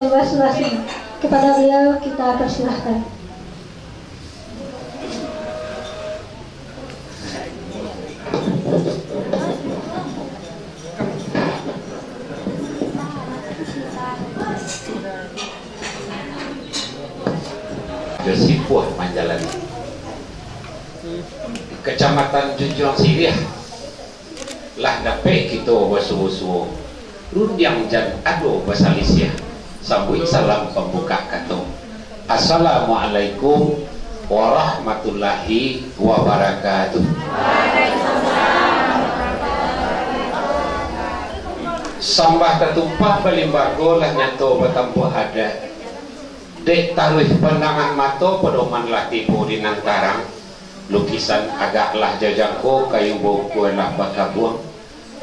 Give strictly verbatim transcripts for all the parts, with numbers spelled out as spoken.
Masing-masing. Kepada beliau kita persilahkan. Josipuah manjalani Kacamatan Junjuang Siriah. Lah dapek kito basuo-suo, rundiang jan ado basalisiah, sambuik salam pambukak kato, Assalamualaikum warahmatullahi wabarakatuh. Sambah tatumpah balimbago lah nyato batampuah adat. Dek taruih pandangan mato, padoman lah tibo di nan tarang. Lukisan agak lah jajangko, kayu bongkua lah bakabuang,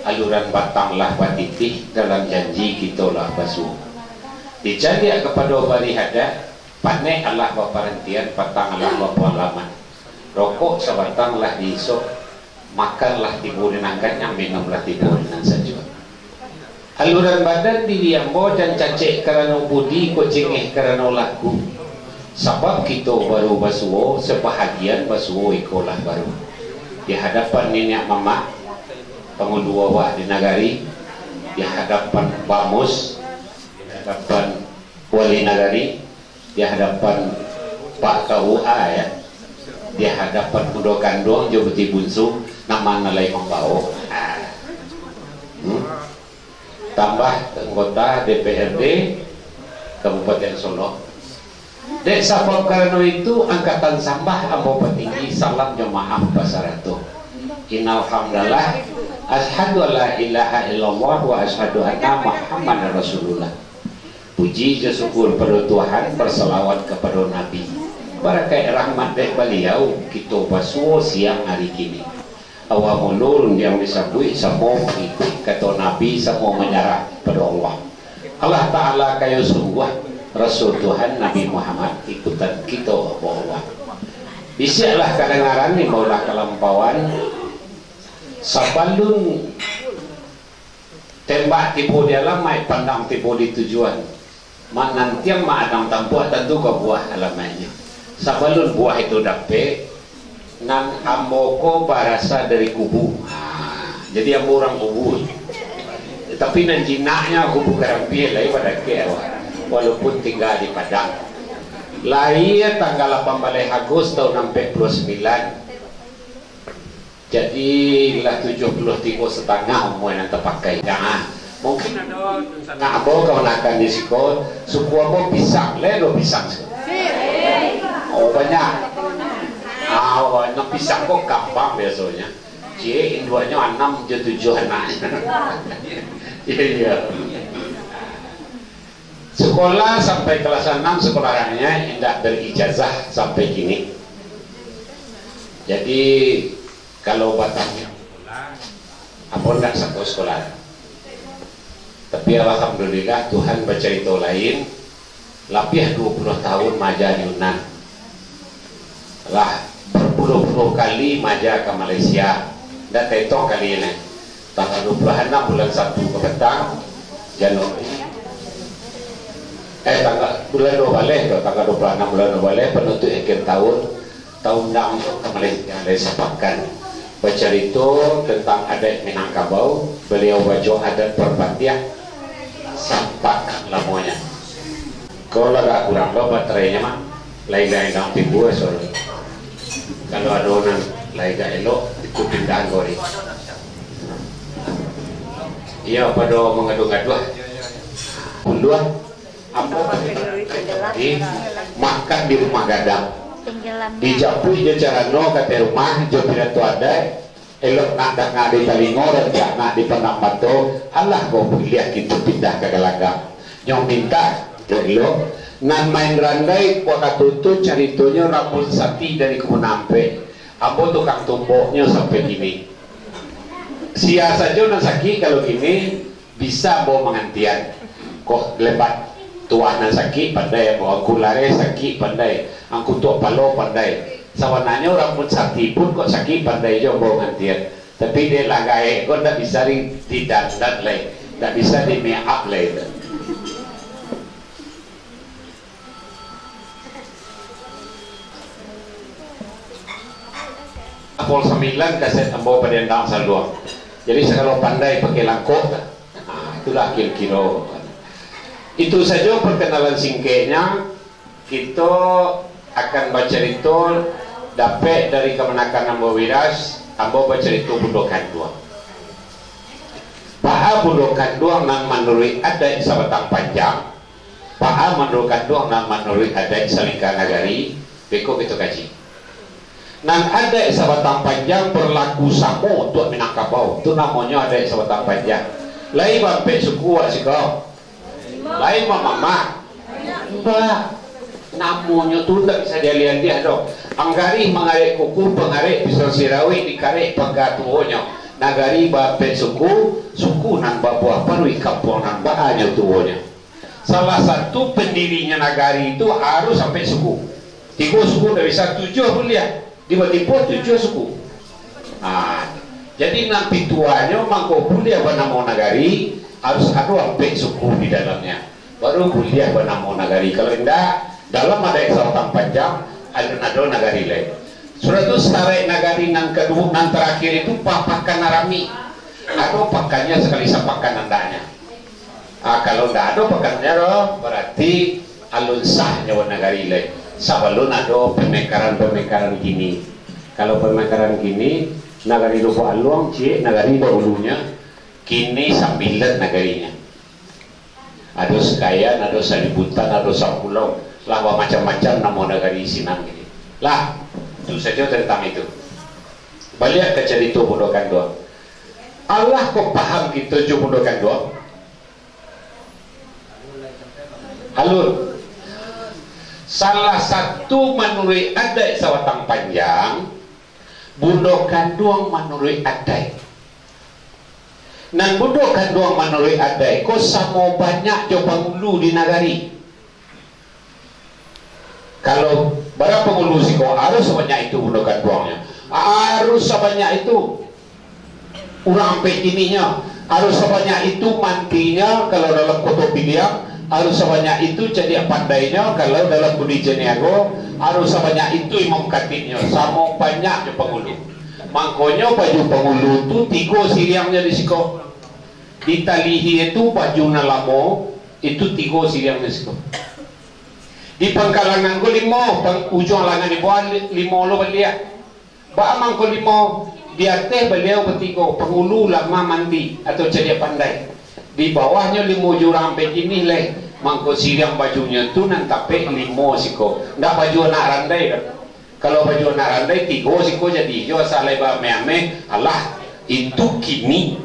aluran batang lah batitih, dalam janji kito lah basuo. Dicaliak kapado barih adat, panek alah baparantian, patang alah bapualaman. Rokok sabatang lah diisok, makan lah tibo di nan kanyang, minum lah tibo di nan sajuak. Aluran badan diri ambo jan cacek karano budi, kok cingeh karano laku. Sabab kito baru basuo, sabahagian basuo iko lah baru. Di hadapan niniak mamak, pangulu awak di nagari, di hadapan bamus, di hadapan wali nagari, di hadapan Pak K U A, ya, di hadapan mudo kanduang jo buti bunsu, nan ma nan lai mambawo. Ah. Hmm? Tambah anggota D P R D Kabupaten Solok. Dek sabab karano itu, angkatan sambah ambo patinggi, salam jo maaf basarato. Innal hamdalah, asyhadu alla ilaha illallah wa asyhadu anna Muhammadar Rasulullah. Puji jo syukur pado Tuhan, barsalawat kapado Nabi. Barakaik rahmat dek Baliau, kito basuo siang ari kini. Awak mulo rundiang disabuik, samo mangikuik kato Nabi, samo manyarah pado Allah. Allah Ta'ala kayo sungguah, Rasul Tuhan Nabi Muhammad, ikutan kito bawa. Bisiaklah kadangaran, imbaulah kalampauan, sabalun tembak tibo di alamaik, pandang tibo di tujuan. Manantiang maadang tampuak, tantu ka buah alamaiknyo. Sabalun buah itu dapek, nan ambo ko barasa dari kubu. Ha, jadi ambo urang kubu. Tapi nan jinaknyo kubu Karampie lai badakek awak, walaupun tingga di Padang. Lahia tanggal lapan baleh Agustus tahun ampek puluah sambilan. Jadi, lah tujuah puluah tigo satangah umua nan tapakai. Ya, mungkin ado dunsanak ambo kamanakan di siko, suku ambo pisang, lai ado pisang siko? Oh, banyak. Ah, nan pisang ko kambang biasonyo. Ciek induaknyo anam jo tujuah anak. Iya, iya. Sekolah sampai kelas anam, sekolah rangiah, indak berijazah sampai kini. Jadi, kalau batanyo, ambo ndak sangko sekolah. Tapi, alhamdulillah, Tuhan bacarito lain, labiah duo puluah tahun maaja di Unan. Lah berpuluah-puluah kali maaja ka Malaysia. Ndak taetong kali nyo. Tanggal duo puluah anam bulan satu ka patang, Januari. Eh, tanggal, bulan duo baleh tu, tanggal duo puluah anam bulan duo baleh, panutuik akhir tahun, taundang ka Malaysia lai sapakan. Bacarito tantang adat Minangkabau, baliau baco adat parpatiah sapakan lamonyo. Ko lah agak kurang lo baterainyo mah, lai-lai nang timbua suaro. Kalau ado nan lai agak elok, itu pindahan ko ari. Iyo, pado mangaduah-ngaduah. Kunduah, ambo di makan di rumah gadang. Dijapuik jo carano kateh rumah, jo pidato adaik, elok nak danga di talingo, rancak nak dipandang mato, alah ko piliah kito pindah ka galanggang. Nyo mintak, elok. Nan main randai, wakatu tu caritonyo Rambun Sati dari Kubunan Ampek. Ambo tukang tumboknyo sampai kini. Sia sajo nan sakik kalau kini, bisa ambo mangantian. Kok lebat tuah nan sakik pandai ambo, angku lareh sakik pandai, angku tuak palo pandai. Sabananyo Rambun Sati pun kok sakik pandai jo ambo mangantian. Tapi dek lah gaek ko ndak bisa di, didandan lai, ndak bisa di make up lai tu. Pol sambilan kaset ambo padiandang saluang. Jadi sagalo pandai pakai langkok. Nah, itulah kiro-kiro. Itu sajo perkenalan singkeknya. Kito akan bacarito dapek dari kamanakan ambo Wiras, ambo bacarito Bundo Kanduang. Baa Bundo Kanduang nan manuruik adaik Sabatang Panjang, baa Bundo Kanduang nan manuruik adaik salingka nagari, beko kito kaji. Nan adaik Sabatang Panjang berlaku samo untuak Minangkabau. Tu namonyo adaik Sabatang Panjang. Lai baampek suku wak siko? Lai bamamak? Indak. Namonyo tu indak bisa dialiah-aliah doh. Anggarih mangarek kuku, pangarek pisau sirawik, dikarek pangga tuonyo. Nagari baampek suku, suku nan babuah paruik kampuang nan baanyo tuonyo. Salah satu pendirinya nagari itu harus ampek suku. Tigo suku ndak bisa, tujuah buliah. Di Batipuah tujuah suku. Nah, jadi nan pituahnyo mangko buliah banamo nagari, harus ado ampek suku di dalamnya. Baru buliah banamo nagari. Kalau indak, dalam adaik Sabatang Panjang, alun ado nagari lai. Sudah tu, saraik nagari nan kaduo, nan tarakhir itu pa-, pakan arami. Ado pakannyo sakali sapakan andaknyo. Ah, kalau ndak ado pakannyo doh, bararti alun sah nyo nagari lai. Sabalun ado pamekaran-pamekaran kini. Kalau pamekaran kini, nagari Lubuk Aluang, ciek nagari dahulunyo, kini sambilan nagarinyo. Ado Sekayan, ado Salibutan, ado Sapulau. Lah bamacam-macam namo nagari sinan kini. Lah, itu sajo tantang itu. Baliak ka carito Bundo Kanduang. Alah ko paham kito jo Bundo Kanduang? Alun. Salah satu manuruik adaik Sabatang Panjang, Bundo Kanduang manuruik adaik. Nan Bundo Kanduang manuruik adaik ko samo banyak jo pangulu di nagari. Kalau bara pangulu siko, harus sabanyak itu Bundo Kanduangnyo. Harus sabanyak itu urang ampek kinihnyo. Harus sabanyak itu mantinyo, kalau dalam Koto Piliang. Harus sabanyak itu cadiak pandainyo, kalau dalam Budi Caniago. Harus sabanyak itu imam katibnyo. Samo banyak jo pangulu. Mangkonyo baju pangulu tu tigo siriangnyo di siko. Di talihi itu baju nan lamo, itu tigo siriang di siko. Di pangkalangan ko limo, pang-, ujuang langan di bawah li-, limo lo baliak. Baa mangko limo? Di ateh baliau batigo, pangulu ulama mandi atau cadiak pandai. Di bawahnyo limo jo urang ampek kinihnyo lai, mangko siriang bajunyo tu nan tapek limo siko. Ndak baju anak randai doh. Kalau baju anak randai, tigo siko jadi jo, asa lai baameh-ameh, alah, itu kini.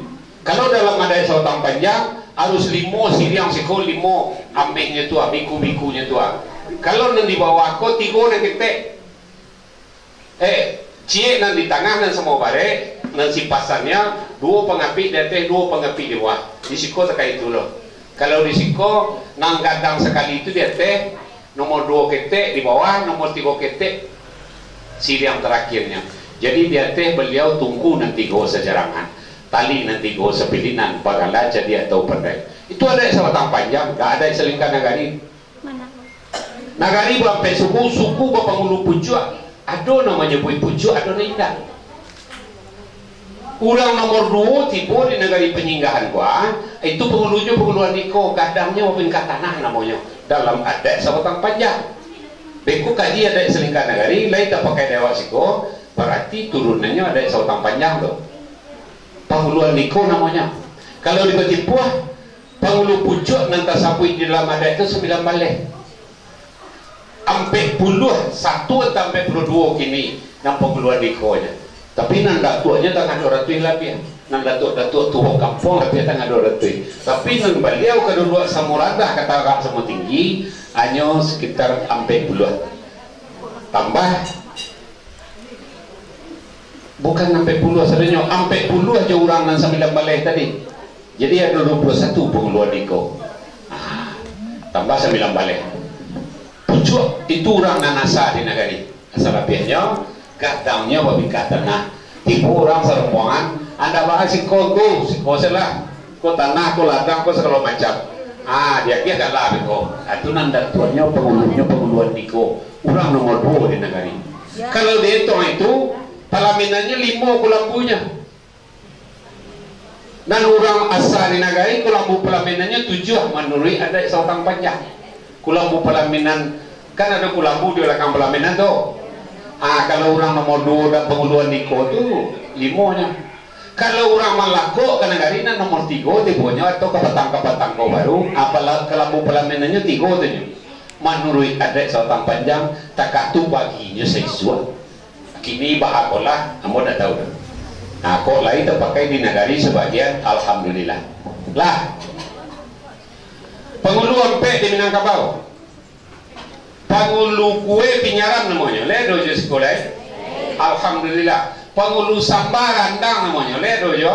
Kalau dalam adaik Sabatang Panjang, harus limo siriang siko, limo ameknyo tu, biku-bikunyo tu. Kalau nan di bawah ko, tigo nan ketek. Eh, ciek nan di tangah, nan samo barek, nan sipasannyo, duo pangapik di ateh, duo pangapik di bawah. Di siko takah itu lo. Kalau di siko, nan gadang sakali tu di ateh, nomor duo ketek di bawah, nomor tigo ketek siriang tarakhirnyo. Jadi di ateh baliau tungku nan tigo sajarangan, tali nan tigo sapilinan, bagala cadiak atau pandai. Itu adaik Sabatang Panjang, ndak adaik salingka nagari. Nagari baampek suku, suku bapangulu pucuak. Ado nan manyabuik pucuak, ado nan indak. Urang nomor duo tibo di nagari Panyinggahan ko, itu pangulunyo pangulu andiko, gadangnyo bapingka tanah namonyo, dalam adaik Sabatang Panjang. Beko kaji adaik salingka nagari, lai tapakai dek awak siko, bararti turunannyo adaik Sabatang Panjang tu. Pangulu andiko namonyo. Kalau di Batipuah, pangulu pucuak nan tasabuik di dalam adaik tu sambilan baleh. Ampek puluah satu atau ampek puluah duo kini nan pangulu andikonyo. Tapi nan datuaknyo tangah duo ratuih labiah. Nan datuak-datuak tuo kampuang labiah tangah duo ratuih. Tapi nan baliau kaduduak samo randah, katarak samo tinggi, hanyo sekitar ampek puluah. Tambah, bukan ampek puluah sadonyo, ampek puluah jo urang nan sambilan baleh tadi. Jadi ado duo puluah satu pangulu andiko. Ah, tambah sambilan baleh. Pucuak itu urang nan asa di nagari. Asa labiahnyo, gadangnyo babingkah tanah. Tibo urang saromboangan, "Anda bahas siko tu, siko salah. Ko tanah, ko ladang, ko sagalo macam." Ah, diagiah kalah beko. Ah, tu nan datuaknyo, pangulunyo, pangulu andiko. Urang nomor duo di nagari. Kalau dietong itu, Palaminannyo limo kulambunyo. Nan urang asa di nagari, kulambu palaminannyo tujuah manuruik adaik sabatang panjang. Kulambu palaminan, kan ado kulambu di balakang palaminan tu. Ah, kalau urang nomor duo dan pangulu andiko tu, limonyo. Kalau urang malakok ka nagari, nan nomor tigo tibonyo atau kapatang-kapatang ko baru, ah, pala-, kulambu palaminannyo tigo tu nyo. Manuruik adaik sabatang panjang, takah tu baginyo saisuak. Kini baa ko lah, ambo ndak tahu doh. Nah, kok lai tapakai di nagari sabagian, alhamdulillah. Lah, pangulu ampek di Minangkabau. Pangulu kue pinyaram namonyo, lai ado jo siko lai? Alhamdulillah. Pangulu samba randang namonyo, lai ado jo?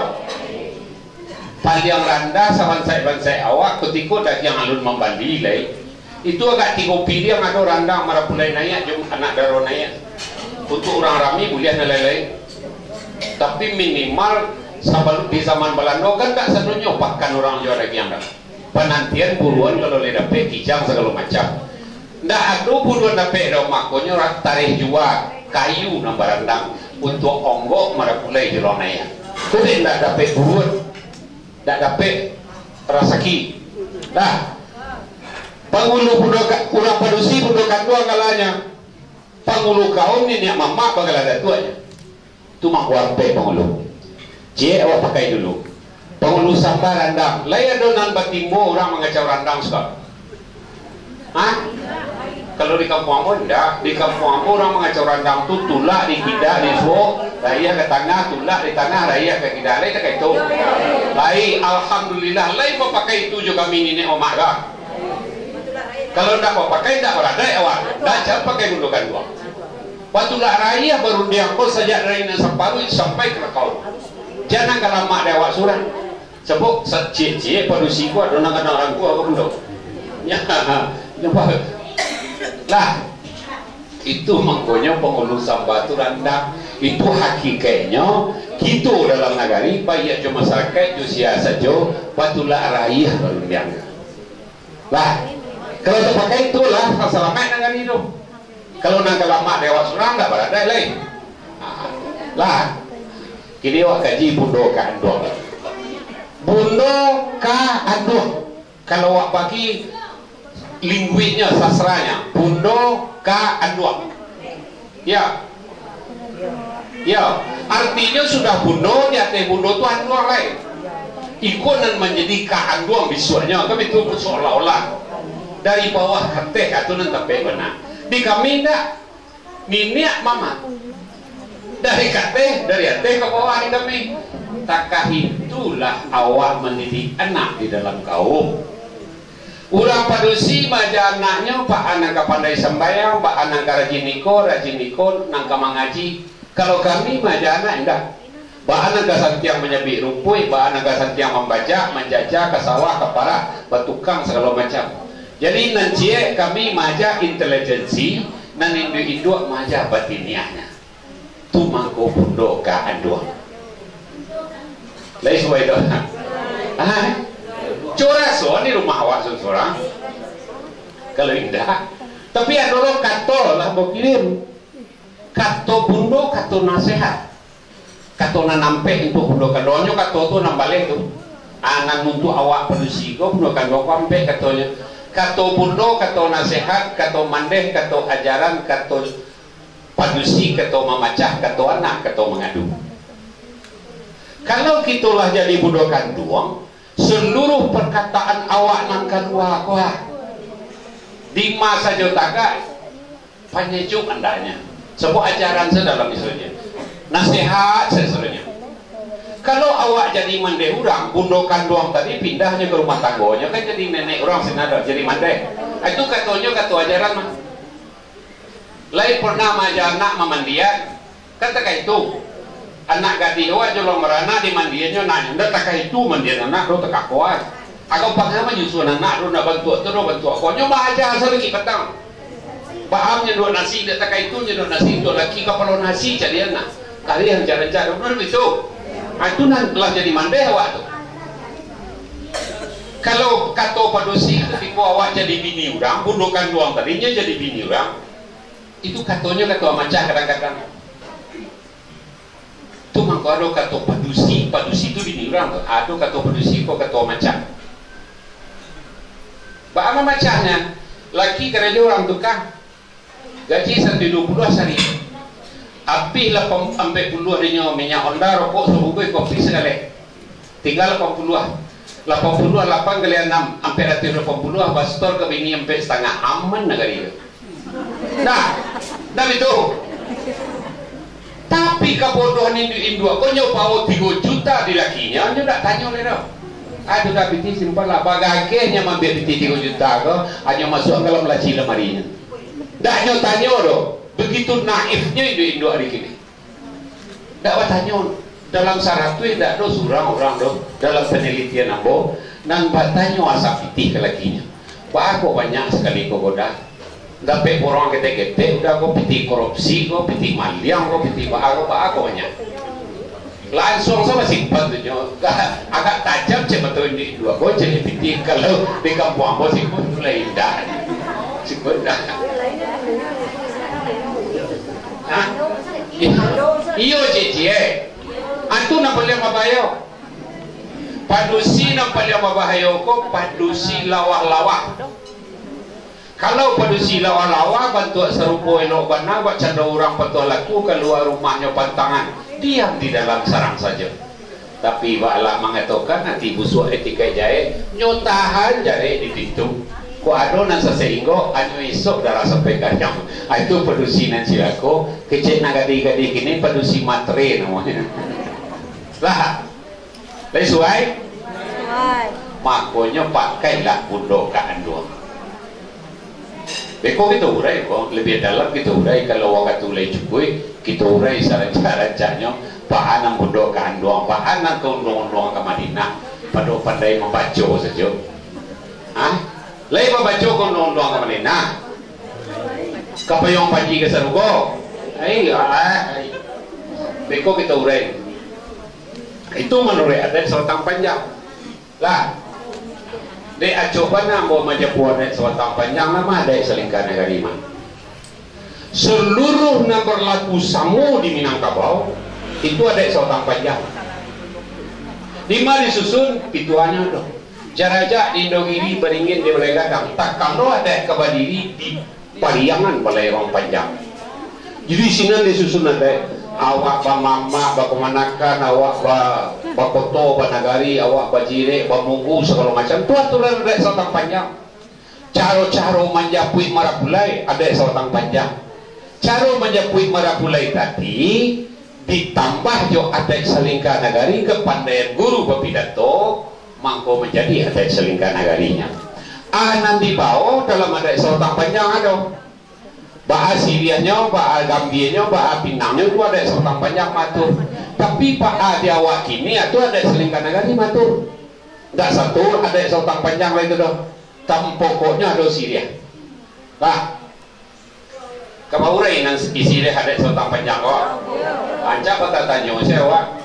Paliang randah sabansaik-bansaik awak kutiko dagiang alun mambali lai. Itu agak tigo piliang ado randang marapulai naiak jo anak daro naiak. Untuak urang rami buliah nan lain-lain. Tapi minimal sabalun di zaman Balando kan dak sadonyo pakan urang jua dagiang dah. Panantian buruan kalau lai dapek kijang sagalo macam. Ndak ado buruan dapek doh, makonyo ra-, tareh jua kayu nan barandang untuak onggok marapulai jo urang naiak. Kok dek ndak dapek buruan, ndak dapek rasaki. Dah. Pangulu bundo ka-, urang padusi bundo kanduang galanyo. Pangulu kaum niniak mamak bagala datuaknyo. Tu mangko ampek pangulu. Ciek awak pakai dulu. Pangulu samba randang. Lai ado nan batimbo urang mangacau randang suko? Hah? Kalau di kampuang ambo indak. Di kampuang ambo urang mangacau randang tu tulak di kida, di suok, rayah ka tangah, tulak di tangah, rayah ka kida. Lai takah itu. Lai, alhamdulillah, lai bapakai itu jo kami niniak mamak ka. Kalau ndak bapakai, ndak baradaik awak. Ndak, jan pakai bundo kanduang. Patulak rayah barundiang ko sajak dari nan saparuik sampai ka lakau. Jan nan ka lamak di awak surang. Sabab sa-, ciek-ciek padusi ko ado nan gadang rangkuah ko bundo. Nya, nampak? Lah, itu mangkonyo pangulu samba tu randang. Itu hakikaiknyo, kito dalam nagari, baiak jo masarakaik, jo sia sajo, patulak rayah barundiang. Lah, kalau tapakai tu lah, salamaik nagari tu. Kalau nan ka lamak di awak surang, ndak baradaik lai. Lah, kini awak kaji bundo ka anduang. Bundo ka anduang. Kalau awak bagi lingguiknyo, sastranyo, bundo ka anduang. Ya. Ya. Artinyo sudah bundo, di ateh bundo tu anduang lai. Iko nan manjadi ka anduang bisuaknyo, kan itu seolah-olah dari bawah ka ateh, atu nan tapek bana. Di kami indak, niniak mamak. Dari ka ateh, dari ateh ka bawah di kami. Takah itulah awak mandidik anak di dalam kaum. Urang padusi maaja anaknyo, baa nan ka pandai sambayang, baa nan ka rajin iko, rajin iko nan ka mangaji. Kalau kami maaja anak indak. Baa nan ka santiang manyabik rumpuik, baa nan ka santiang mambajak, manjajah ka sawah, ka parak, batukang sagalo macam. Jadi nan ciek kami maaja intelijensi, nan induak-induak maaja batiniahnyo. Tu mangko bundo ka anduang. Lai suai tu. Ah, curaso di rumah awak surang-surang. Kalau indak, tapi ado lo kato lah bakirim. Kato bundo, kato nasehat. Kato nan ampek untuak bundo kanduang, nyo kato tu nan baleh tu. Ah, nan untuak awak padusi ko, bundo kanduang ko ampek katonyo. Kato bundo, kato nasehat, kato mandeh, kato ajaran, kato padusi, kato mamacah, kato anak, kato mangadu. Kalau kito lah jadi bundo kanduang, saluruh parkataan awak nan kalua ko, ah, dima sajo tagak, panyejuk andaknyo. Sabab ajaran sa dalam isunyo. Nasehat sa isunyo. Kalau awak jadi mandeh urang, bundo kanduang tadi pindahnyo ka rumah tanggonyo, kan jadi nenek urang sinan, jadi mandeh. Ah, itu katonyo kato ajaran mah. Lai pernah maaja anak mamandian? Kan takah itu. Anak gadih awak jo lah maranak dimandiannyo anaknyo. Ndak takah itu mandian anak tu, takah kuat. Agak pangah manyusuan anak tu, ndak bantuak tu, ndak bantuak ko. Nyo baaja sadikit patang. Baa nyo induak nasi, ndak takah itu nyo induak nasi, induak laki kapalo nasi cari anak. Kari rancak-rancak tu, betul itu? Ah, itu nan lah jadi mandeh awak tu. Kalau kato padusi, katiko awak jadi bini urang, bundo kanduang tadi nyo jadi bini urang, itu katonyo kato amacah kadang-kadang. Tu mangko ado kato padusi, padusi tu bini urang tu. Ado kato padusi ko kato macam. Baa mamacahnyo? Laki karajo urang tukang. Gaji satu duo puluah sari. Abih lapan, ampek puluah dinyo minyak onda, rokok sabungkuih, kopi sagaleh. Tingga lapan puluah. Lapan puluah lapan kali anam, ampek ratuih lapan puluah, basetor ka bini ampek satangah. Aman nagari tu. Nah, dah itu. Tapi kabodohan induak-induak ko, nyo bao tigo juta di lakinyo, nyo dak tanyo lai doh. Aduh, dah pitih simpan lah. Bagageh nyo maambiak pitih tigo juta ko, hanyo masuak ka dalam laci lamari nyo. Dak nyo tanyo doh. Begitu naifnyo induak-induak ari kini. Dak batanyo. Dalam saratuih dak ado surang urang doh, dalam panalitian ambo, nan batanyo asa pitih ka lakinyo. Baa kok banyak sakali ko goda? Dapek borong ketek-ketek, udah ko pitih korupsi ko, pitih maliang ko, pitih baa ko, baa kok banyak? Langsuang sajo basimpan tu nyo. Agak tajam cek mato induak-induak ko, cek pitih. Kalau di kampuang ambo simpan tu lah indak. Simpan indak. Hah? Iyo, ciek-ciek. Antu nan paliang babahayo. Padusi nan paliang babahayo ko padusi lawah-lawah. Kalau padusi lawah-lawah, bantuak sarupo elok bana, bakcando urang patuah laku, kalua rumahnyo pantangan, diam di dalam sarang sajo. Tapi baalah mangatokan ati busuak, etikaik jahek, nyo tahan jarek di pintu. Kok ado nan sasainggo, anyo isok darah sampai kanyang. Ah, itu padusi nan cilako, kecek nan gadih-gadih kini padusi matre namonyo. Lah, lai suai? Suai. Makonyo pakailah bundo ka anduang. Beko kito urai ko, labiah dalam kito urai, kalau wakatu lai cukuik, kito urai sarancak-rancaknyo, baa nan bundo ka anduang, baa nan ka unduang-unduang ka Madinah, pado pandai mambaco sajo. Hah? Lai babaco ka unduang-unduang ka Madinah? Ka payuang panji ka sarugo? Ai, ai. Beko kito urai. Itu manuruik adaik sabatang panjang. Lah, dek acok bana ambo manjapuik adaik sabatang panjang, lah mah adaik salingka nagari mah. Saluruah nan barlaku samo di Minangkabau, itu adaik sabatang panjang. Di ma disusun, pituahnyo tu. Jarajak di Indogiri, baringin di Balai Gadang. Takalo adaik ka badiri di Pariangan Balai Ruang Panjang. Jadi, sinan disusun adaik, awak bamamak, bakamanakan, awak ba-, bakoto, banagari, awak bajirek, bamunggu, sagalo macam. Tu aturan adaik sabatang panjang. Caro-caro manjapuik marapulai, adaik sabatang panjang. Caro manjapuik marapulai tadi, ditambah jo adaik salingka nagari, kapandaian guru bapidato, mangko manjadi adaik salingka nagarinyo. Ah, nan dibao dalam adaik sabatang panjang ado. Baa siriahnyo, baa gambianyo, baa pinangnyo, tu adaik sabatang panjang maatur. Tapi baa di awak kini, ah, tu adaik salingka nagari maatur. Ndak satu adaik sabatang panjang lai tu doh. Tampokoknyo ado siriah. Lah, ka baurai nan isi dek adaik sabatang panjang ko. Rancak batatanyo se awak.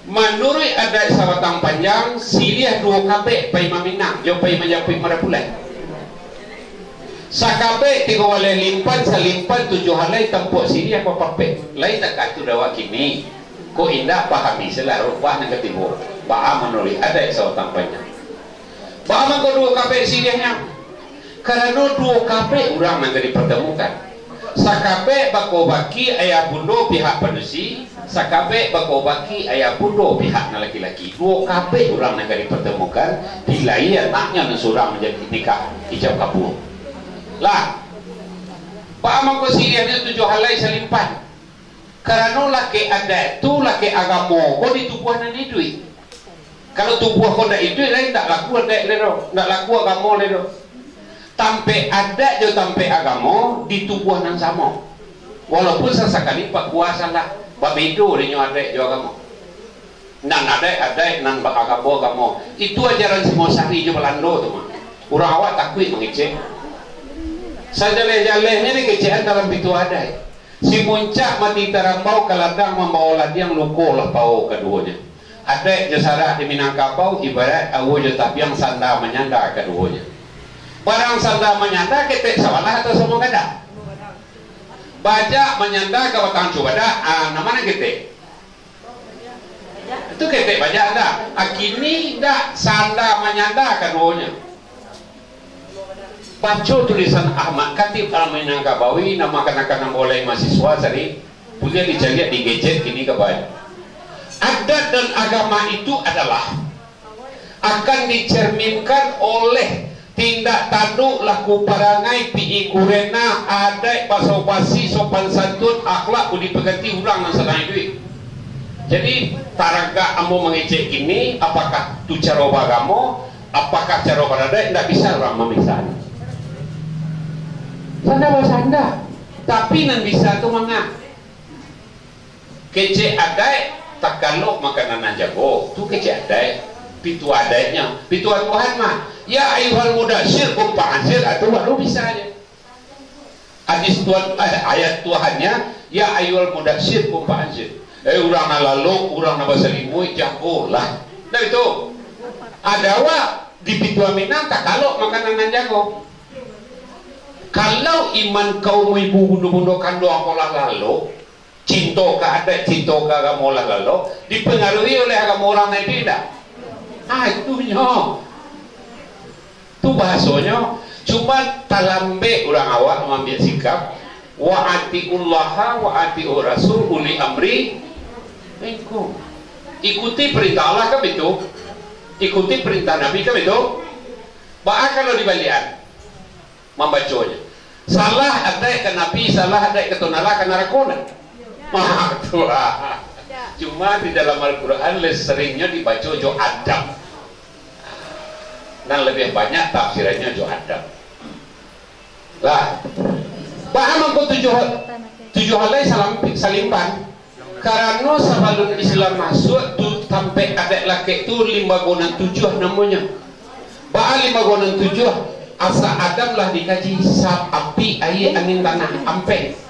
Manuruik adaik sabatang panjang, siriah duo kabek pai maminang, jo pai manjapuik marapulai. Sakabek tigo baleh limpan, salimpan tujuah alai, tampok siriah bapapek. Lai takah tu dek awak kini. Kok indak, pahami selah rupah nan katibo. Baa manuruik adaik sabatang panjang. Baa mangko duo kabek siriahnyo? Karano duo kabek urang nan ka dipatamukan. Sakabek bako baki ayah bundo pihak padusi, sakabek bako baki ayah bundo pihak nan laki-laki. Duo kabek urang nan ka dipatamukan, dilahia anaknyo nan surang manjadi nikah ijab kabua. Lah, baa mangko siriahnyo tujuah alai salimpan? Karano lakek adaik tu, lakek agamo ko di tubuah nan iduik. Kalau tubuah ko ndak iduik lai, ndak laku adaik lai doh, ndak laku agamo lai doh. Tampek adaik jo tampek agamo di tubuah nan samo. Walaupun sasakali pakua salah, babedo dinyo adaik jo agamo. Nan adaik adaik, nan ba-, agamo agamo. Itu ajaran Singosari jo Balando tu mah. Urang awak takuik mangecek. Sajaleh-jalehnyo dikecekan dalam pituah adaik. Si muncak mati tarambau, ka ladang mambawo ladiang, luko lah pawo kaduonyo. Adaik jo sarak di Minangkabau, ibaraik awo jo tabiang, sanda manyanda kaduonyo. Barang sanda manyanda, ketek sabalah atau samo gadang? Bajak manyanda ka batang cubadak, ah, nan ma nan ketek? Tu ketek bajanda. A kini ndak sanda manyanda kaduonyo. Baco tulisan Ahmad Khatib Al-Minangkabawi, namo kanak-kanak boleh mahasiswa tadi, buliah dicaliak di gadget kini ka bae. Adat dan agama itu adalah akan dicerminkan oleh tindak tanduk, laku parangai, pikiran, adaik, baso basi, sopan santun, akhlak, budi pekerti urang nan sadang iduik. Jadi, taragak ambo mangecek kini, apakah tu caro baagamo, apakah caro baradaik, indak bisa urang mamisah. Sanda basanda, tapi nan bisa tu manga. Kecek adaik, takalok makanan nan jago. Tu kecek adaik. Pituah adaiknyo. Pituah Tuhan mah, "Ya ayyuhal mudatsir, qum fa'anzir." Ah, tu baru bisa je. Hadis Tuhan, eh, ayat Tuhannya, "Ya ayyuhal mudatsir, qum fa'anzir." Eh, urang nan lalok, urang nan basalimuik, jagolah. Nah, itu. Ado awak di pituah Minang, takalok makanan nan jago. Kalau iman kaum ibu bundo-bundo kanduang ko lah lalok, cinto ka adaik, cinto ka agamo lah lalok, dipengaruhi oleh agamo urang nan itu indak? Ah, itunyo. Tu bahasonyo, cuma talambek urang awak maambiak sikap, "Wa atiullaha wa atiur rasul uli amri minkum." Ikuti perintah Allah kan itu? Ikuti perintah Nabi kan itu? Baa kalau dibaliakan? Mambaconyo. Salah adaik ka Nabi, salah adaik ka Tuhan Allah, ka narako ndak? Mah, tu lah. Cuma di dalam Al-Quran le seringnyo dibaco jo Adam. Nan labiah banyak tafsirannyo jo Adam. Lah. Paham angku tujuh, tujuh halai salam, salimban? Karano sabalun Islam masuak tu, tampek adaik lakek tu limbago nan tujuah namonyo. Baa limbago nan tujuah? Asa Adam lah dikaji, sab, api, aia, angin, tanah, ampek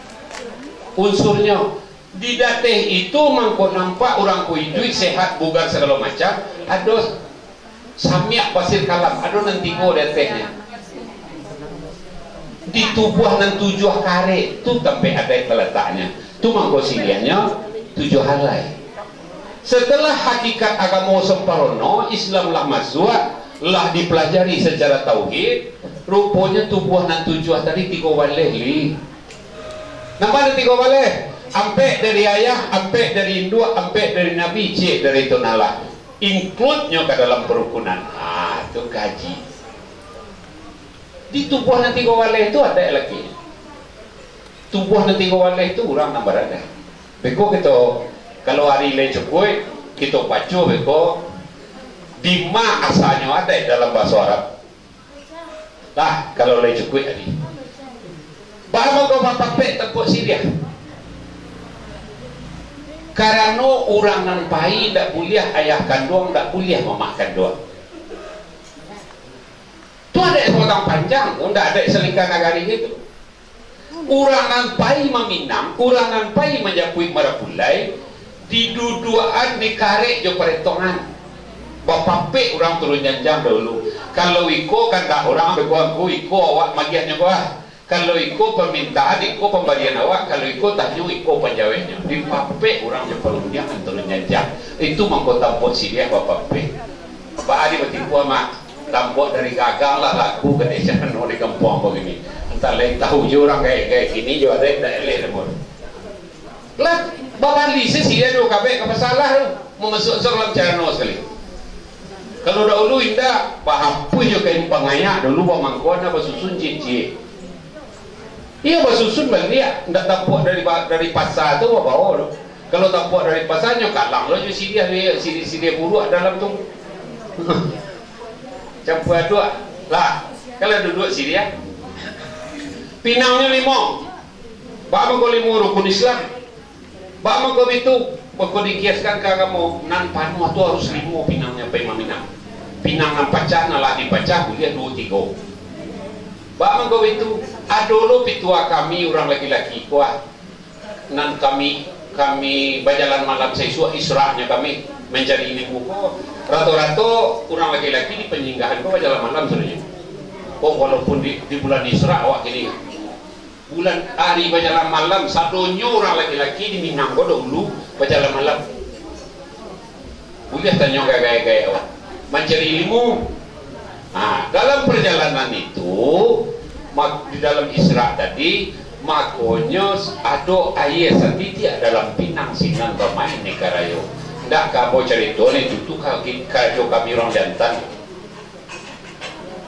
unsurnyo. Di dateh itu mangko nampak urang ko iduik, sehat, bugar, sagalo macam. Ado Samiak Basir Kalam, ado nan tigo di atehnyo. Di tubuah nan tujuah karek tu tampek adaik talataknyo. Tu mangko siriahnyo tujuah halai. Setelah hakikat agamo samparono, Islam lah masuak, lah dipelajari secara tauhid, ruponyo tubuah nan tujuah tadi tigo baleh, Li. Napa nan tigo baleh? Ampek dari ayah, ampek dari induak, ampek dari Nabi, ciek dari Tuhan Allah. Include-nyo ka dalam parukunan. Ah, tu kaji. Di tubuah nan tigo baleh tu adaik lakek. Tubuah nan tigo baleh tu urang nan barada. Beko kito, kalau ari lai cukuik, kito baco beko, dima asanyo adaik dalam bahaso Arab. Lah, kalau lai cukuik tadi. Baa mangko bapapek tampuak siriah? Karano urang nan pai indak buliah, ayah kanduang indak buliah mamak kanduang. Tu adaik sabatang panjang, tu indak adaik salingka nagari gitu. Urang nan pai maminang, urang nan pai manjapuik marapulai, diduduakan dikarek jo paretongan. Bapapek urang turun janjang dahulu. Kalau iko kandak urang, beko angku, iko awak magiahnyo ko ah. Kalau iko pamintaan, iko pambarian awak, kalau iko tanyo, iko panjaweknyo. Dipapek urang jo parundiangan turun janjang. Itu mangko tampuak siriah bapapek. Baa di batipu amak. Tampuak dari gagang lah laku ka dek carano di kampuang ko kini. Antah lain tahu jo urang gaek-gaek kini jo adaik indak eleh doh. Lah, babali se siriah duo kabek ka pasa lah tu. Mamasuak-suak dalam carano sakali. Kalau dahulu indak, bahampuih jo kain pangayak dulu, bamangko nah basusun ciek-ciek. Iyo, basusun baliak, indak tampuak dari ba-, dari pasa tu babao tu. Kalau tampuak dari pasa, nyo kalang lo jo siriah, siriah-siriah buruak dalam tu. Campua aduak. Lah, kalau duduak siriah. Pinangnyo limo. Baa mangko limo rukun Islam? Baa mangko bitu? Mangko dikiaskan ka agamo, nan panuah tu harus limo pinangnyo, pai maminang. Pinang nan pacah, nan lah dipacah, buliah duo tigo. Baa mangko bitu? Ado lo pituah kami urang laki-laki ko ah. Nan kami, kami bajalan malam saisuak, Isra'nyo kami mancari ilmu ko. Rato-rato urang laki-laki di Panyinggahan ko bajalan malam sadonyo. Ko walaupun di, di bulan Isra' awak kini. Bulan ari bajalan malam, sadonyo urang laki-laki di Minang ko dahulu bajalan malam. Dia tanyo gaek-gaek awak mancari ilmu. Nah, dalam perjalanan itu, mak-, di dalam Isra tadi, makonyo ado aia satitiak dalam pinang sinan bamain ni karajo. Ndak ka ambo carito ni, tu, tu ka-, karajo kami urang jantan.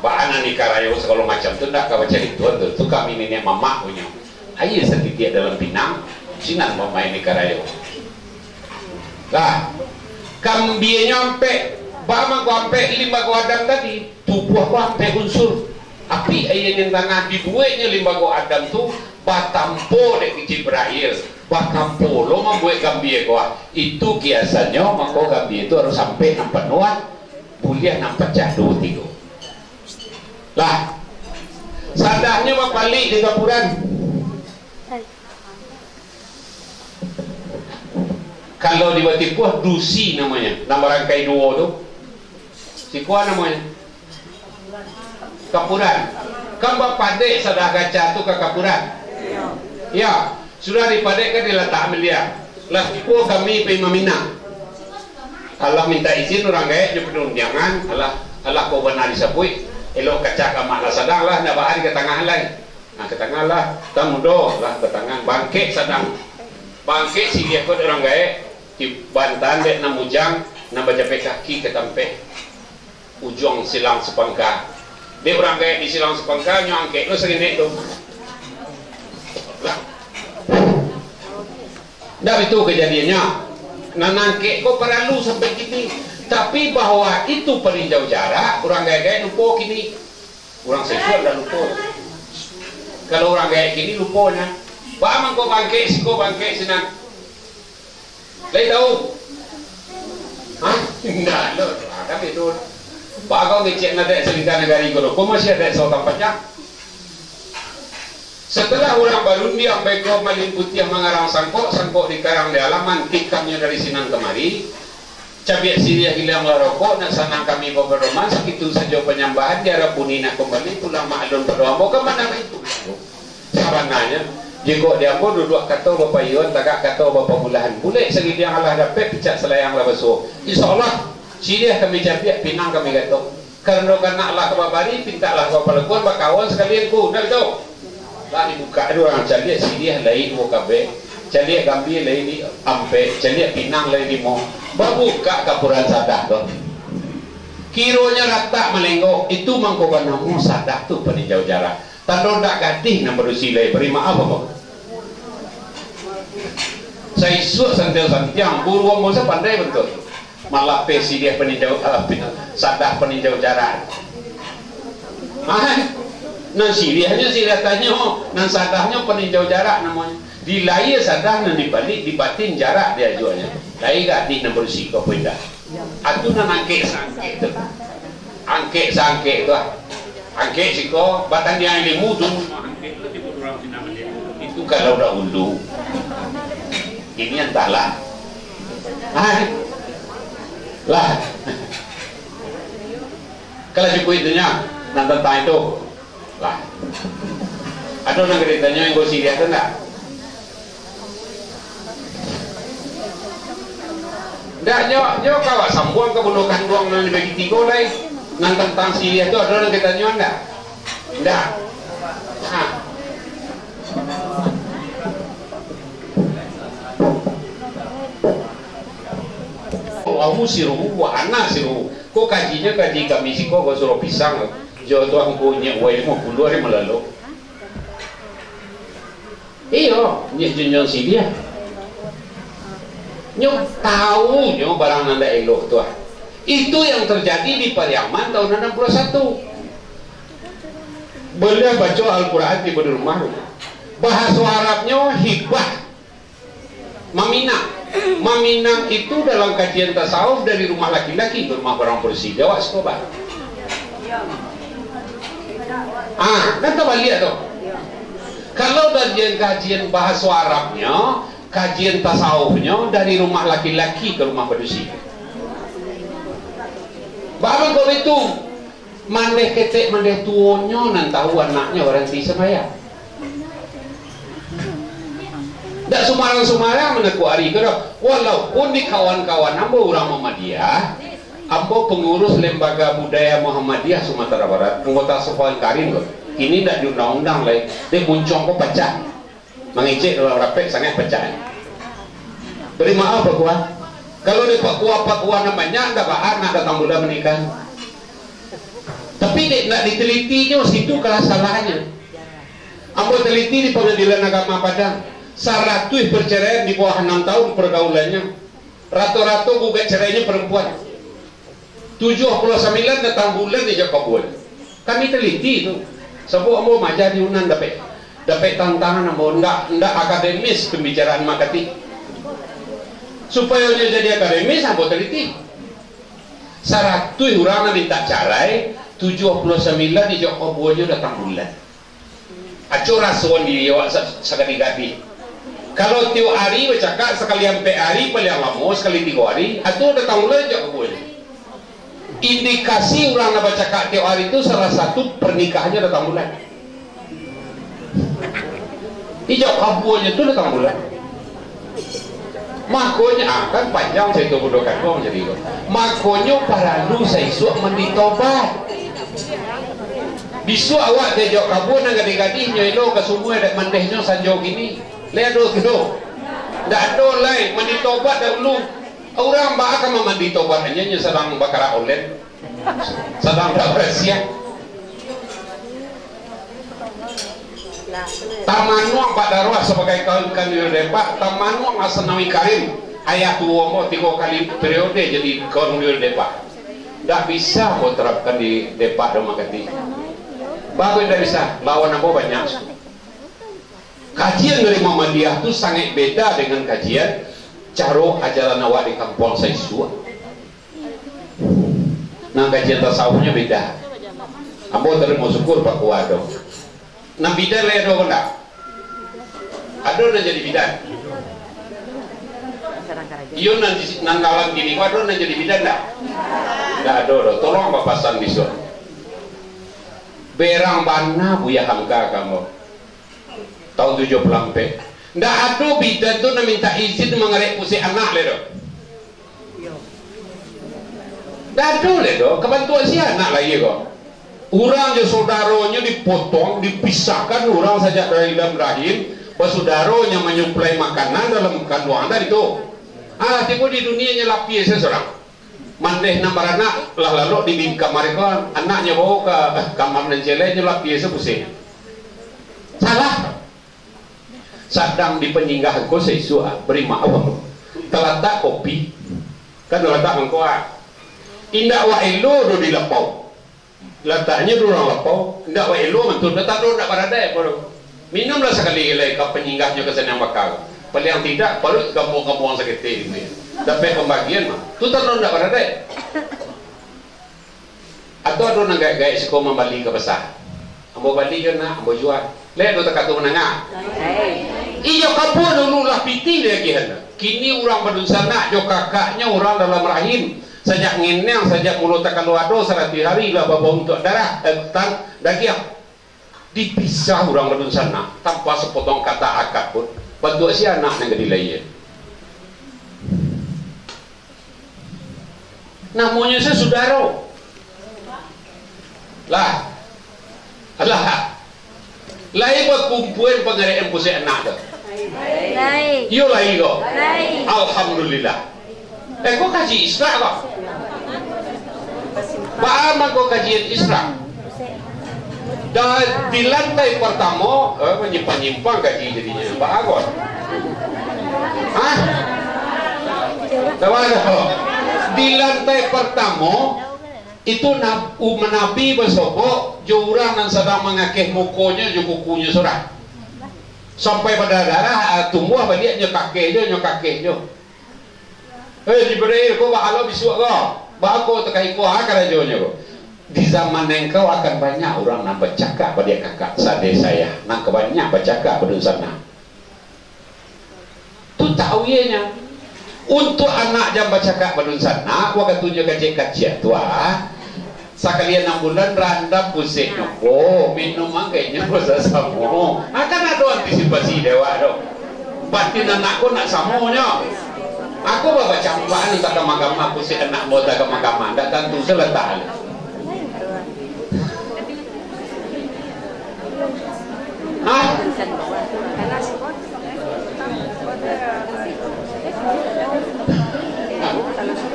Baa nan di karajo sagalo macam tu ndak ka bacarito tu, tu kami niniak mamak punyo. Aia satitiak dalam pinang, sinan bamain di karajo. Lah, kambianyo ampek, baa mangko ampek limbago Adam tadi, tubuah ko ampek unsur. Api aia nan tangah dibueknyo limbago Adam tu batampo dek Jibrail, batampo lo mambuek kambia ko ah. Itu kiasannyo, mangko kambia tu harus ampek nan panuah, buliah nan pacah duo tigo. Lah, sadahnyo bapaliak di kapuran. Kalau di Batipuah, dusi namonyo, nan barangkai duo tu. Siko namonyo kapuran. Kan bapadek sadah gaca tu ka kapuran. Ya, sudah dipadek kan dilatak miliar. Lah tibo kami pai maminang. Alah mintak izin urang gaek jo parundiangan, alah, alah ko bana disabuik, elok kacak ka mak lah sadang lah, ndak baa di ka tangah lai. Nah, ka tangah lah, tamudo lah ka tangah, bangkek sadang. Bangkek siriah ko dek urang gaek, dibantahan dek nan bujang, nan bajapek kaki ka tampek ujuang silang sapangka. Dek urang gaek di silang sapangka, nyo angkek lo saketek tu. Lah. Ndak itu kajadiannyo. Nan angkek ko paralu sampai kini. Tapi bahwa itu paninjau jarak, urang gaek-gaek lupo kini. Urang siko ndak lupo. Kalau urang gaek kini luponyo. Baa mangko bangkek siko, bangkek sinan. Lai tahu? Hah? Indak lo. Ah, kan itu. Baa kau ngecek nan dek salingka nagari ko do? Ko masih ado sabatang panjang. Setelah urang barundiang baiko malin putiah mangarang sangkok, sangkok dikarang di alaman, tikamnyo dari sinan kamari, cabiak siriah ilang lah rokok, nak sanang kami bapadoman, sakitu sajo panyambahan, diarap bunyi nak kumbali, pulang maklun pado ambo, ka mano itu? Sabananyo, jikok di ambo duduak kato bapayuan, tagak kato bapamulahan, bulek sagidiang alah dapek, picak salayang lah basuo. Insya Allah, siriah kami cabiak, pinang kami gatok. Karano kanak lah ka babari, pintak lah ka bapalakuan, bakawan sakali angku, ndak tu? Lah dibukak dek urang, caliak siriah lai duo kabek, caliak gambia lai di ampek, caliak pinang lai limo. Babukak kapuran sadah tu. Kironyo ratak malenggok, itu mangko banamo sadah tu paninjau jarak. Tando ndak gadih nan badusi lai, bari maaf ambo. Saisuak santiang-santiang, guru ambo sa pandai bantuak tu. Malapeh siriah paninjau, ah, pin-, sadah paninjau jarak. Ah, nan siriahnyo siriah tanyo, nan sadahnyo paninjau jarak namonyo. Di lahia sadah, nan di balik, di batin jarak diajuaknyo. Lai gadih nan badusi ko apo indak? Atu nan angkek sangkek tu. Angkek sangkek tu ah. Angkek siko, batandiang ilmu tu. Itu kalau dahulu. Kini antahlah. Hai. Lah. Kalau cukuik tu nyo, nan tantang itu. Lah. Ado nan ka ditanyo angku siriah tu ndak? Ndak, nyo, nyo ka awak sambuang ka bundo kanduang nan dibagi tigo lai. Nan tantang siriah tu ado nan ka ditanyo ndak? Ndak. Ha. Wa huwa sirruhu wa ana sirruhu. Ko kajinyo kaji kami siko, ko surau pisang. Jo tu angku nyiak uwai limo puluah ari malalok. Iyo, nyiak junjuang siriah. Nyo tahu nyo barang nan ndak elok tu ah. Itu yang terjadi di Pariaman tahun anam puluah satu. Beliau baco Al-Quran tibo di rumah. Bahaso Arabnyo hibah. Maminang. Maminang itu dalam kajian tasawuf dari rumah laki-laki ke rumah barang persi. Jawab sakobat. Ah, kan tabaliak tu. Kalau kajian-kajian bahaso Arabnyo, kajian tasawufnyo dari rumah laki-laki ke rumah padusi. Baa mangko itu? Mandeh ketek, mandeh tuonyo nan tahu anaknyo baranti sambayang. Dak sumarang-sumarang manakuak ari ko doh. Walaupun di kawan-kawan ambo urang Muhammadiyah, ambo pangurus Lembaga Budaya Muhammadiyah Sumatera Barat, anggota Sofwan Karim ko, kini dak diundang-undang lai, dek muncuang ko pacah. Mangecek dalam rapek sangaik pacah. Bari maaf, Pak Kua. Kalau dek Pak Kua, Pak Kua nan banyak, ndak baa nak datang bulan manikahan. Tapi dek ndak diteliti nyo, situ kalah salahnyo. Ambo teliti di Pangadilan Agama Padang, saratuih perceraian di bawah anam tahun pergaulannyo. Rato-rato gugat cerainyo perempuan. Tujuah puluah sambilan datang bulan ijab kabul. Kami teliti tu. Sabab ambo maja di Unan dapek, dapek tantangan ambo, ndak, ndak akademis pambicaraan makatik. Supayo nyo jadi akademis, ambo teliti. Saratuih urang nan mintak carai, tujuah puluah sambilan ijab kabulnyo datang bulan. Aco rasoan diri awak sa-, sakali gadih. Kalau tiok ari bacakak, sakali ampek ari, paliang lamo sakali tigo ari, atu datang bulan ijab kabulnyo. Indikasi urang nan bacakak tiok ari tu, salah satu parnikahannyo datang bulan. Ijab kabulnyo tu datang bulan. Makonyo, ah, kan panjang carito bundo kanduang jadi ko. Makonyo paralu saisuak mandi tobat. Bisuak awak ka ijab kabul nan gadih-gadih nyo elo ka sumua dek mandehnyo sanjo kini. Lai ado tu doh. Ndak ado lai, mandi tobat dahulu. Urang baa ka mamandi tobat, anyo nyo sadang bakarak online. Sadang dak barasiah. Tamanuang Pak Darwah sabagai kawan Kanwil Depak, tamanuang Asnawi Karim, ayah tuo ambo tigo kali periode jadi Kanwil Depak. Ndak bisa ambo terapkan di Depak doh mangkati. Bagus ndak bisa, lawan ambo banyak. Kajian dari Muhammadiyah tu sangaik beda dengan kajian caro ajaran awak di kampuang saisuak. Nah, kajian tasawufnyo beda. Ambo tarimo syukur, Pak Kua ado. Nan bidan lai ado ko ndak? Ado nan jadi bidan? Iyo, nan di, nan dalam kini ko ado nan jadi bidan ndak? Ndak ado doh. Tolong bapasan bisuak. Berang bana Buya Hamka ka ambo. Tahun tujuah puluah ampek. Ndak ado bidan tu nan mintak izin mangarek pusek anak lai doh. Ndak ado lai doh, ka bantuak sia anak lahia ko. Urang jo saudaronyo dipotong, dipisahkan urang sajak dari dalam rahim, basaudaronyo manyuplai makanan dalam kanduangan tadi tu. Ah, tibo di dunia nyo lapia se surang. Mandeh nan baranak, lah lalok di kamar ko, anaknyo bao ka kamar nan ciek lai, nyo lapia se pusek. Salah. Sadang di panyinggah ko saisuak, ah, bari maaf ambo. Talatak kopi, kan talatak mangko, ah. Indak wak elo doh di lapau. Lataknyo di urang lapau, indak wak elo mantun, dah tando ndak baradaik pulo. Minumlah sakali lai ka panyinggahnyo ka saniang baka. Paliang tidak, paruik gambuang-gambuang saketek dulu. Dapek pambagian mah. Tu tando ndak baradaik. Atau ado nan gaek-gaek siko mambali ka pasar. Ambo bali jo nak, ambo jua. Lai ado takah tu manangah. Iyo, kabua dulu lah pitih diagiahan. Kini urang badunsanak jo kakaknyo urang dalam rahim. Sajak ngeneang, sajak mulo takalua ado, saratuih hari lah babauntuak darah, eh, tan-, dagiang. Dipisah urang badunsanak, tanpa sapotong kata akad pun. Bantuak sia anak nan ka dilahia? Namonyo se sudaro. Lah. Alah. Lai bakumpuan pangarekan pusek anak tu? Lai. Iyo lai ko. Lai. Alhamdulillah. Eh, ko kaji Isra ko? Baa mangko kajian Isra? Da-, di lantai partamo, eh, manyimpang-nyimpang kaji jadinyo. Baa ko? Hah? Baa ko? Di lantai partamo, itu nab-, u-, nabi basobok jo urang nan sadang mangakeh mukonyo jo kukunyo surang. Sampai badarah-darah, ah, tumbuah baliak nyo kakeh jo, nyo kakeh jo. "Eh, Jibril, ko baa lo bisuak ko? Baa ko takah iko, ah, karajonyo ko?" Di zaman engkau akan banyak urang nan bacakak baliak kakak, sadeh sayah, nan ka banyak bacakak badunsanak. Tu tahu ianyo. Untuak anak jan bacakak badunsanak, wakatunyo kaciak-kaciak tu, ah, sakali anam bulan randam puseknyo ko, minum anggainyo ko sasamo. Ah, kan ado antisipasi dek awak tu. Batin anak ko nak samonyo. Aku babacampak ni tak kamah-kamah, pusing anak mo tak kamah-kamah, ndak tantu salah tahan. Hah?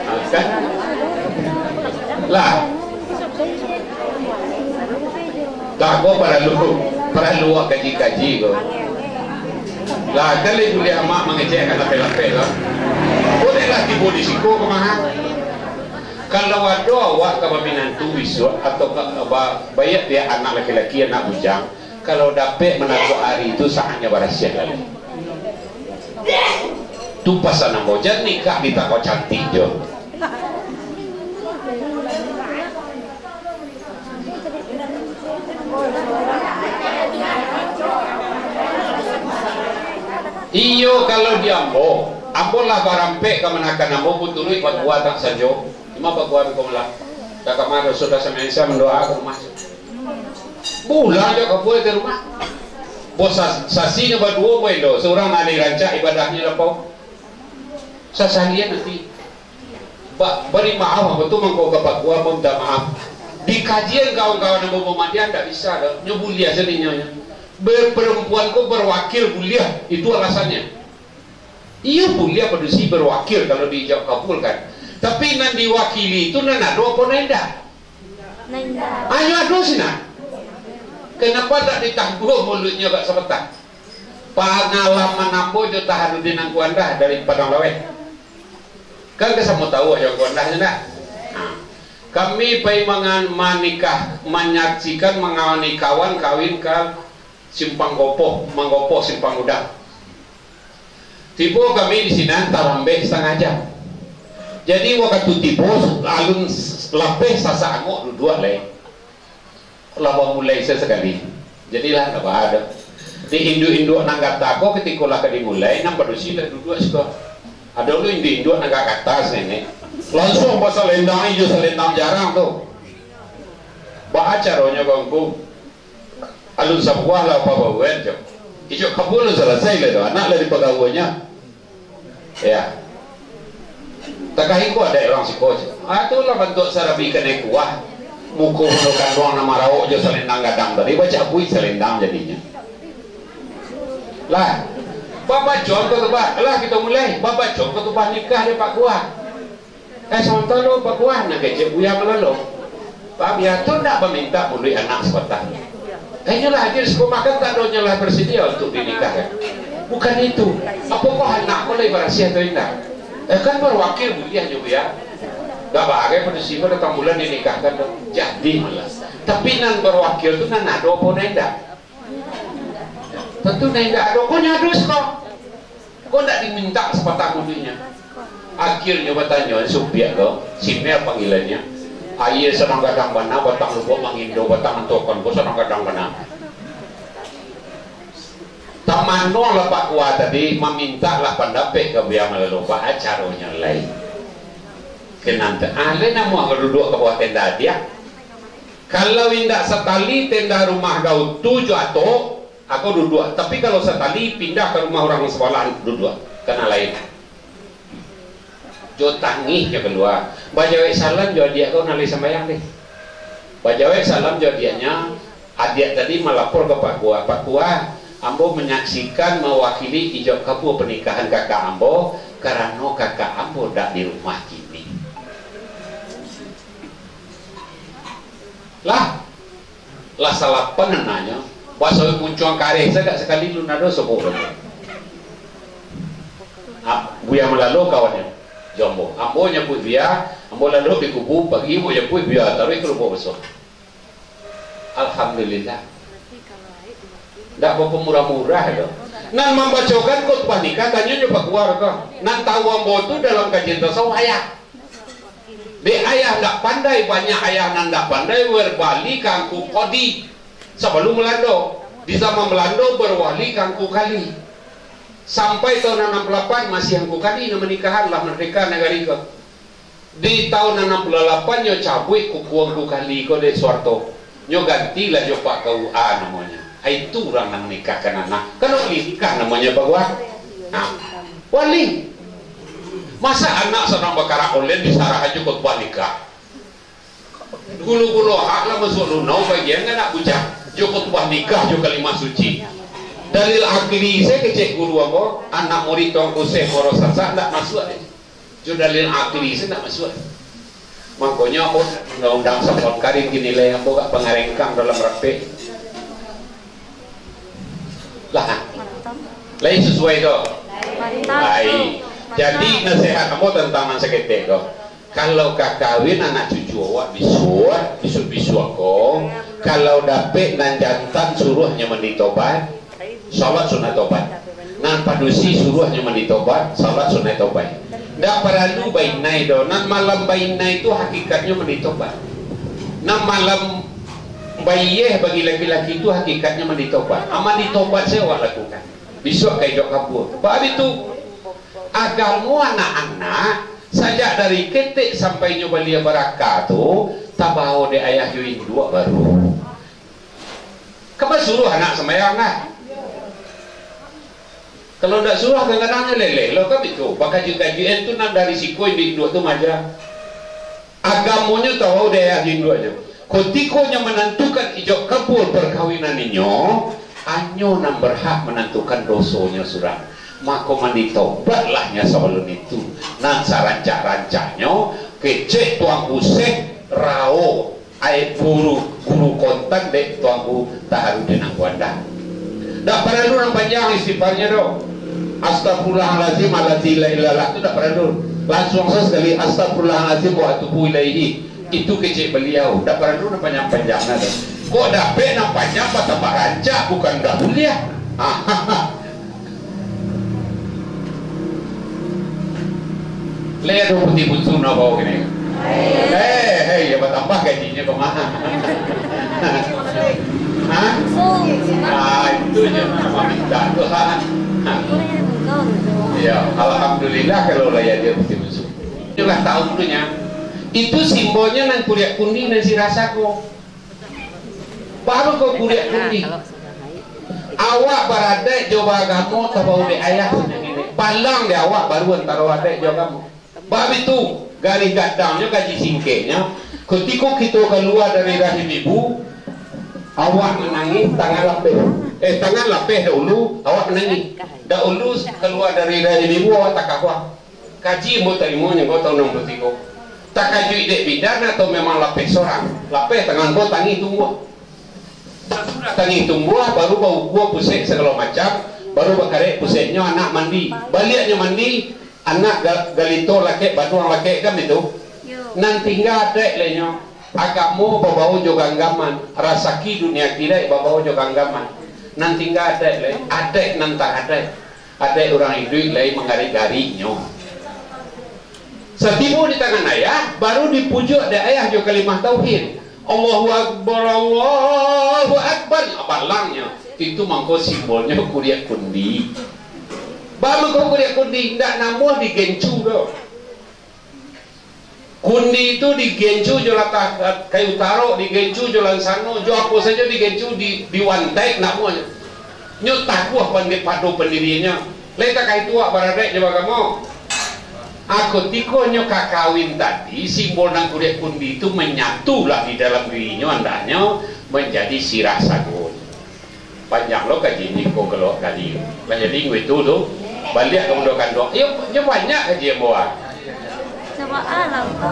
Ah, kan? Lah. Lah, ko paralu, paralu awak kaji-kaji ko. Lah, kan lai buliah amak mangecek ka lapeh-lapeh lah. Buliahlah tibo di siko ko mah. Kalau ado awak ka baminantu bisuak, atau ka, ba-, baiak dek anak laki-laki, anak bujang, kalau dapek manatuak ari tu, saatnyo barasiah lalai. Tu pasan ambo, jan nikah di tangah cantik jo. Iyo, kalau di ambo, ambo lah barampek kamanakan ambo, buturuik pakua tak sajo. Cuma pakua biko lah. Dah kamari sudah samensa mandoa ka rumah. Bulang jo kabua ka rumah. Bo sa-, sasinyo baduo, bo endo. Surang nan rancak ibadahnyo lapau. Sasalian nanti. Ba-, bari maaf, ambo tu mangko ka pakua, ambo minta maaf. Di kajian kawan-kawan ambo pamandian ndak bisa doh. Nyo buliah saninyo nyo. Be-, perempuan ko berwakil buliah, itu alasannyo. Iyo buliah padusi berwakil kalau diijab kabulkan. Tapi nan diwakili itu nan ado apo nan indak? Nan indak. Anyo ado sinan. Kenapa tak ditangguh mulutnyo agak sabatang? Pangalaman ambo jo Taharuddin Angku Andah dari Padang Laweh. Kan ka samo tahu jo Angku Andah tu ndak? Nah, kami pai mangan-, manikah, manyaksikan mangawani kawan kawin ka Simpang Gopoh, Manggopoh Simpang Udang. Tibo kami di sinan talambek satangah jam. Jadi wakatu tibo, alun s-, lapeh sasak angok duduak lai. Lah bamulai sasakali. Jadilah ndak baa doh. Di induak-induak nan gata ko, katiko lah ka dimulai, nan padusi lah duduak siko. Ado lo induak-induak nan gak gata sanenek. Lansuang basalendang, iyo salendang jarang tu. Baa caronyo ko ngku? Alun sabuah lah apa babuek jo. Ijab kabul lah salasai lah tu, anak lah dipagawonyo. Ya. Takah iko adaik urang siko jo. Ah, tu lah bantuak sarabi kanai kuah. Muko bundo kanduang nan marawok jo salendang gadang tadi, bacabuik salendang jadinyo. Lah. Babacok khutubah. Lah, kito mulai. Babacok khutubah nikah dek Pak Kuah. Eh, samantaro Pak Kuah, nan kecek Buya Malalo. Pak Buya tu ndak mamintak muluik anak sabatang. Eh, nyolah hadir sakumah kan, tak ado nyolah bersedia untuk dinikahkan. Bukan itu. Apokoh anak ko lai barasiah atau indak? Eh, kan berwakil buliah nyo, Buya. Ndak bagai padusi ko datang bulan dinikahkan tu. Jadi malah. Tapi nan berwakil tu nan ado apo nan indak? Tantu nan indak ado, ko nyo ado siko. Ko ndak dimintak sapatah bulihnyo. Akhirnyo batanyo supiak ko, si Mel panggilannyo. Aia sadang gadang bana, batang lubuak mangindo, batang antukan ko sadang gadang bana. Tamano lah Pak Kuah tadi, mamintak lah pandapek ka Buya Malalo, baa caronyo lai. Kenante, ah, lai namuah ka duduak ka bawah tenda diak. Kalau indak satali tenda rumah Gautu jo atok, ako duduak. Tapi kalau satali, pindah ka rumah urang sabalah duduak. Kana lain. Jo tangih nyo kalua. Bajawek salam jo adiak ko nan lai sambayang deh. Bajawek salam jo adiaknyo, adiak tadi malapor ka Pak Kuah. "Pak Kuah, ambo manyaksikan mawakili ijab kabua panikahan kakak ambo, karano kakak ambo dak di rumah kini." Lah, lah salapan anaknyo, basawik muncuang kareh sagak sakali lun ado sobok doh. Ah, Buya Malalo kawannyo, jo ambo. Ambo nyabuik Buya, ambo lalu di kubu, pagi ambo nyabuik Buya, taruih ka Lubuak Baso. Alhamdulillah. Ndak bapamurah-murah doh. Nan mambacokan khutbah nikah, tanyo nyo Pak Kuah ko. Nan tahu ambo tu dalam kajian tasawuf, ayah. Dek ayah ndak pandai, banyak ayah nan ndak pandai, weh bali ka Angku Kodi. Sabalum Malando, di zaman Malando berwali ka Angku Kali. Sampai tahun anam puluah lapan masih Angku Kali nan manikahan, lah merdeka nagari ko. Di tahun anam puluah lapan nyo cabuik kuku Angku Kali ko dek Suharto. Nyo gantilah jo Pak K U A namonyo. Ah, itu urang nan manikahkan anak. Kan wali nikah namonyo, Pak Kuah. Nah, wali. Masa anak sadang bakarak online disarah ajo khutbah nikah? Gulu-gulu hak lah masuak lunau bagian anak bujang. Jo khutbah nikah, jo kalimah suci. Dalil akli se kecek guru ambo, anak murid Tuanku Syekh Moro Sasak ndak masuak deh. Jo dalil akli se ndak masuak. Mangkonyo ambo undang-undang Safwan Karim kini lai ambo agak pangarengkang dalam rapek. Lah. Lai sasuai tu? Lai. Jadi nasihat ambo tantang nan saketek tu. Kalau ka kawin anak cucu awak bisuak, bisuak-bisuak ko, kalau dapek nan jantan suruahnyo mandi tobat, salat sunat tobat. Nan padusi suruahnyo mandi tobat, salat sunat tobat. Ndak paralu bainai doh. Nan malam bainai tu hakikatnyo mandi tobat. Nan malam baiyeh bagi laki-laki tu hakikatnyo mandi tobat. Ah, mandi tobat se awak lakukan. Bisuak ka ijok kabua. Bak itu, agamo anak-anak, sajak dari ketek sampai nyo balia baraka tu, tabao dek ayah jo induak baru. Kan basuruah anak sambayang lah. Kalau ndak suruah, kadang-kadang nyo leleh lo kan itu. Bakajuik-kajuik tu nan dari siko induak tu maja. Agamonyo tabao dek ayah induaknyo. Kutiko nyo manantukan ijok kabua parkawinan inyo, anyo nan barhak manantukan dosonyo surang. Mako, mandi tobatlah nyo sabalun itu. Nan sarancak-rancaknyo, kecek Tuanku Syekh, rao ai guru, guru kontan dek Tuanku Taharudin Angkuanda. Ndak paralu nan panjang istighfarnyo doh. Astagfirullahalazim alladzi la ilaha illa tu ndak paralu. Lansuang sajo sakali, astagfirullahalazim wa atubu ilaihi. Itu kecek baliau. Ndak paralu nan panjang-panjang nado. Kok dapek nan panjang batambah rancak, bukan ndak buliah. Lai ado putiah bunsu nan bao kini. Hei, hei, yo batambah gajinyo kok mah. Hah? Ah, itu je maminta tu. Hah? Ya, alhamdulillah kalau lai ado putiah bunsu. Itulah tahu tu nya. Itu simbolnyo nan kuriak kundi nan sirah sago. Baru kau kuriak kundi. Awak baradaik jo baagamo tabao dek ayah. Palang dek awak baru antaro adaik jo agamo. Bab itu, garih gadangnyo, gaji singkeknyo, kutiko kito kalua dari rahim ibu, awak manangih tangan lapeh. Eh, tangan lapeh dahulu, awak manangih. Dahulu kalua dari rahim ibu, awak takawa. Kaji ambo tarimonyo ko tahun anam puluah tigo. Takajuik dek bidan atau memang lapeh sorang? Lapeh tangan ko, tangih tumbuah. Sasudah tangih tumbuah, baru baukua pusek sagalo macam, baru bakarek puseknyo anak mandi. Baliaknyo mandi, anak ga-, galito lakek, baduang lakek, kan itu? Yo. Nan tingga adaik lai nyo. Agamo babao jo ganggaman, rasaki dunia akhirat babao jo ganggaman. Nan tingga adaik lai, adaik nan taradaik. Adaik urang iduik lai manggarik-gariknyo. Satibo di tangan ayah, baru dipujuak dek ayah jo kalimah tauhid. Allahu Akbar, Allahu Akbar. Balangnyo. Itu mangko simbolnyo kuriak kundi. Ba mangko kuriak kundi, ndak namuah digencu doh. Kundi tu digencu jo latah kayu tarok, digencu jo lansano, jo apo sajo digencu, di, diwantaik namuahnyo. Nyo taguah pandi-, pado pandiriannyo. Lai takah itu awak baradaik jo bagamo. Ako tiko nyo ka kawin tadi, simbol nan kuriak kundi tu manyatulah di dalam dirinyo, andaknyo manjadi sirah sagonyo. Panjang lo kaji ni ko galok tadi. Lah jadi ngku itu tu. Baliak ka bundo kanduang. Iyo, nyo banyak kaji ambo ah. Coba alam tu.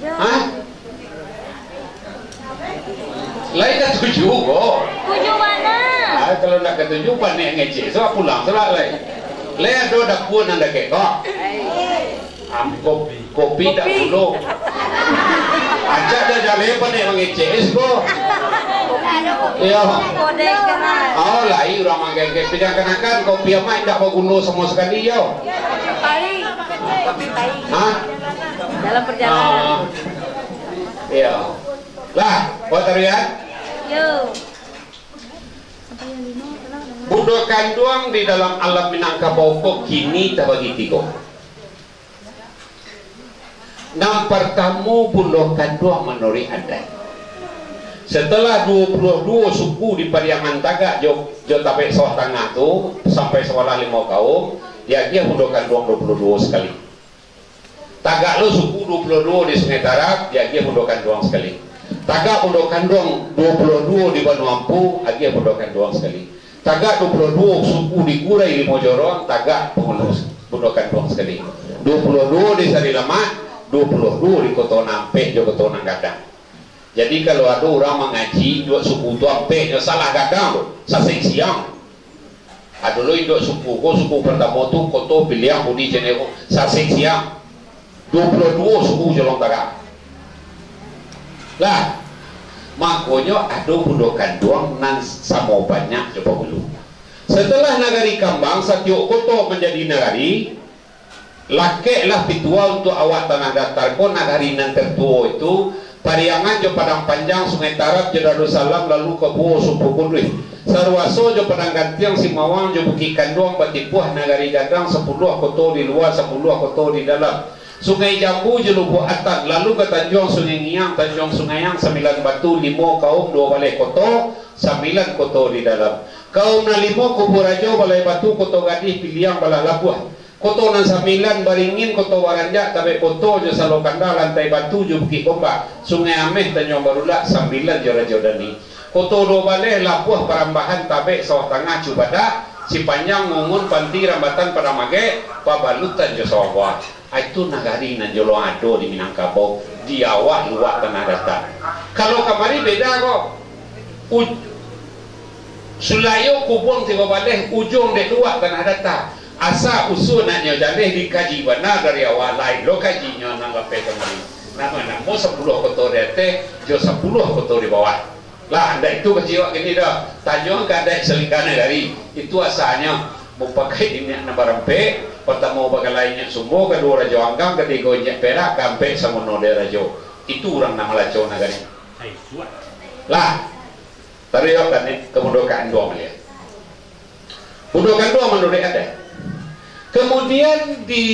Hah? Lai katuju ko. Tuju mana? Ah, kalau ndak katuju, panek ngecek. So, pulang sudah lai. Lai ado dapua nan dakek ko. Am, kopi, kopi dak gulo. Acak dah jaleh panek mangecek es ko. Iyo. Oh, lai urang mangecek. Pidang kanakan kopi amak indak bagulo samo sakali, yo. Pai. Pai. Hah? Dalam perjalanan. Ah. Iyo. Lah, buat tarian? Yo. Bundo kanduang di dalam alam Minangkabau ko kini tabagi tigo. Nan partamo, bundo kanduang manuruik adaik. Satalah duo puluah duo suku di Pariangan Tagak jo jo Tapek Sawah Tangah tu, sampai Sawalah Limau Kaum, diagiah bundo kanduang duo puluah duo sakali. Tagak lo suku duo puluah duo di Sungai Tarab, diagiah bundo kanduang sakali. Tagak bundo kanduang duo puluah duo di Banua Ampu, agiah bundo kanduang sakali. Tagak duo puluah duo suku di Kurai Limo Jorong, tagak pangulu bundo kanduang sakali. Duo puluah duo di Sarilamat, duo puluah duo di Koto Nan Ampek jo Koto Nan Gadang. Jadi, kalau ado urang mangaji duo suku tu ampek nyo salah gadang tu, sasek siang. Ado lo induak suku ko, suku partamo tu Koto Piliang Budi Cenero, sasek siang. Duo puluah duo suku jo lontaran. Lah, makonyo ado bundo kanduang nan samo banyak jo pangulu. Satalah nagari kambang, satiok koto manjadi nagari, lakeklah pitua untuak awak Tanah Datar ko, nagari nan tertuo itu, Pariangan jo Padang Panjang, Sungai Tarab jo Darussalam, lalu Kabuo Sumpu Kunduih. Saruaso jo Padang Gantiang, Simawang jo Bukik Kanduang, batipuah Nagari Gadang, sapuluah koto di lua, sapuluah koto di dalam. Sungai Jambu jo Lubuak Atan, lalu ka Tanjuang Sungai Ngiang, Tanjuang Sungaiang, Sambilan Batu, Limo Kaum, duo baleh koto, sambilan koto di dalam. Kaum nan limo, Kubua Rajo, Balai Batu, Koto Gadih, Piliang, Balah Labuah. Koto nan sambilan, Baringin, Koto Baranjak, Tabek Koto jo Salo Kanda, Lantai Batu jo Bukik Gombak, Sungai Ameh, Tanjuang Barulak, sambilan jo Rajo Dani. Koto duo baleh, Labuah, Parambahan, Tabek, Sawah Tangah, Cubadak, Sipanjang, Ngungun, Panti, Rambatan, Padang Magek, Pabalutan jo Sawah Goa. Ah, itu nagari nan jolong ado di Minangkabau, di awak luak Tanah Datar. Kalau kamari beda ko. U-, Sulayo Kubuang Tigo Baleh, ujuang dek luak Tanah Datar. Asa usua nak nyo jaleh dikaji bana dari awak, lain lo kajinyo nan lapeh kamari. Namo-namo sapuluah koto di ateh, jo sapuluah koto di bawah. Lah, ndak itu kaji awak kini doh. Tanyo ka adaik salingka nagari. Itu asanyo. Mupakai inyiak nan barampek, partamo bagalai inyiak Sumbo, kaduo Rajo Anggang, katigo inyiak Perak, kaampek Samono Dek Rajo. Itu urang nan malaco nagari. Lah, taruih awak ka bundo kanduang baliak. Bundo kanduang manuruik adaik. Kemudian di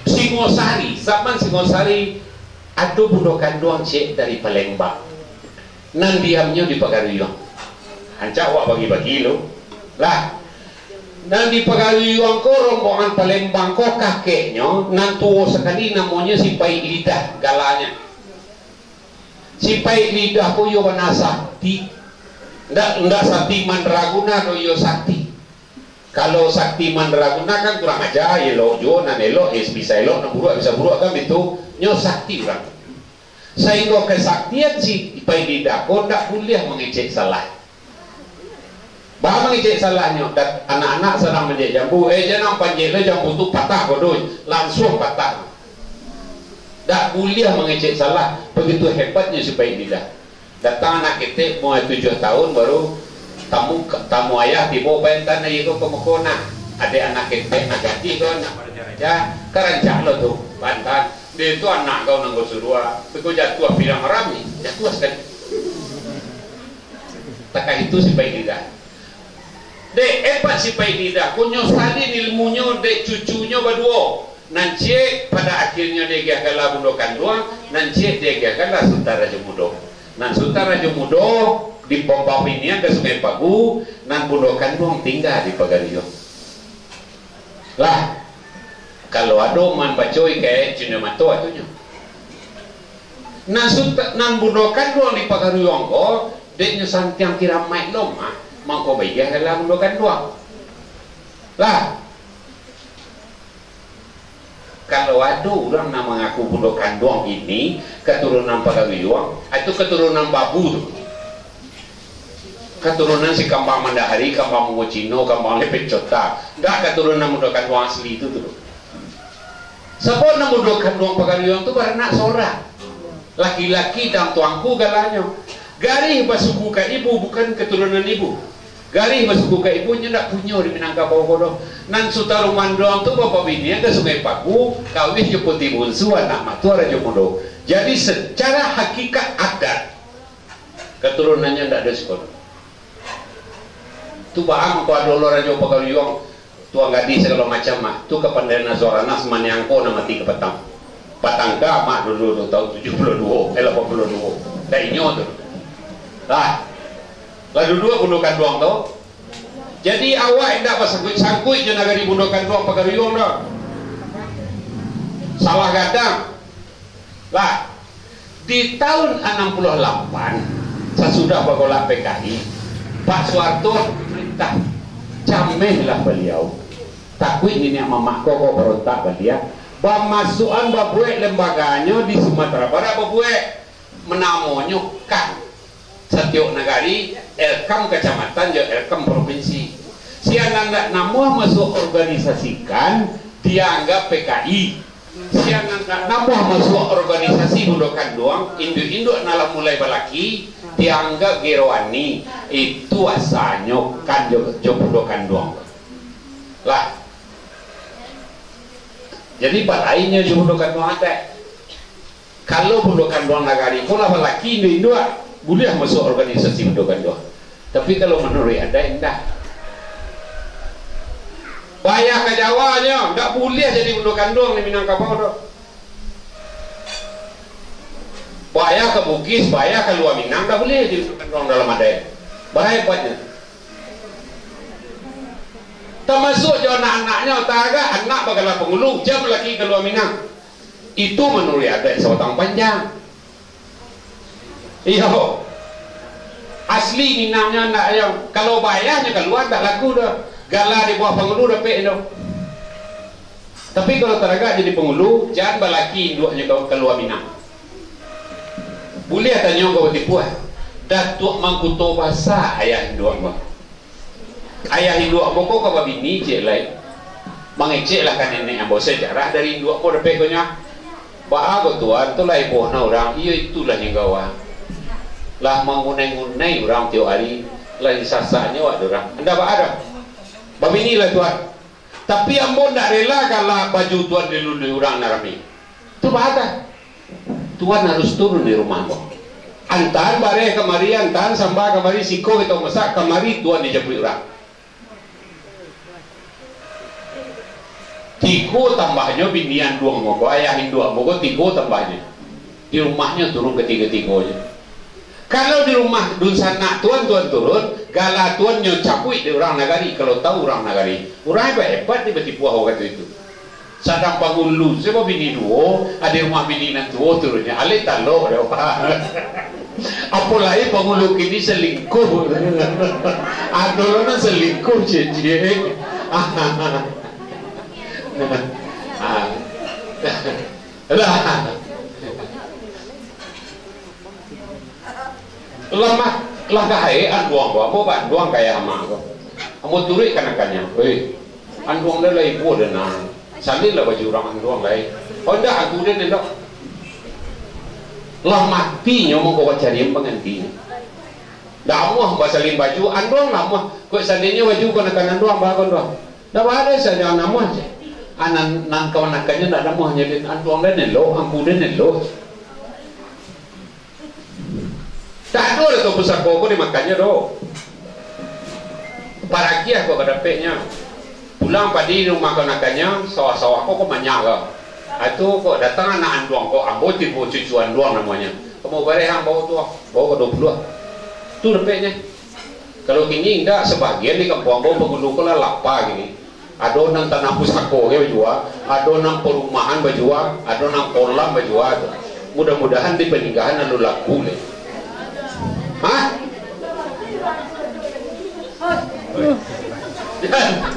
Singosari, zaman Singosari, ado bundo kanduang ciek dari Palembang. Nan diamnyo di Pagaruyuang. Rancak awak bagi-bagi lo. Lah, nan di Pagaruyuang ko, rombongan Palembang ko, kakeknyo nan tuo sakali namonyo Sipaik Lidah, galanyo. Sipaik Lidah ko iyo bana sakti. Ndak, ndak sakti mandraguna doh, iyo sakti. Kalau sakti mandraguna kan kurang aja, elok juo nan elok, eh, bisa elok, nan buruak bisa buruak, kan bitu. Nyo sakti urang. Sahinggo kasaktian Sipaik Lidah ko ndak buliah mangecek salah. Baa mangecek salahnyo? Dat-, anak-anak sadang manjek jambu, eh, jan nan panjek lo jambu tu patah ko doh, lansuang patah. Ndak buliah mangecek salah, bagitu hebatnyo Sipaik Lidah. Datang anak ketek umua tujuah taun, baru tamu, tamu ayah tibo, paintan ayah ko ka muko, nah. Adek anak ketek, anak gadih ko, anak baraja-raja, ka rancak lo tu, paintan. Dek tu anak kau nan kau suruah, tapi kau jatuah pirang rami, jatuah sakali. Takah itu Sipaik Lidah. Dek, hebat Sipaik Lidah, ko nyo salin ilmunyo dek cucunyo baduo. Nan ciek pado akhirnyo diagiah gala Bundo Kanduang, nan ciek diagiah gala Sutan Rajo Mudo. Nan Sutan Rajo Mudo di Pom Pabinian ka Sungai Pagu, nan Bundo Kanduang tingga di Pagaruyuang. Lah, kalau ado mambaco ikaik cunyo mato atunyo. Nan Sutan, nan Bundo Kanduang di Pagaruyuang ko, dek nyo santiang kiramaik lo mah, mangko baiak lah Bundo Kanduang. Lah, kalau ado urang nan mangaku Bundo Kanduang ini katurunan Pagaruyuang, itu katurunan babu tu. Katurunan si Kambang Mandahari, Kambang Bungo Cino, Kambang Lepet Cota. Ndak katurunan Bundo Kanduang asli tu, tu. Sabab nan Bundo Kanduang Pagaruyuang tu baranak sorang. Laki-laki dan tuanku galanyo. Garih basuku ka ibu, bukan katurunan ibu. Garih basuku ka ibu nyo ndak punyo di Minangkabau ko doh. Nan Sutan Rumandoang tu bapabinian ka Sungai Pagu, kawin jo Puti Bunsu, anak matua Rajo Mudo. Jadi, secara hakikat adat, katurunannyo ndak ado siko doh. Tu baa mangko ado lo Rajo Pagaruyuang, Tuan Gadih sagalo macam mah. Tu kapandaian Azwar Anas maniangko nan mati ka patang. Patang ka mah dulu tu, taun tujuah puluah duo, eh, lapan puluah duo. Ndak inyo tu. Lah. Lah duduak Bundo Kanduang tu. Jadi, awak indak basangkuik-sangkuik jo nagari Bundo Kanduang Pagaruyuang doh. Salah gadang. Lah, di tahun anam puluah lapan, sasudah bagolak P K I, Pak Suharto perintah, camehlah baliau. Takuik niniak mamak ko, ko barontak baliak. Bamasuakan babuek lembaganyo di Sumatera Barat, babuek. Namonyo kan. Satiok nagari, Elkam kacamatan jo Elkam provinsi. Siang nan ndak namuah masuak organisasi kan, dianggap P K I. Siang nan ndak namuah masuak organisasi Bundo Kanduang, induak-induak nan lah mulai balaki, dianggap gerowani. Itu asanyo kan jo, jo Bundo Kanduang. Lah. Jadi, balain nyo jo Bundo Kanduang adaik. Kalau Bundo Kanduang nagari ko lah balaki induak-induak, buliah masuak organisasi Bundo Kanduang. Tapi kalau manuruik adaik, indak. Baya ka Jawa nyo, indak buliah jadi Bundo Kanduang di Minangkabau tu. Baya ka Bugis, baya ka Lua Minang, indak buliah jadi Bundo Kanduang dalam adaik. Bara hebatnyo. Tamasuak jo anak-anaknyo, tagak anak bagala pangulu, jan balaki ka Lua Minang. Itu manuruik adaik Sabatang Panjang. Iyo. Asli Minangnyo ndak, iyo. Kalau bayanyo kalua, ndak laku doh. Gala di bawah pangulu dapek doh. Tapi kalau taragak jadi pangulu, jan balaki induaknyo ka, ka Lua Minang. Buliah tanyo ka Batipuah, Datuak Mangkuto Basa ayah induak ambo. Ayah induak ambo ko ka babini ciek lai. Mangeceklah ka nenek ambo sajarah dari induak ambo dapek ko nyo. Baa ko tuan, tu lah iboh na urang, iyo itulah nyo gawa. Lah mangunai-ngunai urang tiok ari, lah disasaknyo awak dek urang. Ndak baa doh. Babinilah tuan. Tapi ambo ndak rela gala baju tuan dilului urang nan rami. Tu baa doh. Tuan harus turun di rumah ambo. Antaan bareh kamari, antaan samba kamari, siko kito masak, kamari tuan dijapuik urang. Tigo tambahnyo bini induak ambo ko, ayah induak ambo ko, tigo tambahnyo. Di rumahnyo turun katigo-tigonyo. Kalau di rumah dunsanak tuan, tuan turun, gala tuan nyo cabuik dek urang nagari, kalau tahu urang nagari. Urang hebat-hebat di Batipuah wakatu itu. Sadang pangulu, se babini duo, ado rumah bini nan tuo turunnyo, alai talok dek urang. Apo lai pangulu kini salingkuh. Ado lo nan salingkuh, ciek-ciek. Ah. Lah. Lah mah, lah gahaek anduang ko, ambo baanduang ka ayah amak ko. Ambo turuik kanakannyo, "Oi, anduang den lah ibo den nah. Salin lah baju urang anduang lai." "Oh, indak, angku den elok." Lah mati nyo mangko bacarian panggantinyo. Ndak amuah basalin baju, anduang lah amuah. Kok salinyo baju kanakan anduang, baa ko anduang? Ndak baa doh, sajo namuah se. Ah, nan, nan kamanakannyo ndak namuah nyo den, anduang den elok, angku den elok. Tak ado doh tu pusako ko dimakannyo doh. Paragiah ko ka dapeknyo. Pulang padi di rumah kanakannyo, sawah-sawah ko, ko manyah ko. Ah, tu ko datang anak anduang ko, ambo tibo cucu anduang namonyo. Ambo bareh ang bao tu, bao ka duo puluah. Tu dapeknyo. Kalau kini indak, sabagian di kampuang ambo pangulu ko lah lapa kini. Ado nan tanah pusako ge bajua, ado nan parumahan bajua, ado nan kolam bajua tu. Mudah-mudahan di paninggahan lalu laku le. Hah?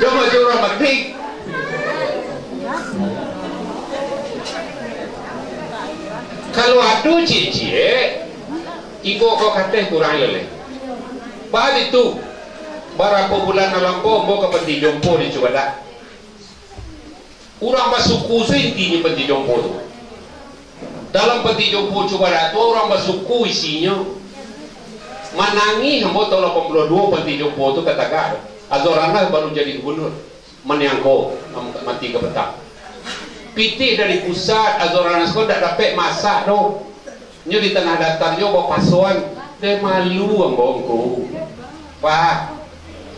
Cuma curang batik. Kalau ado ciek-ciek, ibo ko kateh kurang leleh. Baa itu, barapo bulan nan lampau ambo ka panti jompo di Cubadak. Urang basuku se intinyo panti jompo tu. Dalam panti jompo Cubadak tu, urang basuku isinyo. Manangih ambo tahun lapan puluah duo panti jompo tu ka tagak tu. Azwar Anas baru jadi gubernur. Maniangko, mati ka patang. Pitih dari pusat, Azwar Anas ko dak dapek masak doh. Nyo di tanah datar nyo bapasoan, deh malu ambo ngku. Wah,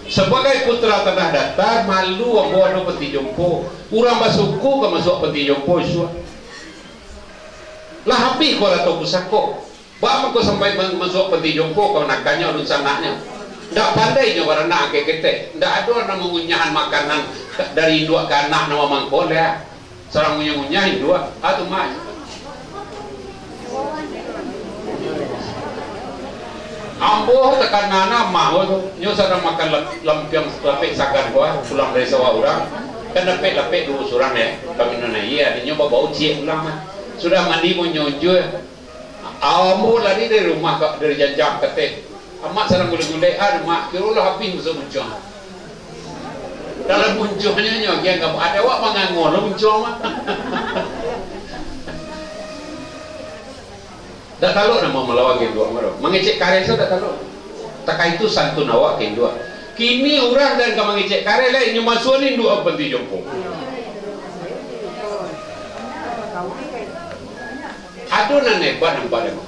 sabagai putra tanah datar, malu ambo ado panti jompo. Urang basuku ka masuak panti jompo isuak. Lah abih ko arato pusako. Baa mangko sampai ma-, masuak panti jompo kamanakannyo, dunsanaknyo. Ndak pandai nyo baranak ketek. Ndak ado nan mangunyahan makanan dari induak ka anak nan mamangko lai. Surang ngunyah-ngunyah induak, ah, tu mah. Ambo takana mah tu, nyo sadang makan lam-, lampiang lapek sagan ko, ah, pulang dari sawah urang. Kan lapek-lapek duo surang, yo. Kami nan aia, adinyo babau ciek pulang mah. Sudah mandi, mo nyonjua. Ambo lari dari rumah ka, dari janjang ka ateh. Amak sadang gulek-gulek, ah, Mak, kiro lah abih masuak muncuang. Dalam muncuangnyo nyo, agiah ka, ado awak mangango lah muncuang, Mak. Dak talok namo malawan ka induak, Mak, doh. Mangecek kareh sa dak talok. Takah itu santun awak ka induak. Kini urang jan ka mangecek kareh lai, inyo masuak induak ka panti jompo. Ado nan hebat nampak dek ambo.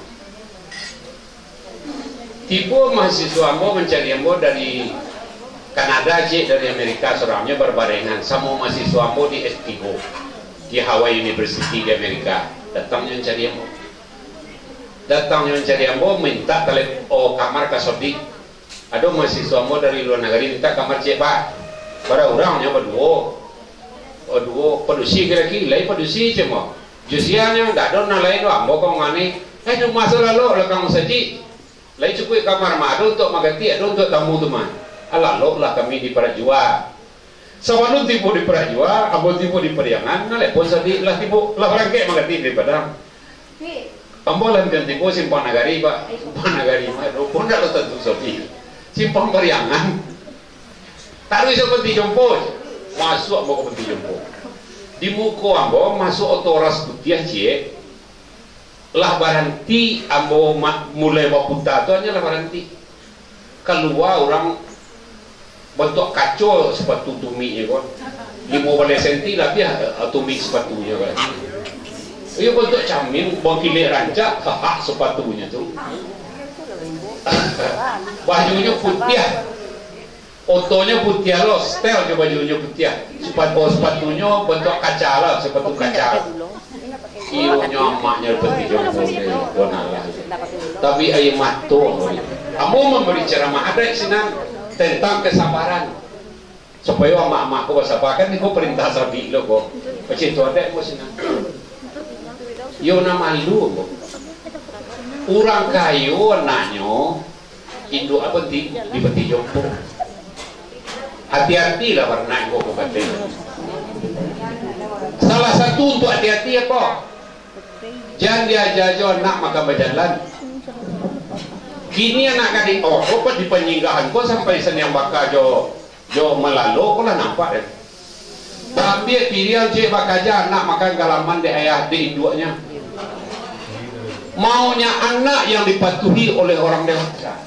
Tibo mahasiswa ambo mancari ambo dari Kanada, ciek dari Amerika, surang nyo barbarengan samo mahasiswa ambo di S tigo di Hawaii University di Amerika. Datang nyo mancari ambo. Datang nyo mancari ambo, mintak talep-, oh, kamar ka Sodik. Ado mahasiswa ambo dari lua nagari mintak kamar ciek, Pak. Bara urang nyo? Baduo. Oh, duo. Padusi ka laki, lai padusi ceh ambo. Jusianyo, ndak ado nan lain doh, ambo ka mangani. Eh, rumah tu lalok balakang musajik. Lai cukuik kamar mah, ado untuak mangganti, ado untuak tamu tu mah. Ah, laloklah kami di Parak Jua. Sabalun tibo di Parak Jua, ambo tibo di Pariangan, nalepon Sodik lah tibo, lah barangkek mangganti dari Padang. Ambo lah tibo Simpang Nagari, Pak. Simpang Nagari mah, rupo ndak lah tantu Sodik. Simpang Pariangan. Taruih ka panti jompo. Masuak ambo ka panti jompo. Di muko ambo masuak oto ras putiah ciek. Lah baranti ambo ma-, mulai baputa tu, hanyo lah baranti. Kalua urang bantuak kaco sapatu tumiknyo ko. Limo baleh senti labiah, eh, tumik sapatunyo ko. Iyo bantuak camin, bangkilek rancak, hahak sapatunyo tu. Bajunyo putiah. Otonyo putiah lo, setel jo bajunyo putiah. Sepat-, oh, sapatunyo bantuak kaca lo, sapatu kaca. Iyo nyo amaknyo panti jompo, eh, tuan Allah. Tapi aia mato ambo. Ambo mambari caramah adaik sinan tantang kasabaran. Supayo amak-amak ko basaba, kan iko parintah Sodik lo ko. Pacik tu adaik ambo sinan. Iyo nan malu ambo. Urang kayo anaknyo, induak apo ti-, di panti jompo. Hati-hatilah baranak ko, ko kato. Salah satu untuak hati-hati apo? Jan diaja jo anak makan bajalan. Kini anak gadih, oh, ko dipanyinggahan ko sampai saniang baka jo, jo malalo ko lah nampak deh. Taambiak piriang ciek bakaja, anak makan galaman dek ayah, dek induaknyo. Maunya anak yang dipatuhi oleh orang dewasa.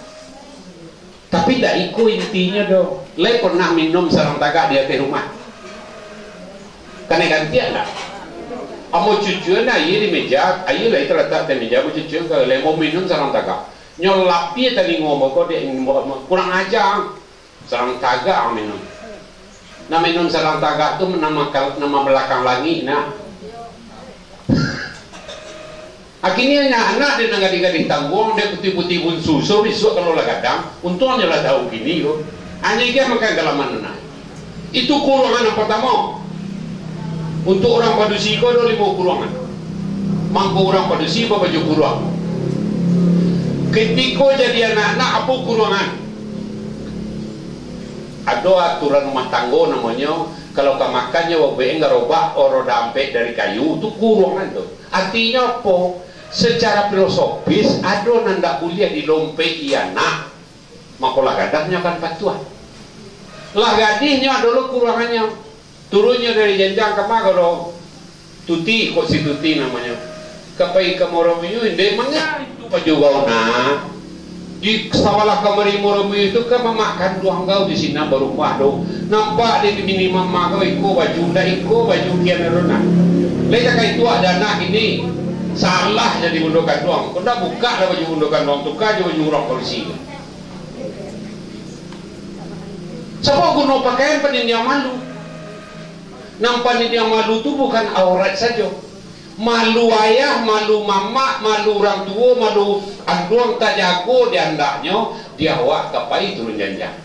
Tapi ndak iko intinyo doh. Lai pernah minum sarang tagak di ateh rumah? Kanai gantian ndak? Ambo cucuan aia di meja, aia lai talatak ateh meja, ambo cucuan ka galeh, ambo minun sarang tagak. Nyo lapia talingo ambo ko dek, kurang aja. Sarang tagak minun. Nan minun sarang tagak tu nama kal-, nama balakang langik, nak. Akhirnyo, anak dek nan gadih-gadih tangguang, dek putih-putih bunsu, so bisuak kalau lah gadang, untuangnyo lah tahu kini ko. Hanyo ikan makan galaman anak. Itu kuruangan nan partamo. Untuak urang padusi ko ado limo kuruangan. Mangko urang padusi babaju kuruang. Ketiko jadi anak-anak, apo kuruangan? Ado aturan rumah tanggo namonyo, kalau ka makannyo babuek garobak, oro dampek dari kayu, tu kuruangan tu. Artinyo apo? Secara filosofis, ado nan ndak buliah dilompek-i anak, mako lah gadahnyo akan patuah. Lah gadihnyo ado lo kuruangannyo. Turunnyo dari janjang kama ko do. Tuti, kok si Tuti namonyo. Ka pai ka Muaro Buyuih, ndeh manga itu baju gaun, nah. Di sabalah kamari Muaro Buyuih tu kan mamak kanduang kau di sinan barumah tu. Nampak di bini mamak kau iko baju, ndak iko baju kian ado nah. Lai takah itu ado anak ini. Salah jadi bundo kanduang. Kau ndak buka lah baju bundo kanduang, tuka jo baju urang padusi. Sabab guno pakaian pandindiang malu. Nan pandindiang malu tu bukan aurat sajo. Malu ayah, malu mamak, malu urang tuo, malu Anduang tajago di andaknyo, di awak ka pai turun janjang.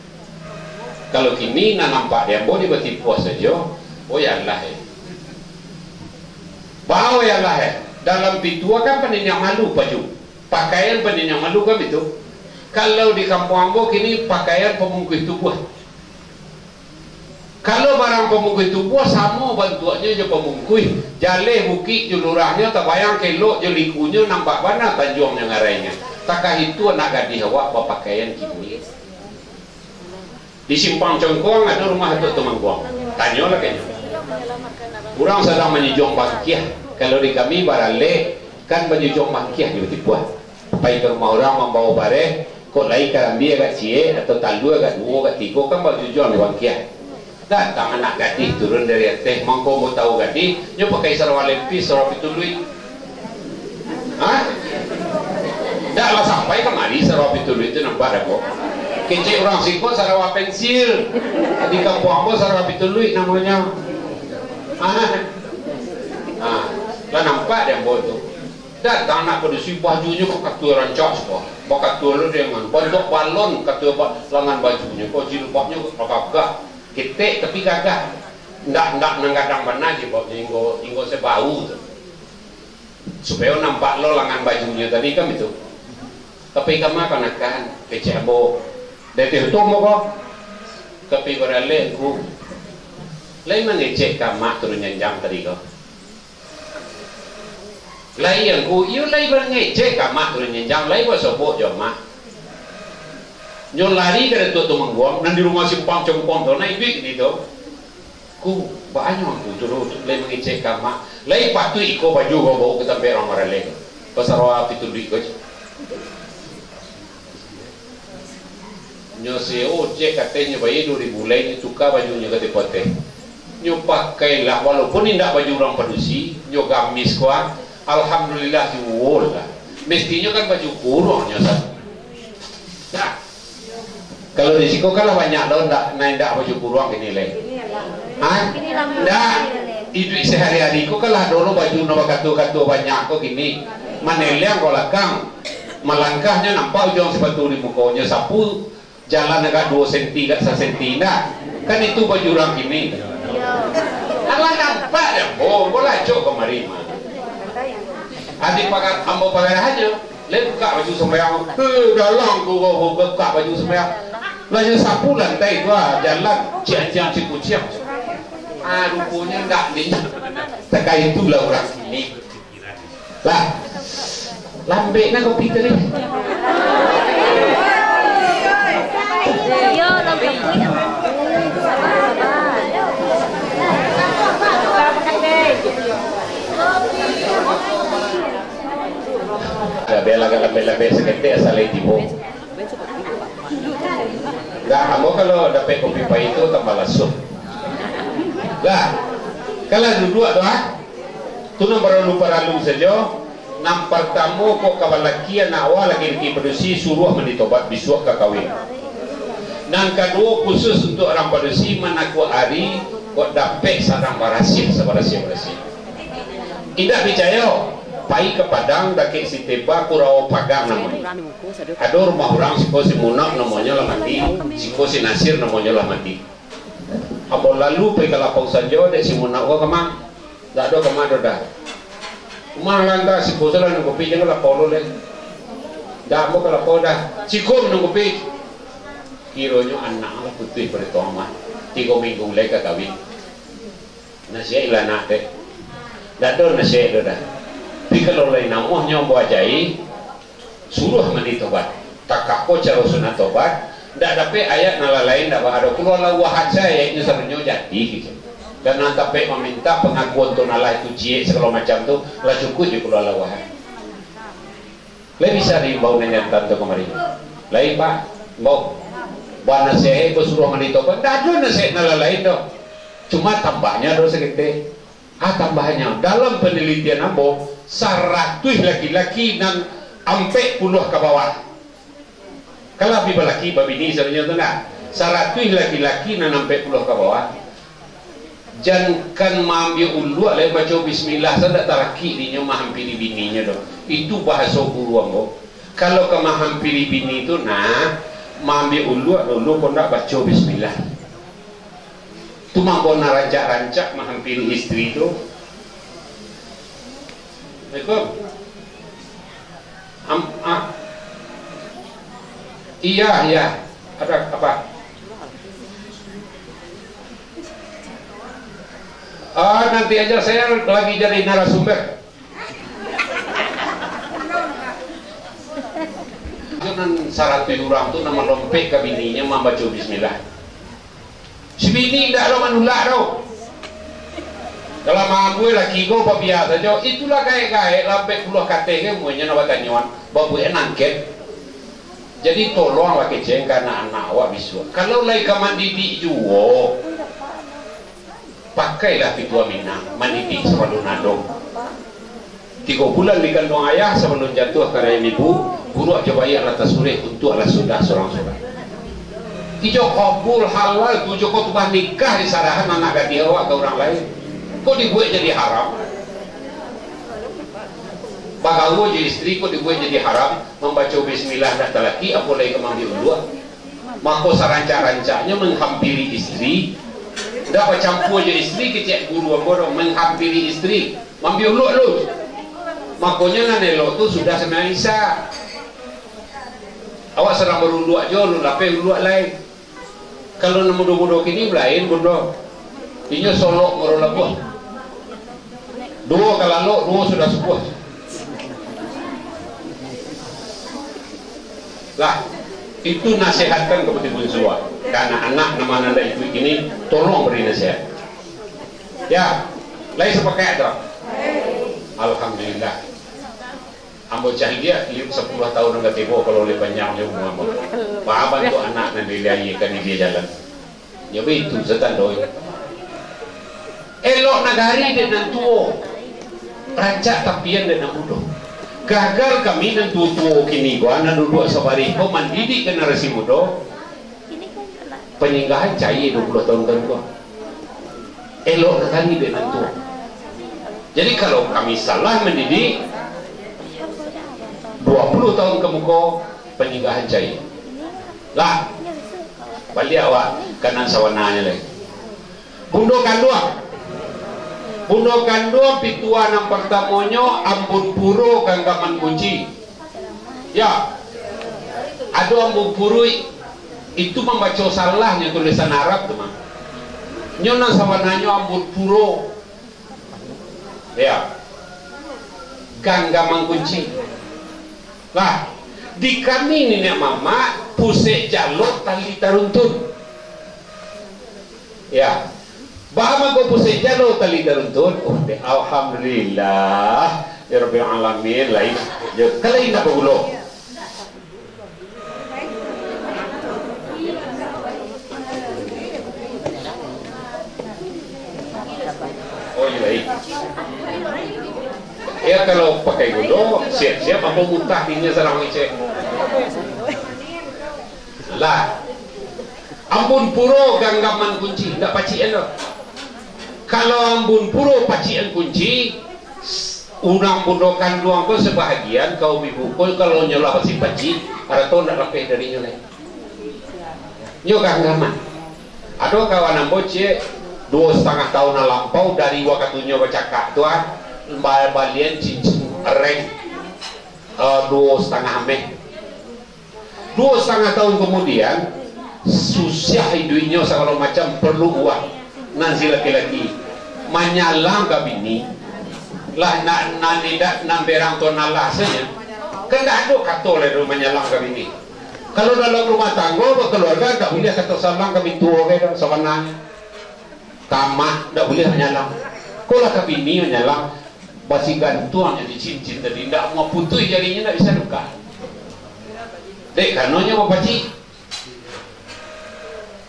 Kalau kini nan nampak di ambo di batipuah sajo, oh ya Allah, eh. Bao ya Allah, eh. Dalam pitua kan paniniak malu baju. Pakaian paniniak malu kan itu. Kalau di kampuang ambo kini pakaian pamungkuih tubuah. Kalau barang pamungkuih tubuah, samo bantuaknyo jo pamungkuih, jaleh bukik jo lurahnyo, tabayang ka elok jo likunyo, nampak bana tanjuangnyo ngarainyo. Takah itu anak gadih awak bapakaian kini. Di Simpang Congkoang ado rumah Datuak Tumangguang. Tanyolah ka inyo. Urang sadang manyujuang bangkiah. Kalau di kami baralek, kan manyujuang bangkiah di batipuah. Pai ka rumah urang mambawa bareh, kok lai karambia agak ciek, atau talua agak duo, agak tigo, kan bajujuang di bangkiah. Datang anak gadih turun dari ateh, mangko ambo tahu gadih, nyo pakai sarawa lempis, sarawa pituluik. Hah? Dak lah sampai kamari sarawa pituluik tu nampak dah, kok. Kecek urang siko sarawa pensil, di kampuang ambo sarawa pituluik namonyo. Hah? Ah, lah nampak di ambo tu. Datang anak padusi, bajunyo kok katua rancak siko. Bakatua lo dengan bantuak balon, katua ba-, langan bajunyo, kok jilbabnyo kok gagah. Ketek tapi gagah. Ndak, ndak nan gadang bana jilbabnyo, inggo, inggo sabau tu. Supayo nampak lo langan bajunyo tadi kan itu. Tapi kama kanakan, kecek ambo. Deteh tu ambo ko. Tapi baralek ku. Lai mangecek ka mak turun janjang tadi ko. Lai angku, iyo lai bangecek ka mak turun janjang, lai basobok jo mak. Nyo lari ka Datuak Tumangguang, nan di rumah Simpang Congkoang tu, nan iduik kini tu. Ku, baa nyo angku tu, lai mangecek ka mak. Lai patuik iko baju kau bawa ka tampek urang baralek. Basarawa pituluik ko. Nyo sewa ojek, katonyo bayia duo ribu lai, nyo tuka bajunyo ka tipo ateh. Nyo pakailah, walaupun indak baju urang padusi, nyo gamis ko, ah. Alhamdulillah, juo lah. Mestinyo kan baju kuruang nyo sa-, nah, kalau di siko kan lah banyak lo ndak, nan indak baju kuruang kini lai. Hah? Ndak. Iduik sahari-hari ko kan lah dulu baju nan bakatua-katua banyak ko kini. Maneleng ko lakang. Malangkahnyo nampak ujuang sapatu di mukonyo, sapu jalan agak duo senti, agak sasenti, ndak? Kan itu baju urang kini. Alah nampak deh, oh, ambo lacok kamari mah. Adi pagar, ambo pagar aja, lai buka baju sambayang. Heh, dalang tu, buka baju sambayang. Lah nyo sapu lantai tu, ah, jalan, ciang-ciang, cikuciang. Ah, ruponyo ndak ni. Takah itulah urang kini. Lah, lambek nah kopi tadi. Yo, lambek. Lah, bialah agak lambek-lambek saketek, asal lai tibo. Lah, ambo kalau dapek kopi pahit tu tambah lasuah. Lah, kalau duduak tu, ah. Tu nan paralu-paralu sajo. Nan partamo, kok ka balaki anak awak laki-laki padusi, suruah mandi tobat, bisuak ka kawin. Nan kaduo, khusus untuak urang padusi, manakuak ari, kok dapek sadang barasiah, sabarasiah-barasiah. Indak picayo, pai ka Padang, dakek Siteba, Kurawa Pagang namonyo. Ado rumah urang, siko si Munok namonyo lah mati, siko si Nasir namonyo lah mati. Ambo lalu pai ka lapau sajo, dek si Munok ko kamang. Ndak ado kamang doh dah. Umah lantah si Puso lah minum kopi, jan ka lapau lo lai. Ndak, ambo ka lapau dah. Siko minum kopi. Kironyo anak lah putuih pado tu amah. Tigo minggu lai ka kawin. Nasihat ilah anak teh. Ndak ado nasihat doh dah. Tapi kalau lai namuahnyo ambo ajai, suruah mandi tobat. Takah ko caro sunat tobat, ndak dapek ayat nan lalain, ndak ba-, ado Qul Huwallahu Ahad sajo ayatnyo sadonyo jadi gitu. Dan nan dapek maminta pangakuan tu nan lah itu ciek sagalo macam tu, lah cukuik jo Qul Huwallahu Ahad. Lai bisa diimbau nan jantan tu kamari? Lai, Pak, imbau. Banasihat, basuruah mandi tobat, ndak ado nasihat nan lalain doh. Cuma tambahnyo ado saketek. Ah, tambahnyo, dalam panalitian ambo, saratuih laki-laki nan ampek puluah ka bawah. Kan lah bi balaki, babini sadonyo tu nah. Saratuih laki-laki nan ampek puluah ka bawah. Jankan maambiak uluak lai baco bismillah, sa ndak tarakik dinyo mahampiri bininyo doh. Itu bahaso guru ambo. Kalau ka mahampiri bini tu, nah, maambiak uluak dulu, kok ndak baco bismillah. Tu mangko nan rancak-rancak mahampiri istri tu. Assalamualaikum. Am-, ah. Iya, iya. Ada apa? Ah, nanti aja, saya lagi jadi narasumber. Itu nan saratuih urang tu nan malompek ka bininyo mambaco bismillah. Si bini indak lo manulak tu. Kalau mambuek laki ko pabia sajo, itulah gaek-gaek lambek puluah kateh ke muahnyo nak batanyoan, babuek nangkek. Jadi tolonglah kecek ka anak-anak awak bisuak. Kalau lai ka mandidik juo, pakailah pituah Minang, mandidik sabalun ado. Tigo bulan di kanduang ayah, sabalun jatuah ka rahim ibu, buruak jo baiak lah tasureh, untuak lah sudah surang-surang. Ijo kabul halal tu, jo khotbah nikah disarahan anak gadih awak ka urang lain. Kok dibuek jadi haram? Bagaul jo istri kok dibuek jadi haram? Mambaco bismillah ndak talakik, apo lai ka maambiak uluak. Mako sarancak-rancaknyo manghampiri istri, ndak bacampua jo istri, kecek guru ambo tu, manghampiri istri, maambiak uluak lu. Makonyo nan elok tu sudah sambayang Isya. Awak sadang baruluak jo, lu lapeh uluak lai. Kalau nan mudo-mudo kini lain, Bundo. Inyo solok maro labuah. Duo ka lalok, duo sudah subuah. Lah, itu nasihatkan ka Puti Bunsu, ah. Ka anak-anak nan ma nan ndak ikuik kini, tolong bari nasihat. Ya, lai sapakaik tu? Alhamdulillah. Ambo caliak, li-, sapuluah taun nan ka tibo, kalau lai panjang jo umua ambo. Paham tu anak nan dilahiekan di dia jalan. Yo baitu satandonyo. Elok nagari dek nan tuo, rancak tapian dek nan mudo. Gagal kami nan tuo-tuo kini ko, nan duduak sabarih ko mandidik generasi mudo, panyinggahan cayie duo puluah taun ka muko. Elok nagari dek nan tuo. Jadi kalau kami salah mandidik, duo puluah taun ka muko, panyinggahan cayie. Lah, baliak awak ka nan sabananyo lai. Bundo kanduang. Bundo kanduang pituah nan partamonyo Ambun Puro Ganggaman Kunci. Ya. Ado Ambun Puro, itu mambaco salah nyo tulisan Arab tu mah. Nyo nan sabananyo Ambun Puro. Ya. Ganggaman Kunci. Lah, di kami niniak mamak, pusek jalo tali taruntun. Ya. Baa mangko pusek jalo tali taruntun? Oh, dek, alhamdulillah. Ya Rabbil Alamin, lain. Yo, kalau indak bagulo. Oh, iyo, baik. Ya, kalau pakai gulo, siap-siap ambo muntah, inyo sadang mangecek. Lah. Ambun Puro Ganggaman Kunci, ndak pacikan doh. Kalau Ambun Puro pacikan kunci, urang bundo kanduang ko sabahagian kaum ibu ko, kalau nyo lah pasti pacik, arato ndak lapeh dari nyo lai. Nyo ganggaman. Ado kawan ambo ciek, duo satangah taun nan lampau dari wakatunyo bacakak tu, ah, ba-, balian cincin reng, eh, duo satangah ameh. Duo satangah taun kamudian, susah iduiknyo sagalo macam, parlu uang. Nan si laki-laki manyalang ka bini, lah nak, nan indak, nan berang tu nan lah sajo. Kan ndak ado kato lai tu manyalang ka bini. Kalau dalam rumah tanggo, bakaluarga, ndak buliah kato salang ka mintuo ka tu, sabananyo. Kamah, ndak buliah manyalang. Ko lah ka bini manyalang, basi gantuang jadi cincin tadi, ndak amuah putuih jarinyo, ndak bisa duka. Dek, karano nyo bapacik.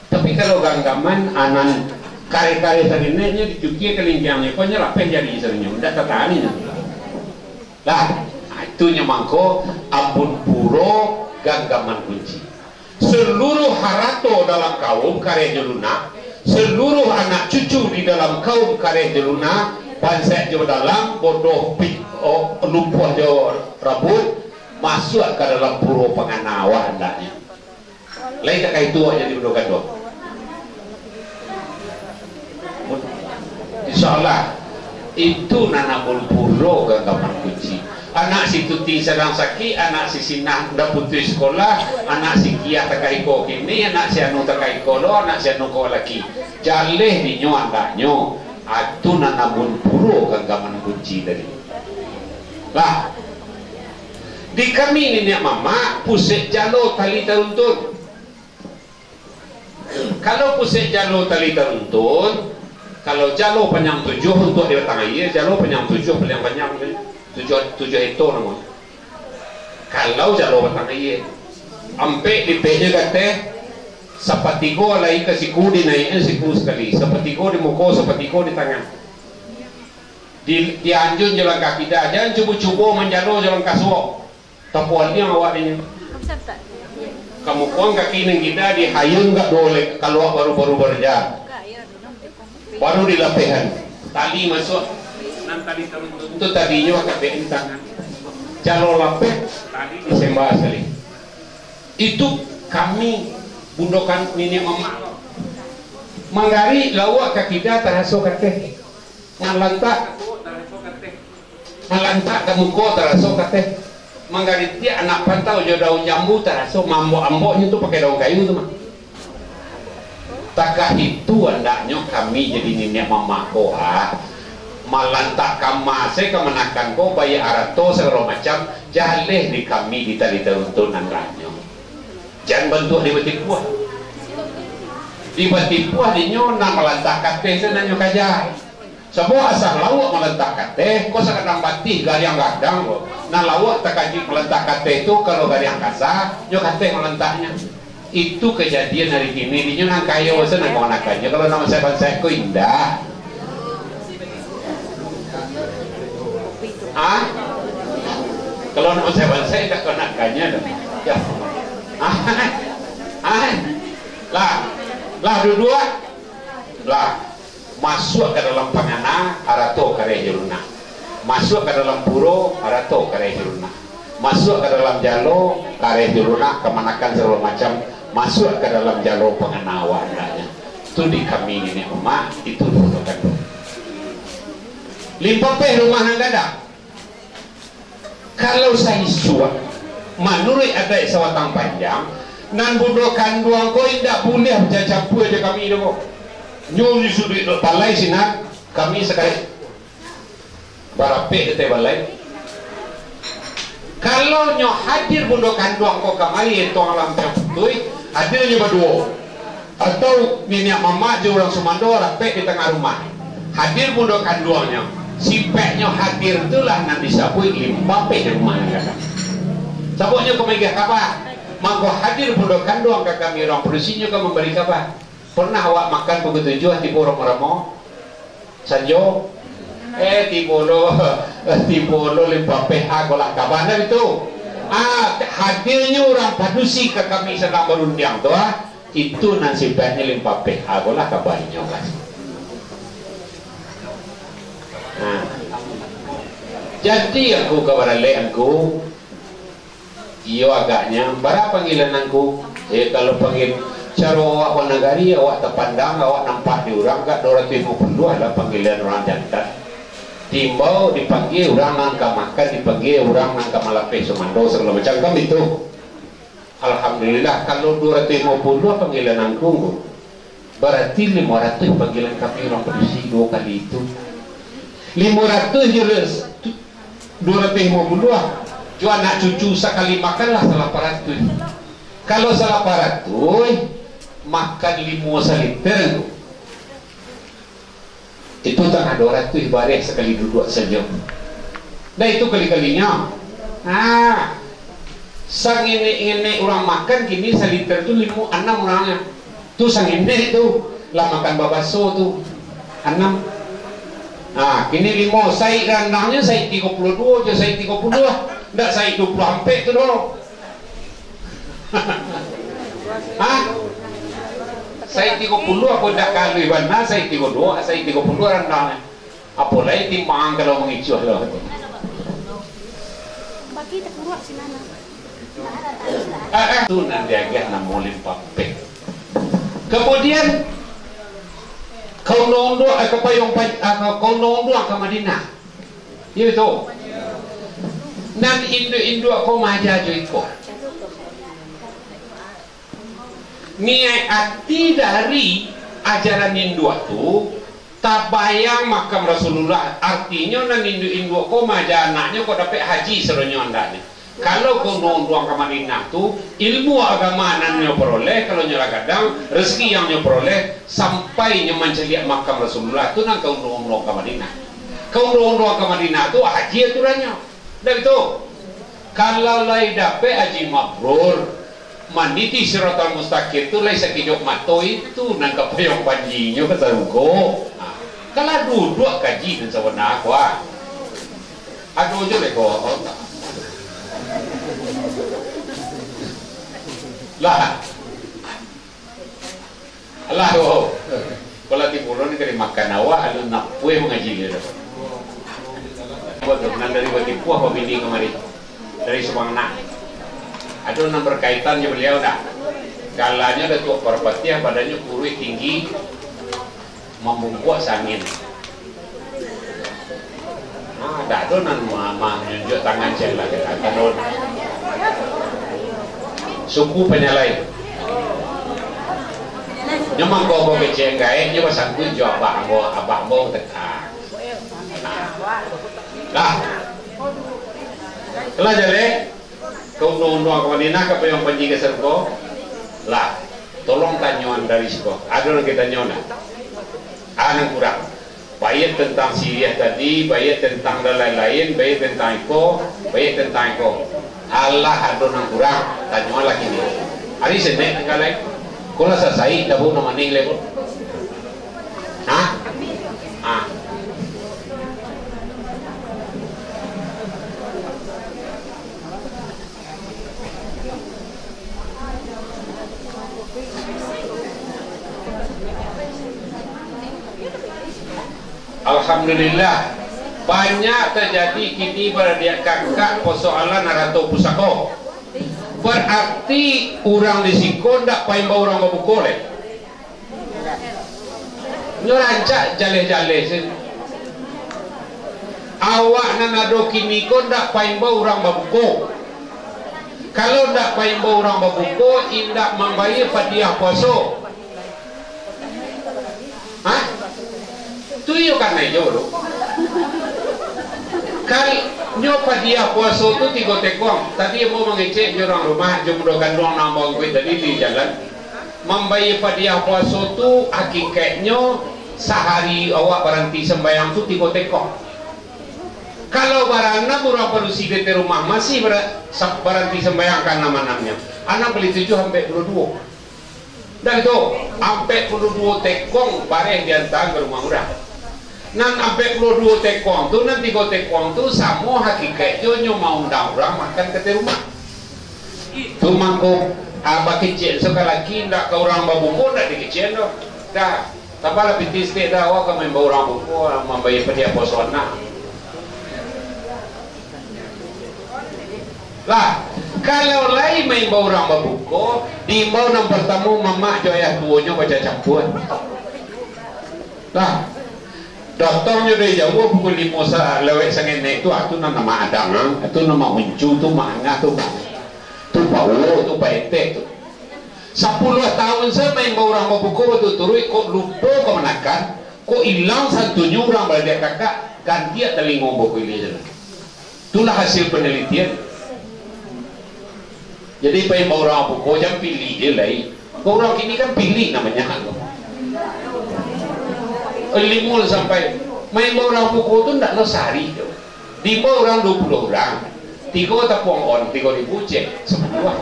Tapi kalau ganggaman, anan kareh-kareh sarineknyo dicukia ka lingkiangnyo, ko nyo lapeh jari sarinyo, ndak tatahan inyo. Lah, itu nyo mangko Ambun Puro Ganggaman Kunci. Seluruh harato dalam kaum kareh jo lunak, seluruh anak cucu di dalam kaum kareh jo lunak, bansaik jo dalam, bodoh pi-, o, lumpuah jo rabuik, Masuak ka dalam puro pangana awak andaknyo. Lai tak ka itu awak jadi bundo kanduang? Insya Allah, itu nan amun puro ganggaman kunci. Anak si Tuti sadang sakik, anak si Sinah ndak putuih sikolah, anak si Kiah takah iko kini, anak si anu takah iko lo, anak si anu ko laki. Jaleh dinyo andaknyo, atu nan amun puro ganggaman kunci tadi. Lah, di kami niniak mamak, pusek jalo tali taruntun. Kalau pusek jalo tali taruntun, kalau jalo panjang tujuah untuak di batang aia, jalo panjang tujuah paliang panjang, tujuah, tujuah hekto namonyo. Kalau jalo batang aia, ampek lipeknyo gateh, sapatigo lai ka siku dinaiknyo siku sakali, sapatigo di muko, sapatigo di tangan. Di, dianjun jo langkah kida, jan cubo-cubo manjalo jo langkah suok. Tapualiang awak dinyo. Kamukoan kaki nan kida dihayun gak dua oleh kaluak baru-baru baraja. Baru dilapehan. Tali masuak. Nan tali taruntun tu tadinyo agak bek tangan. Jalo lapeh, tali disemba sakali. Itu kami bundokan niniak mamak. Manggarik lauak ka kida taraso kateh. Malantak. Malantak ka muko taraso kateh. Manggaritiak anak pantau jo daun jambu taraso maambok-amboknyo tu pakai daun kayu tu mah. Takah itu andaknyo kami jadi niniak mamak ko, ah. Malantak kama se kamanakan ko, baiak arato sagalo macam, jaleh di kami di tali taruntun andaknyo. Jan bantuak di batipuah. Di batipuah dinyo nan malantak kateh se nan nyo kaja. Sabab asa lauak malantak kateh, ko sakadang batih gariang gadang ko. Nan lauak takajuik malantak kateh tu, kalau gariang kasa, nyo kateh malantaknyo. Itu kajadian ari kini, dinyo nan kayo se nan kamanakannyo, kalau nan bansaik-bansaik ko indak. Ah? Kalau nan bansaik-bansaik indak kamanakannyo tu. Ya. Ah? Ah? Lah. Lah, duduak. Lah. Masuak ka dalam pangana, arato kareh jo lunak. Masuak ka dalam puro, arato kareh jo lunak. Masuak ka dalam jalo, kareh jo lunak, kamanakan sagalo macam. Masuak ka dalam jalo pangana awak andaknyo. Tu di kami niniak mamak, itu di bundokan tu. Limpapeh rumah nan gadang. Kalau saisuak, manuruik adaik Sabatang Panjang, nan bundo kanduang ko indak buliah bacampua jo kami doh ko. Nyo di suduik balai sinan, kami sakali barapek di ateh balai. Kalau nyo hadir bundo kanduang ko kamari, entong alam piang putuih, hadir nyo baduo. Atau niniak mamak jo urang sumando rapek di tangah rumah. Hadir bundo kanduangnyo, sipeknyo hadir tu lah nan disabuik limpapeh di rumah nan gadang. Sabab nyo ka maigah kaba, mangko hadir bundo kanduang ka kami urang padusi nyo ka mambari kaba. Pernah awak makan pukua tujuah tibo ramo-ramo? Sanjo? Eh, tibo lo, tibo lo limpapeh agolah kaba, ndak itu? Ah, hadirnyo urang padusi ka kami sadang barundiang tu, ah. Itu nan sipeknyo limpapeh agolah kaba inyo lah. Nah. Jadi angku ka baralek angku, iyo agaknyo, bara panggilan angku? Eh, kalau panggil, caro awak banagari, awak tapandang, awak nampak di urang, agak duo ratuih limo puluah lah panggilan urang jantan. Diimbau, dipanggia urang nan ka makan, dipanggia urang nan ka malapeh sumando, sagalo macam kan itu. Alhamdulillah, kalau duo ratuih limo puluah panggilan angku, bararti limo ratuih panggilan kami urang padusi duo kali itu. Limo ratuih jo duo ratuih limo puluah, jo anak cucu sakali makan lah salapan ratuih. Kalau salapan ratuih, makan limo saliter tu. Itu tangah duo ratuih bareh sakali duduak sajo. Dah itu kali-kalinyo. Ah, sangenek-ngenek urang makan kini saliter tu limo, anam urangnyo. Tu sangenek tu, lah makan babaso tu. Anam. Ah, kini limo, saik randangnyo saik tigo puluah duo jo saik tigo puluah. Ndak saik duo puluah ampek tu doh. Hah? Saik tigo puluah apo ndak kaluih bana, saik tigo duo, saik tigo puluah randangnyo. Apo lai timbang kalau mangicuah lo. Eh, eh, tu nan diagiah namo limpapek. Kemudian, ka unduang-unduang, eh, ka payuang pa-, ah, ka, ka unduang-unduang ka Madinah. Iyo tu. Nan induak-induak ko maaja jo iko. Niaik ati dari ajaran induak tu, tabayang makam Rasulullah. Artinyo, nan induak-induak ko maaja anaknyo ko dapek haji sadonyo andaknyo. Kalau ka unduang-unduang ka Madinah tu, ilmu agama nan nyo paroleh, kalau nyo lah gadang, rezeki yang nyo paroleh, sampai nyo mancaliak makam Rasulullah tu nan ka unduang-unduang ka Madinah. Ka unduang-unduang ka Madinah tu haji aturannyo. Ndak itu? Kalau lai dapek haji mabrur, maniti siratal mustaqim tu lai sakijok mato, itu nan ka payuang panjinyo ka sarugo. Ha. Kalau duduak kaji nan sabana ko, ah. Ado jo lai ko. Lah. Alah, oh. Kalau tibo urang ni ka dimakan awak, alun napuih mangaji dia tu. Buat tu, nan dari Batipuah babini kamari. Dari Subang Nak. Ado nan berkaitan jo baliau ndak? Galanyo Datuak Parpatiah, badannyo kuruih tinggi, mambungkuak sangin. Ah, dak ado nan ma-, ma-, manunjuk tangan ciek lah, kata, kata don. Suku Panyalai. Nyo mangko ambo kecek gaek, nyo basangkuik jo abah ambo, abah ambo teka. Lah. Lah jaleh. Ka unduang-unduang ka Madinah, ka payuang panji ka sarugo. Lah, tolong tanyoan dari siko. Ado nan ka tanyo ndak? Ah, nan kurang. Baiak tantang siriah tadi, baiak tantang nan lain-lain, baiak tantang iko, baiak tantang iko. Alah, ado nan kurang, tanyoanlah kini. Ari Senin tingga lai. Ko lah sasaik, tabu nan manih lai ko. Hah? Ah. Alhamdulillah, banyak tajadi kini baradiak kakak pasoalan arato pusako. Bararti urang di siko ndak paimbau urang babuko lai. Nyo rancak jaleh-jaleh se. Awak nan ado kini ko ndak paimbau urang babuko. Kalau ndak paimbau urang babuko, indak mambayia padiah puaso. Hah? Tu iyo kanai jo tu. Kan nyo padiah puaso tu tigo tekong. Tadi ambo mangecek jo urang rumah, jo mudo kanduang nan ambo angkuik tadi di jalan. Mambayia padiah puaso tu, hakikaiknyo, sahari awak baranti sambayang tu tigo tekong. Kalau baranam urang padusi di rumah masih bara-, sa-, baranti sambayang ka anam-anamnyo, anam kali tujuah ampek puluah duo. Ndak gitu, ampek puluah duo tekong bareh diantaan ka rumah urang. Nan ampek puluah duo tekong tu, nan tigo tekong tu, samo hakikaik jo nyo maundang urang makan ka ateh rumah. Tu mangko, ah, bakecek sakalaki, ndak ka urang babuko, ndak dikecekan doh. Dah, tambahlah pitih saketek dah, awak ka maimbau urang babuko, mambayia padiah puaso anak. Lah, kalau lai maimbau urang babuko, diimbau nan partamo mamak jo ayah tuonyo bacacampua. Lah, datangnyo dari jauah pukul limo sa-, lewat sangenek tu, ah, tu nan nama adang, ah, tu nama uncu, tu mangah, tu ma-, tu bawo, tu paetek tu. Sapuluah taun sa maimbau urang babuko baturuik-turuik, kok lupo kamanakan, kok ilang santunnyo urang baradiak kakak, gantiak talingo bakuilia jalan. Itulah hasil penelitian. Jadi, paimbau urang babuko, jan pilik je lai. Kok urang kini kan pilik namonyo. Limo sampai, maimbau urang babuko tu ndak lo sari tu. Diimbau urang duo puluah urang. Tigo tapuang on, tigo ribu cek, sapuluah.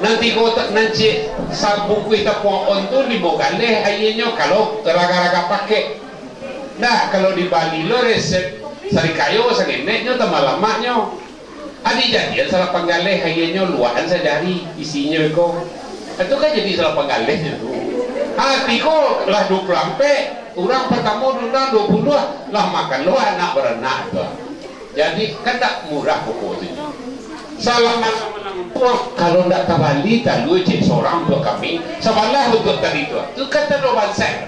Nan tigo ta-, nan cek sabungkuih tapuang on tu limo galeh aianyo kalau raga-raga pakek. Nah, kalau di Bali lo resep sarikayo sangeneknyo tambah lamaknyo. Adi jadian salapan galeh aianyo luahan sajari isinyo iko. Itu kan jadi salapan galehnyo tu. Ha, tigo lah duo puluah ampek, urang partamo diundang duo puluah, lah makan lo anak baranak tu. Jadi, kan ndak murah pokok tu. Salah malam-malam tu, kalau ndak tabali talua cek sorang untuak kami, sabalah untuak tadi tu. Tu kata do bansaik.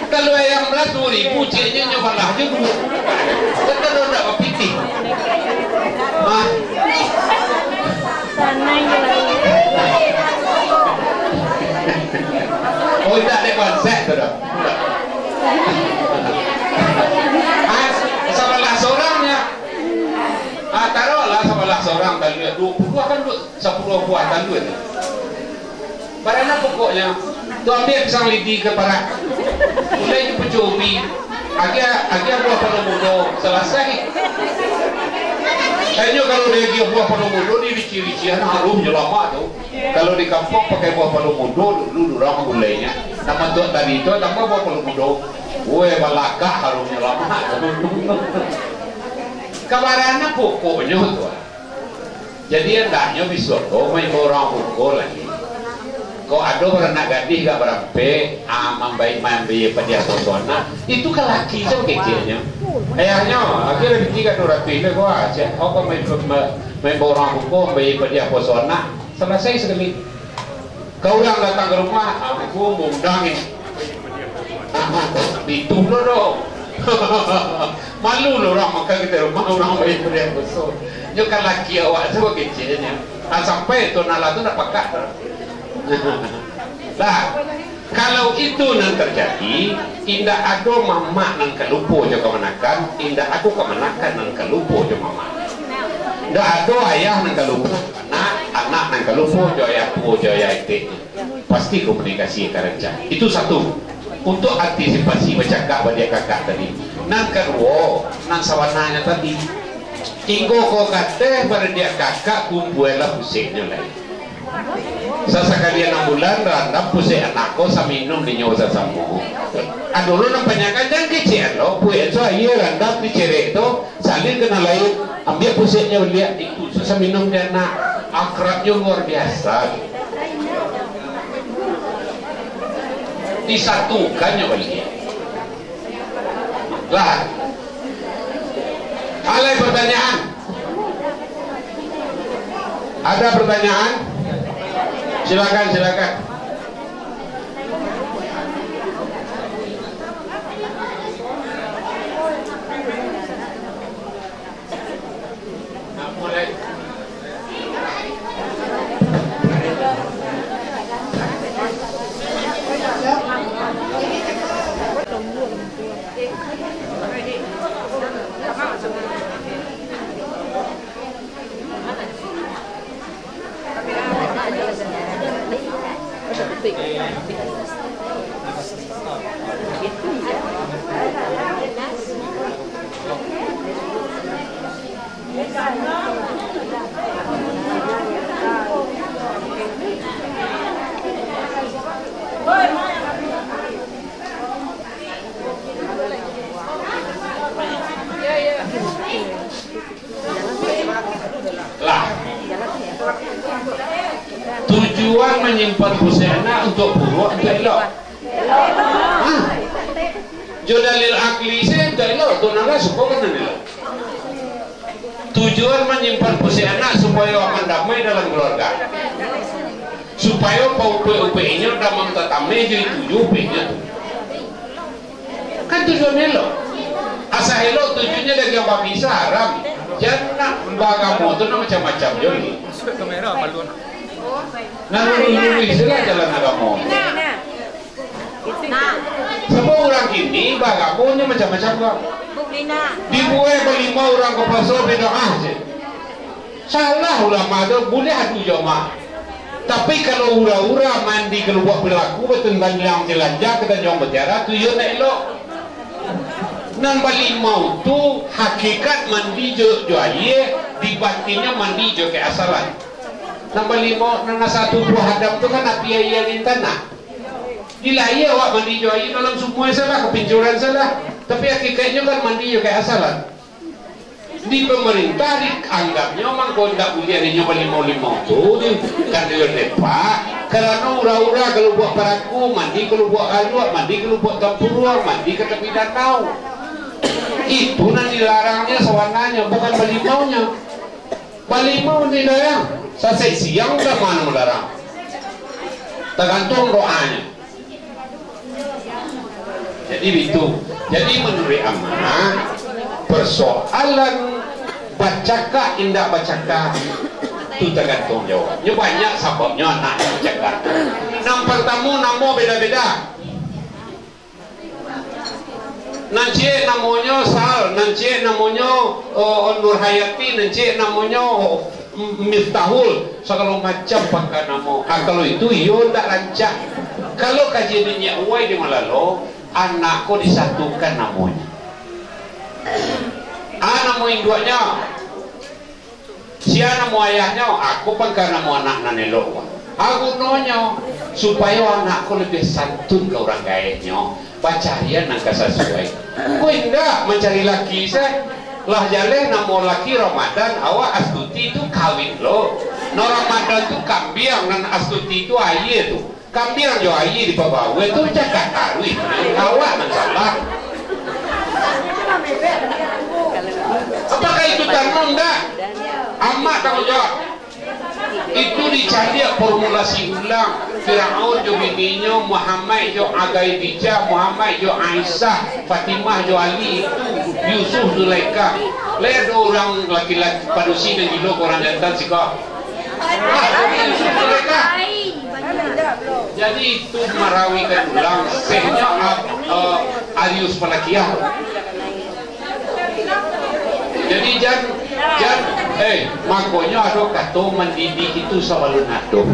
Talua ayam lah duo ribu, ceknyo nyo balah jo duo. Kata do ndak bapitih. Hah? Oh, indak dek bansaik tu doh. Ah, sabalah sorang nyo. Ah, taruahlah sabalah sorang talua, duo puluah kan duo, sapuluah buah talua tu. Barana pokoknyo, tu ambiak pisang lidi ka parak. Mulai tu pacubi, agiah, agiah buah palo mudo, salasai. Inyo kalau diagiah buah palo mudo, diricik-ricikan, harumnyo lamak tu. Kalau di kampuang pakai buah palo mudo, dulu urang magulainyo. Nan bantuak tadi tu tambah buah palo mudo. Woi, balakak harumnyo lamak. Ka barana pokoknyo tu. Jadi, andaknyo bisuak ko maimbau urang buko lai. Kok ado baranak gadih agak barampek, ah, mambai, mambayia padiah poso anak, itu ka laki se keceknyo. Ayahnyo, agiah lah pitih ka duo ratuih lah ko, ah, cek, oh, kok mai-, ma-, maimbau urang buko, mambayia padiah poso anak, salasai sakali. Ka urang datang ka rumah, ah, buko maundang ni. Ah, itu lo doh. Malu lo urang makan ka rumah urang mambayia padiah poso. Nyo ka laki awak tu keceknyo. Ah, sampai tu nala tu ndak pakak tu. Lah, kalau itu nan terjadi, indak ado mamak nan ka lupo jo kamanakan, indak ado kamanakan nan ka lupo jo mamak. Indak ado ayah nan ka lupo anak, anak nan ka lupo jo ayah tuo, jo ayah eteknyo. Pasti komunikasi ka rancak. Itu satu. Untuk antisipasi bacakak badiak kakak tadi. Nan kaduo, nan sabananyo tadi. Inggo ko kateh baradiak kakak, kumpualah puseknyo lai. Sasakali anam bulan, randam pusek anak ko, saminum dinyo sasamo. Ado lo nan panyakan, jan kecek lo, puek tu aia randam dicerek tu, salin ka nan lain, ambiak puseknyo baliak, itu saminum di anak, akrabnyo luar biasa. Disatukannyo baliak. Lah. Alai pertanyaan? Ada pertanyaan? Silakan, silakan. Lah. Tujuan manyimpan pusek anak untuak buruak, untuak elok? Hah? Jo dalil akli se untuak elok, tu nan lah suko kan nan elok. Tujuan manyimpan pusek anak supayo aman damai dalam kaluarga. Supayo paupek-upek inyo damam tatameh jo itu juo upeknyo tu. Kan tujuannyo elok. Asa elok tujuannyo dagang babi sa haram. Jan nak baagamo tu nak macam-macam jo ni. Masuak kamera, malu. Nah, lurus-lurus se lah jalan agamo. Sabab urang kini baagamonyo macam-macam ko. Dibuek balimau urang ka paso, bid'ah se. Salah ulama tu, buliah adu jo mak. Tapi kalau ura-ura mandi ka Lubuak Belaku, batendang ilang Cilanjang, ka Tanjuang Mutiara, tu iyo ndak elok. Nan balimau tu hakikat mandi jo, jo aia, di batinnyo mandi jo kaasalan. Nan balimau, nan asa tubuah Adam tu kan api, aia, angin, tanah. Di lahia awak mandi jo aia dalam sumua salah, kapincuran salah. Tapi hakikatnyo kan mandi jo kaasalan. Di pamarintah dianggapnyo mangko ndak buliah inyo balimau-limau tu, di, kan di depak, karano ura-ura ka Lubuak Paraku, mandi ka Lubuak Aluak, mandi ka Lubuak Tampuruang, mandi ka tapi danau. Itu nan dilarangnya sabananyo, bukan balimaunyo. Balimau nan dilarang, sasek siang dah mano malarang. Tagantuang doanyo. Jadi bitu. Jadi manuruik Amak, persoalan bacakak indak bacakak, tu tagantuang jawabnyo. Banyak sababnyo anak bacakak. Nan partamo, namo beda-beda. Nan ciek namonyo Sal, nan ciek namonyo, oh, Nurhayati, nan ciek namonyo, oh, Miftahul, sagalo macam pangka namo. Ah, kalau itu iyo ndak rancak. Kalau kaji niniak uwai di Malalo, anak ko disatukan namonyo. Ah, namo induaknyo. Sia namo ayahnyo, ako pangka namo anak nan elok. Ah, gunonyo, supayo anak ko labiah santun ka urang gaeknyo, bacarian nan ka sasuai. Ko indak mancari laki se. Lah jaleh namo laki Ramadan, awak Astuti tu kawin lo. Nan Ramadan tu kambiang, nan Astuti tu aia tu. Kambiang jo aia dipabaua tu cakak taruih, awak nan salah. Apakah itu tanun ndak? Amak tanggung jawab. Itu dicaliak formulasi ulang. Firaun jo bininyo, Muhammad jo Khadijah, Muhammad jo Aisyah, Fatimah jo Ali, itu Yusuf Zulaikha. Lai ado urang laki-laki padusi nan gilo ka urang jantan siko? Ah, Yusuf Zulaikha. Jadi itu marawikan ulang sehnyo, ah, eh, Arius Palakiah. Jadi jan, jan, eh, makonyo ado kato mandidik itu sabalun ado.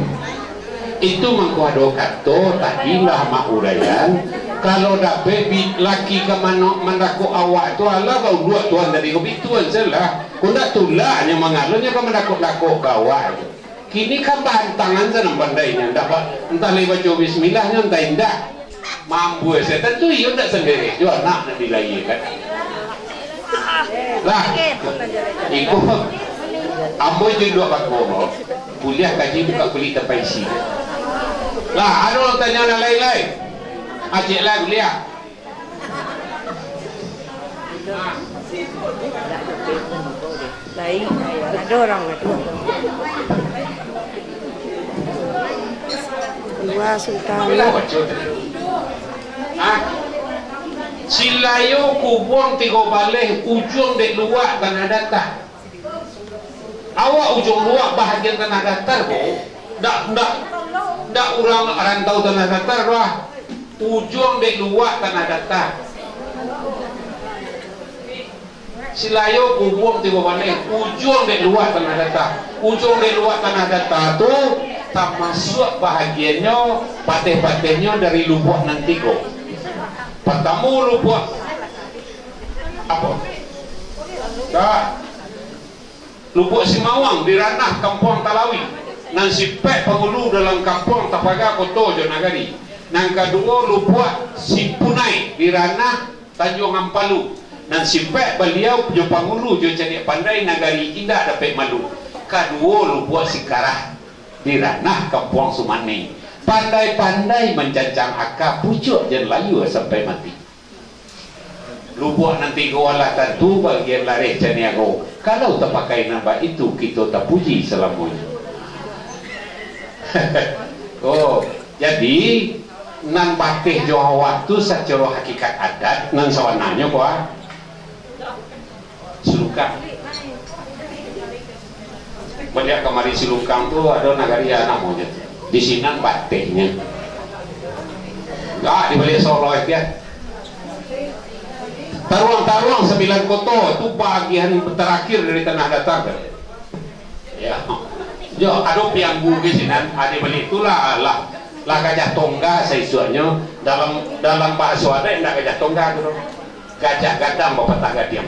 Itu mangko ado kato tadi lah Mak uraian, kalau dapek bi-, laki ka mano-, mandakok awak tu, alah baunduak tuan tadi ko, bituan salah. Ko ndak tulaknyo mangalonyo ka mandakok-dakok ka awak tu. Kini kan bahantangan sanan pandainyo, ndak ba-, antah lai baco bismillahnyo, antah indak. Mambuai setan tu iyo ndak sandiri, jo anak nan dilahiakan. Lah, iko ambo jo induak bako, kuliah kaji buka kulik tapaisi. Lah, ado tanyo nan lain lai? Acik lah kuliah. Lain, ado urang ado. Dua Sultan. Ah, Silayo Kubuang Tigo Baleh, Ujuang dek Luak Tanah Data. Awak Ujuang Luak bahagian Tanah Datar ko. Ndak, ndak, ndak urang rantau Tanah Datar doh. Ujuang dek Luak Tanah Datar. Silayo Kubuang Tigo Baleh, Ujuang dek Luak Tanah Datar. Ujuang dek Luak Tanah Datar tu tamasuak bahagiannyo, pateh-patehnyo dari Lubuak nan tigo. Partamo Lubuak apo? Dah. Lubuak Simawang di ranah Kampuang Talawi, nan sipek pangulu dalam kampuang tapaga koto jo nagari. Nan kaduo, Lubuak Simpunai di ranah Tanjuang Ampalu, nan sipek baliau jo pangulu jo cadiak pandai nagari indak dapek malu. Kaduo, Lubuak Sikarah di ranah Kampuang Sumani, pandai-pandai mancancang aka pucuak jan layua sampai mati. Lubuak nan tigo alah tantu bagian lareh caniago. Kalau tapakai nan baitu, kito tapuji salamonyo. Oh, jadi, nan bateh jo awak tu sacaro hakikat adat, nan sabananyo ko, ah. Sulukang. Baliak kamari Sulukang tu ado nagari, ah, namonyo tu. Di sinan batehnyo. Enggak, di baliak Solo, eh, dia. Taruang-taruang Sambilan Koto tu bagian tarakhir dari Tanah Datar. Ya. Yo, ado pianggu di sinan, ah, di baliak tu lah, lah, lah Gajah Tongga saisuaknyo. Dalam, dalam bahaso adaik indak Gajah Tongga tu doh. Gajah gadang bapatah gadiang.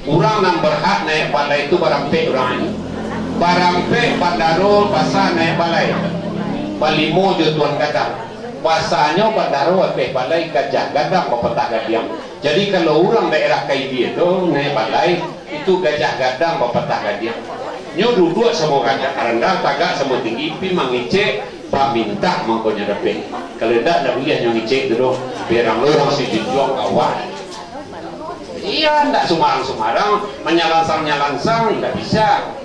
Urang nan berhak naiak balai tu barampek urang ini. Barampek, bandaro, basa, naiak balai. Balimo jo tuan gadang. Basanyo bandaro ateh balai, gajah gadang bapatah gadiang. Jadi, kalau urang daerah Kaibie tu naiak balai, itu gajah gadang bapatah gadiang. Nyo duduak samo randah, randah, tagak samo tinggi, pi mangecek, bamintak mangkonyo dapek. Kalau indak, ndak buliah nyo ngecek tu doh. Berang lo urang si junjuang ka awak. Iyo. Ndak sumarang-sumarang, manyalansang-nyalansang, ndak bisa.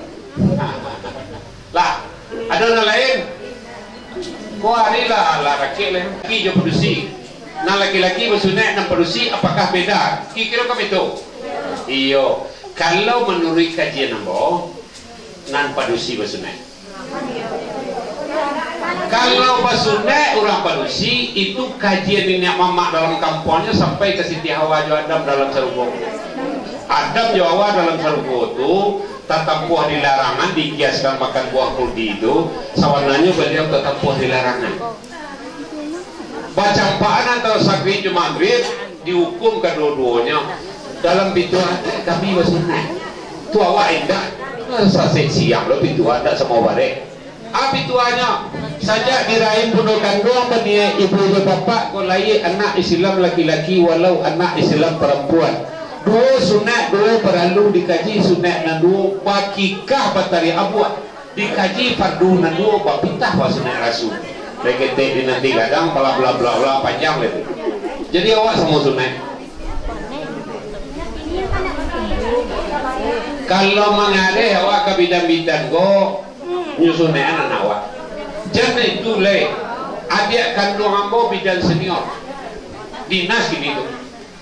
Lah, ado nan lain? Ko ari lah, lah rakek lai. Laki jo padusi. Nan laki-laki basunaik, nan padusi, apakah beda? Kiro-kiro kan itu? Iyo. Kalau manuruik kajian ambo, nan padusi basunaik. Kalau basunaik urang padusi, itu kajian niniak mamak dalam kampuangnyo sampai ka Siti Hawa jo Adam dalam sarugo. Adam jo Hawa dalam sarugo tu tatampuah di larangan, digiaskan makan buah kuldi tu, sabananyo baliau tatampuah di larangan. Bacampaan antaro sagrib jo magrib, diukum kaduo-duonyo. Dalam pituah adaik kami basunaik. Tu awak indak, sasek siang lo pituah, indak samo barek. Ah, pituahnyo, sajak di rahim bundo kanduang baniaik ibu jo bapak ko lahia anak Islam laki-laki walau anak Islam parampuan. Duo sunaik, duo paralu dikaji, sunaik nan duo bakikah batariak abuak. Dikaji fardu nan duo, bapitah basunaik rasul. Lai ketek di nan di gadang, bla, bla, bla, bla, panjang lai tu. Jadi awak samo sunaik. Kalau mangareh awak ka bidan-bidan ko, nyo sunaikan anak awak. Jan itu lai, adiak kanduang ambo bidan senior. Dinas kini tu.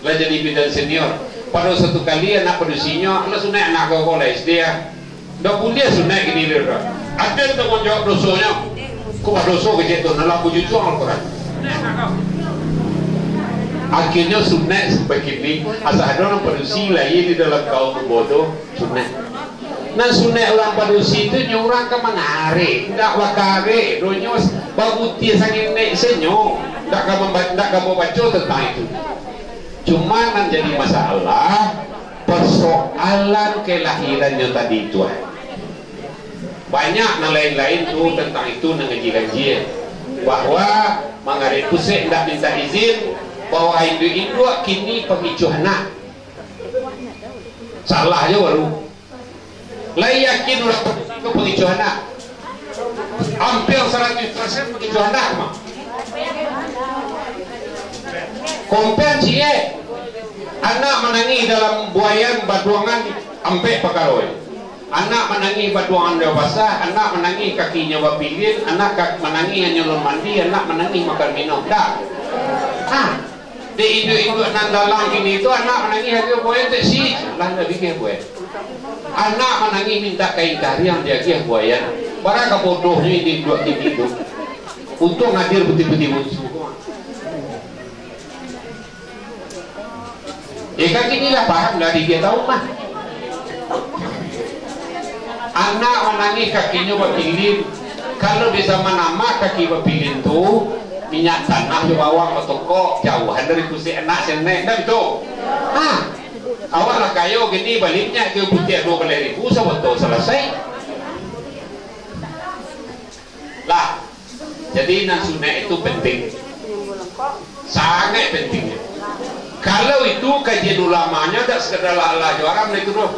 Lah jadi bidan senior. Pado satu kali anak padusinyo, lah sunaik anak ko, ko lah S D ah. Ndak buliah sunaik kini dia, dah. Ado tangguang jawab dosonyo. Ko badoso kecek tu, nan lah bajujuang Al-Quran. Akhirnyo sunaik sampai kini, asa ado nan padusi lahia di dalam kaum ambo tu, sunaik. Nan sunaik urang padusi tu nyo urang ka mangarek, ndak bakarek, donyo bagutie sangenek senyo, ndak ka mamba-, ndak ka babaco tantang itu. Cuma nan jadi masalah, persoalan kelahirannyo tadi tu, ah. Banyak nan lain-lain tu tantang itu nan ganjil-ganjil, bahwa mangarek pusek ndak minta izin, bahwa induak-induak kini pangicuah anak. Salah jo baru. Lai yakin urang padusi ko pangicuah anak? Ampia saratuih persen pangicuah anak mah. Kompen ciek, anak manangih dalam buaian baduangan ampek pakaro. Anak manangih baduangan di basah, anak manangih kakinyo bapilin, anak ka-, manangih hanyo alun mandi, anak manangih makan minum. Dah. Ah. Dek induak-induak nan dalam kini tu, anak manangih agiah buaian tak si, lah ndak bingeh buaian. Anak manangih mintak kain kariang diagiah buaian. Bara ka bodohnyo induak-induak kini tu. Untuang hadir putih-putih musuh. Eh, kan kini lah paham dari dia tahu mah. Anak manangih kakinyo bapilin. Kalau di zaman amak kaki bapilin tu, minyak tanah jo bawang batokok, jauahan dari pusek anak sinan, ndak batua? Ha, awak lah kayo kini, bali minyak kayu putiah duo baleh ribu, sabotol salasai. Lah, jadi nan sunaik itu penting. Sangaik penting. Kalau itu kajian ulamanya, dak sekadar lah, lah jo haram lah itu doh.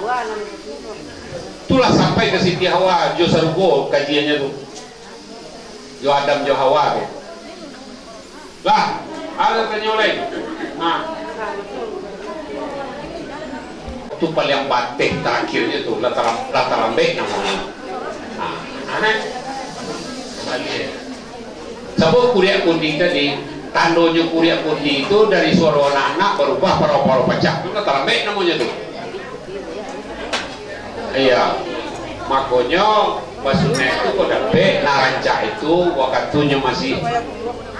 Itulah sampai ka Siti Hawa jo sarugo kajiannyo tu. Jo Adam jo Hawa tu. Lah, ado tanyo lain. Nah. Tu paliang bateh tarakhirnyo tu, lah talam-, lah talambek namonyo. Nah, aneh. Baliak. Sabab kuriak kundi tadi, tandonyo kuriak kundi tu dari suaro anak-anak barubah paro-paro pacah. Tu lah talambek namonyo tu. Iya. Makonyo, basunaik tu kok dapek, nah rancak itu, wakatunyo masih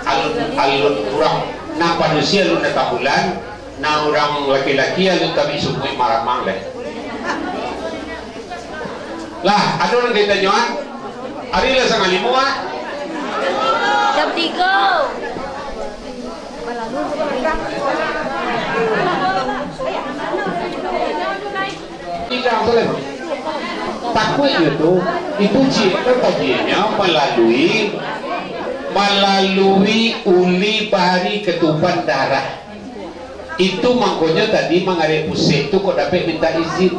alun, alun urang, nah padusi alun datang bulan, nah urang laki-laki alun tabik sumuik maramang deh. Lah, ado nan ditanyoan? Ari lah sangah limo, ah? Jam tigo. Tidak boleh. Takuiknyo tu, itu cik tu kajiannyo malalui, malalui uli bahari ketuban darah. Itu mangkonyo tadi mangarek pusek tu kok dapek minta izin.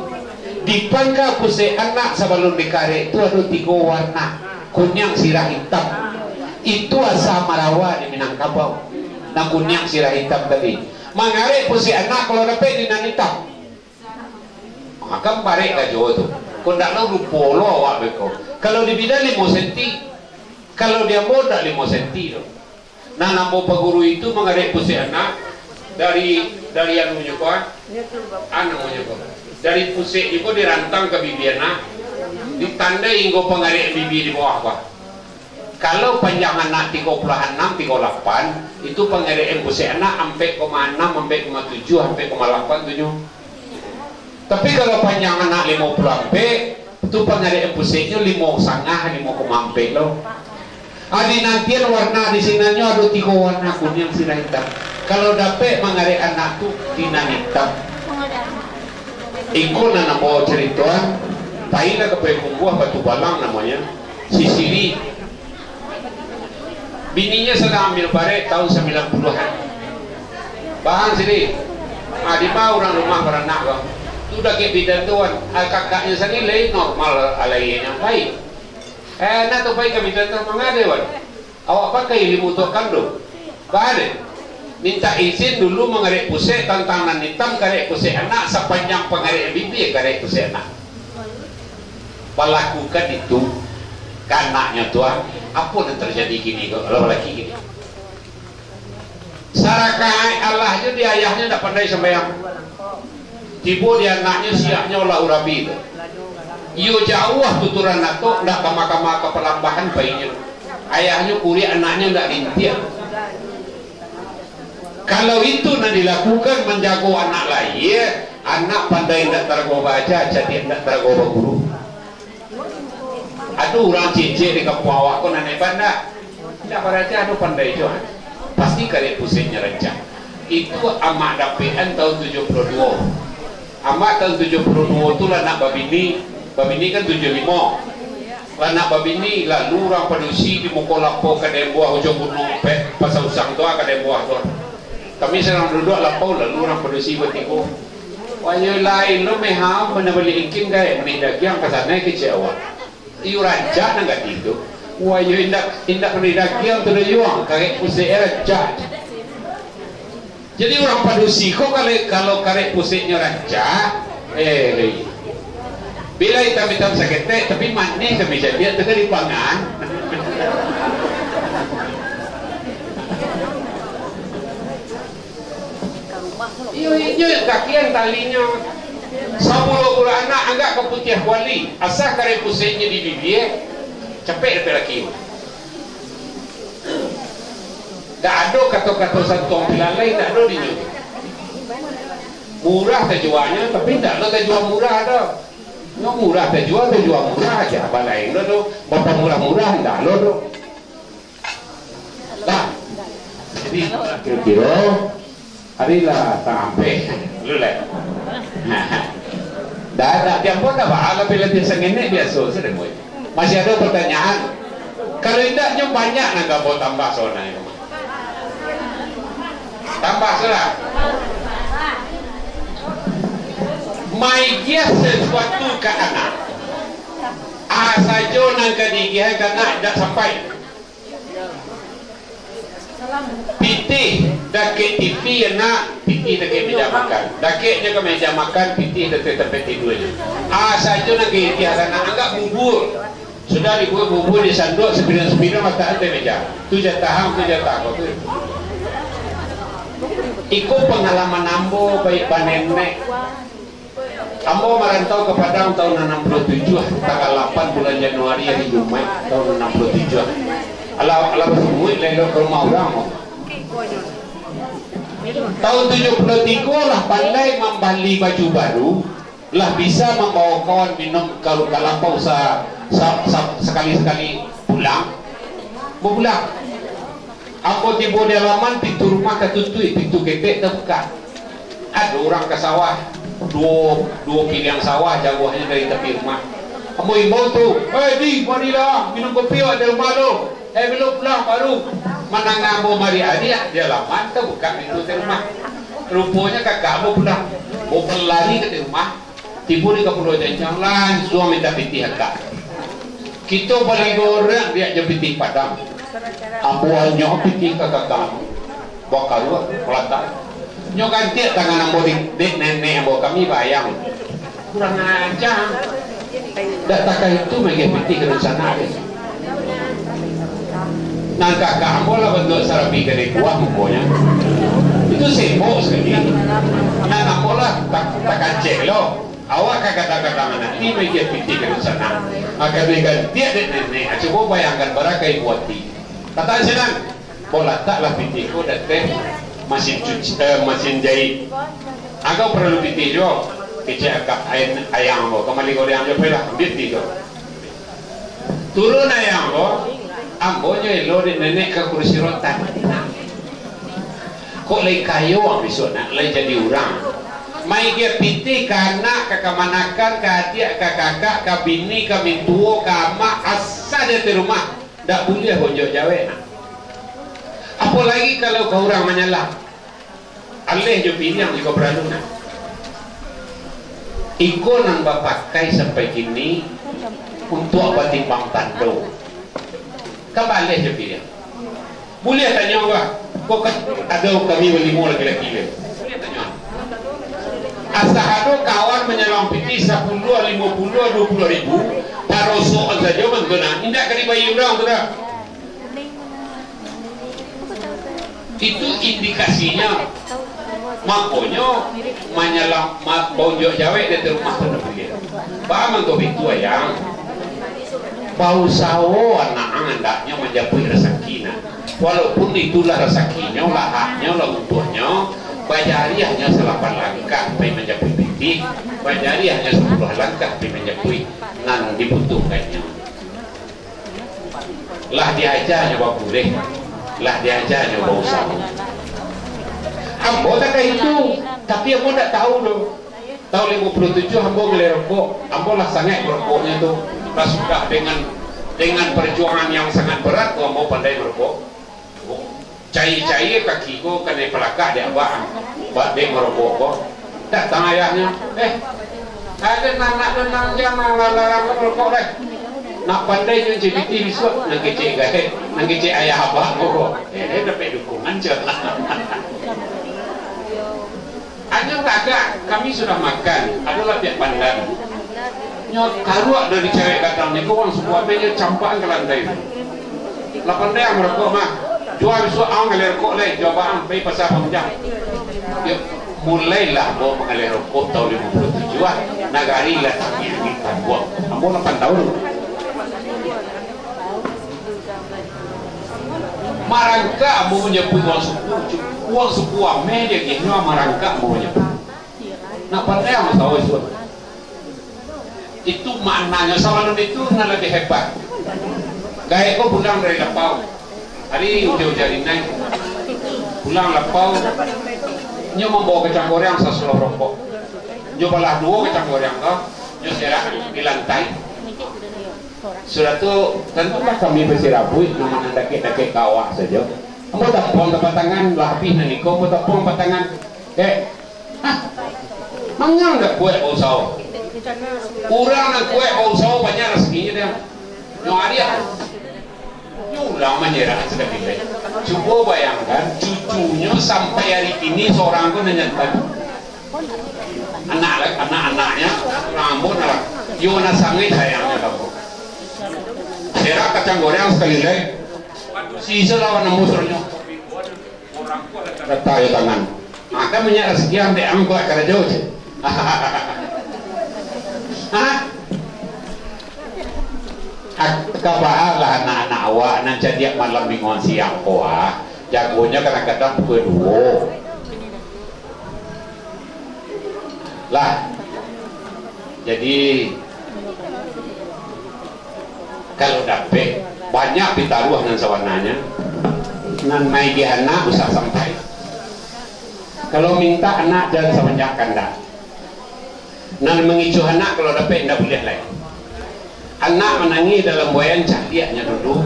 Di pangka pusek anak sabalun dikarek tu ado tigo warna, kuniang sirah itam. Itu asa marawa di Minangkabau. Nan kuniang sirah itam tadi. Mangarek pusek anak kalau dapek di nan itam. Makan barek gajo tu. Kok ndak lo rupo lo awak beko. Kalau di bidan limo senti, kalau di ambo ndak limo senti tu. Nah, ambo paguru itu mangarek pusek anak dari, dari anunyo ko, ah. Anunyo ko. Dari pusek nyo ko dirantang ka bibia anak, ditandai inggo pangarek bibia di bawah ko. Kalau panjang anak tigo puluah anam, tigo lapan, itu pangarek pusek anak ampek koma anam, ampek koma tujuah, ampek koma lapan tu nyo. Tapi kalau panjang anak limo puluah ampek, tu pangarek puseknyo limo sangah, limo koma ampek lo. Adi nantian warna di sinanyo ado tigo warna, kuniang, sirah, itam. Kalau dapek mangarek anak tu di nan itam. Iko nan ambo caritoan, pailah ka Payakumbuah, Batu Balang namonyo, sisiri. Bininyo sadang ambil barek tahun sambilan puluahan. Bang sini, ah, di ma urang rumah baranak ko? Tu dakek bidan tu, wan. Ah, kakaknyo sani lai normal, alaianyo baik. Eh, nak tu pai ka bidan tu, mangade, wan. Awak pakai ilmu tu kan tu. Bade. Minta izin dulu mangarek pusek tantang nan itam, karek pusek anak, sapanjang pangarek bibia karek pusek anak. Balakukan itu ka anaknyo tu, ah, apo nan tarjadi kini ko, kalau balaki kini? Sarakaik alah jo di ayahnyo ndak pandai sambayang. Tibo di anaknyo, siaknyo lah urabi tu. Iyo jauah tuturan atok, ndak kama-kama ka palambahan painyo. Ayahnyo kurik, anaknyo ndak lintiak. Kalau itu nan dilakukan, manjago anak lahia, anak pandai indak tarago baaja, cadiak indak tarago baguru. Ado urang cecek di kampuang awak ko nan hebat ndak? Indak baraja, ado pandai juo. Pasti karek puseknyo rancak. Itu amak dapekan tahun tujuah puluah duo. Amak tahun tujuah puluah duo tu lah nak babini, babini kan tujuah limo. Lah nak babini, lalu urang padusi di muko lapau Kadai Buah Ujuang Gunuang, Pek, Pasa Usang tu, ah, Kadai Buah tu. Kami sadang duduak lapau, lalu urang padusi batigo. Wah, iyo lain lo, meham, mana bali ingkin, gaek, manih dagiang, ka sanai kecek awak. Iyo rancak nan gadih tu. Wah, iyo indak, indak manih dagiang tu doh, yuang, karek pusek rancak. Jadi, urang padusi ko, kalau, kalau karek puseknyo rancak, eh, lai. Bila itam-itam saketek, tapi manih kami cadiak tengah dipangan. Iyo, inyo kakian talinyo. Sabulo bulanak anggak ka putiah kuali, asa karek puseknyo di bibia, capek dapek laki. Ndak ado kato-kato santuang pilalai, ndak ado dinyo. Murah tajuanyo, tapi ndak lo tajua murah doh. Nyo murah tajua, tajua murah aja. Balain lo tu, bapamurah-murah, ndak lo tu. Lah, jadi kiro-kiro Ari lah tangah ampek. Lu, Lek. Dah, dah, tiap pun dah, Pak. Alah, bila biasa ngenek, biasa saja, boy. Masih ada pertanyaan? Kalau indak, nyo banyak nan ka tambah soalnyo. Tambah sudah. Maigiah sesuatu ka anak. A sajo nan ka diigiahan ka anak indak sampai. Pitih dakek T V, anak, pitih dakek meja makan. Dakeknyo ka meja makan, pitih dakek tampek tiduanyo. A sajo nan ka diigiahan anak, anggak bubur. Sudah dibuek bubur, disanduak sapiring-sapiring, latak ateh meja. Tu jatah ang, tu jatah ko tu. Iko pangalaman ambo, baik banenek. Ambo marantau ka Padang tahun anam puluah tujuah, tanggal lapan bulan Januari, hari Jumaik, tahun anam puluah tujuah. Alah, alah basumuik, lah elok ka rumah urang. Tahun tujuah puluah tigo lah pandai mambali baju baru, lah bisa mambawa kawan minum ka, ka lapau sa-, sa-, sa-, sakali-sakali pulang, bapulang. Ambo tibo di alaman, pintu rumah tatutuik, pintu ketek tabuka. Ado urang ka sawah, duo, duo piliang sawah jauahnyo dari tapi rumah. Ambo imbau tu, "Eh, Di, marilah, minum kopi awak di rumah lo. Eh, balun pulang baru." Mandanga ambo mariak-ariak, di alaman tabuka pintu rumah. Ruponyo kakak ambo pulang. Ambo balari ka rumah. Tibo di Kapulo Janjang, lansuang mintak pitih akak. Kito bali goreng diak jo pitih Padang. Ambo anyuak pitih ka kakak, bakaruak, malatak. Nyo gantiak tangan ambo di, dek nenek ambo, kami bayang. Kurang aja. Dak takah itu manggiah pitih ka dunsanak deh. Nan kakak ambo lah bantuak sarapi kanai kuah mukonyo. Itu sembok sakali. Nan ambo lah tak-, takacek lo. Awak ka gadang-gadang anak ni manggiah pitih ka dunsanak. Akan digantiak dek nenek. Ah, cubo bayangkan bara ka ibu ati. Kataan sinan. Ko lataklah pitih ko di ateh masin cuci, eh, masin jahit. Agak paralu pitih juo. Kecek akak ay-, ayang ko, kamali goreang juo, pailah, ambiak pitih ko. Turun ayang ko, ambo nyo elo dek nenek ka kursi rotan. Kok lai kayo ang bisuak nak, lai jadi urang. Maigiah pitih ka anak, ka kamanakan, ka adiak, ka kakak, ka bini, ka mintuo, ka amak, asa di ateh rumah. Ndak buliah bonjok jawek nak. Apolai kalau ka urang manyalang. Aleh jo piriang jikok paralu nak. Iko nan bapakai sampai kini untuak batimbang tando. Kan baaleh jo piriang. Buliah tanyo bah, kok ka-, ado kami balimo laki-laki le. Buliah tanyo. Asa ado kawan manyalang pitih sapuluah, limo puluah, duo puluah ribu, tarosokan sajo mantun nah, indak ka dibayia urang tu dah. Itu indikasinyo. Makonyo, manyalam-, ma-, bonjok jawek dari rumah tu ndak buliah. Baa mangko bitu, ayang? Bausaho anak ang andaknyo manjapuik rasaki nah. Walaupun itulah rasakinyo, lah haknyo, lah untuaknyo, bajariahnyo salapan langkah pai manjapuik pitih, bajariahnyo sapuluah langkah pai manjapuik nan dibutuhkannyo. Lah diajanyo bakureh, lah diajanyo bausaho. Ambo takah itu, tapi ambo ndak tahu doh. Tahun limo puluah tujuah ambo ngaleh rokok, ambo lah sangaik marokoknyo tu. Lah sudah dengan, dengan perjuangan yang sangat berat tu ambo pandai marokok. Cayia-cayia kaki ko kanai palakak dek abah, ba-, dek marokok ko. Datang ayahnyo, "Eh, ado anak lo nan jan malarang ko marokok lai. Nak pandai jo C B T bisuak," nan kecek gaek, nan kecek ayah abah ko. Eh, dapek dukungan, cek. Anyo tagak, kami sudah makan, adolah piak pandan. Nyo karuak dari cewek gadang nyo, urang suku ameh nyo campakan ka lantai tu. Lah pandai ang marokok mah. Jua bisuak ang ngaleh rokok lai, jua baang, pai pasa Bang Ujang. Yo, mulailah ambo mangaleh rokok tahun limo puluah tujuah, nagari lah tangih angin tambuang. Ambo lapan tahun. Marangkak ambo manjapuik urang suku, cu-, urang suku ameh diagiahnyo marangkak ambo manjapuik. Nak pandai ang masawa isuak. Itu maknanyo, sabalun itu nan labiah hebat. Gaek ko pulang dari lapau. Ari ujan-ujan rinai. Pulang lapau, nyo mambawa kacang goreang sasulah rokok. Nyo balah duo kacang goreang ko, nyo serak di lantai. Sudah tu, tantulah kami basirabuik, nan dakek-dakek ka awak sajo. Ambo tapuang ka patangan, lah abih nan iko, ambo tapuang patangan. Dek, hah? Manga ang dak kuaik bausaho? Urang nan kuaik bausaho banyak rasakinyo, dek. Nyo ariak. Nyo ulang manyerak sakali lai. Cubo bayangkan, cucunyo sampai ari kini sorang ko nan jantan. Anak, anak-anaknyo, rambut lah. Yo nan sangaik sayangnyo ka ambo. Serak kacang goreang sakali lai. Sisa lawan ambo suruahnyo. Rata jo tangan. Maka minyak rasaki dek ang kuaik karajo, cek. Hah? Ak-, kabalah anak-anak awak nan cadiak malam binguang siang ko, ah. Jagonyo kadang-kadang pukua duo. Lah. Jadi, kalau dapek, banyak pitaruah nan sabananyo. Nan maigiah anak usah sampai. Kalau mintak anak, jan sabanyak kandak. Nan mangicuah anak kalau dapek indak buliah lai. Anak manangih dalam buaian caliaknyo dulu,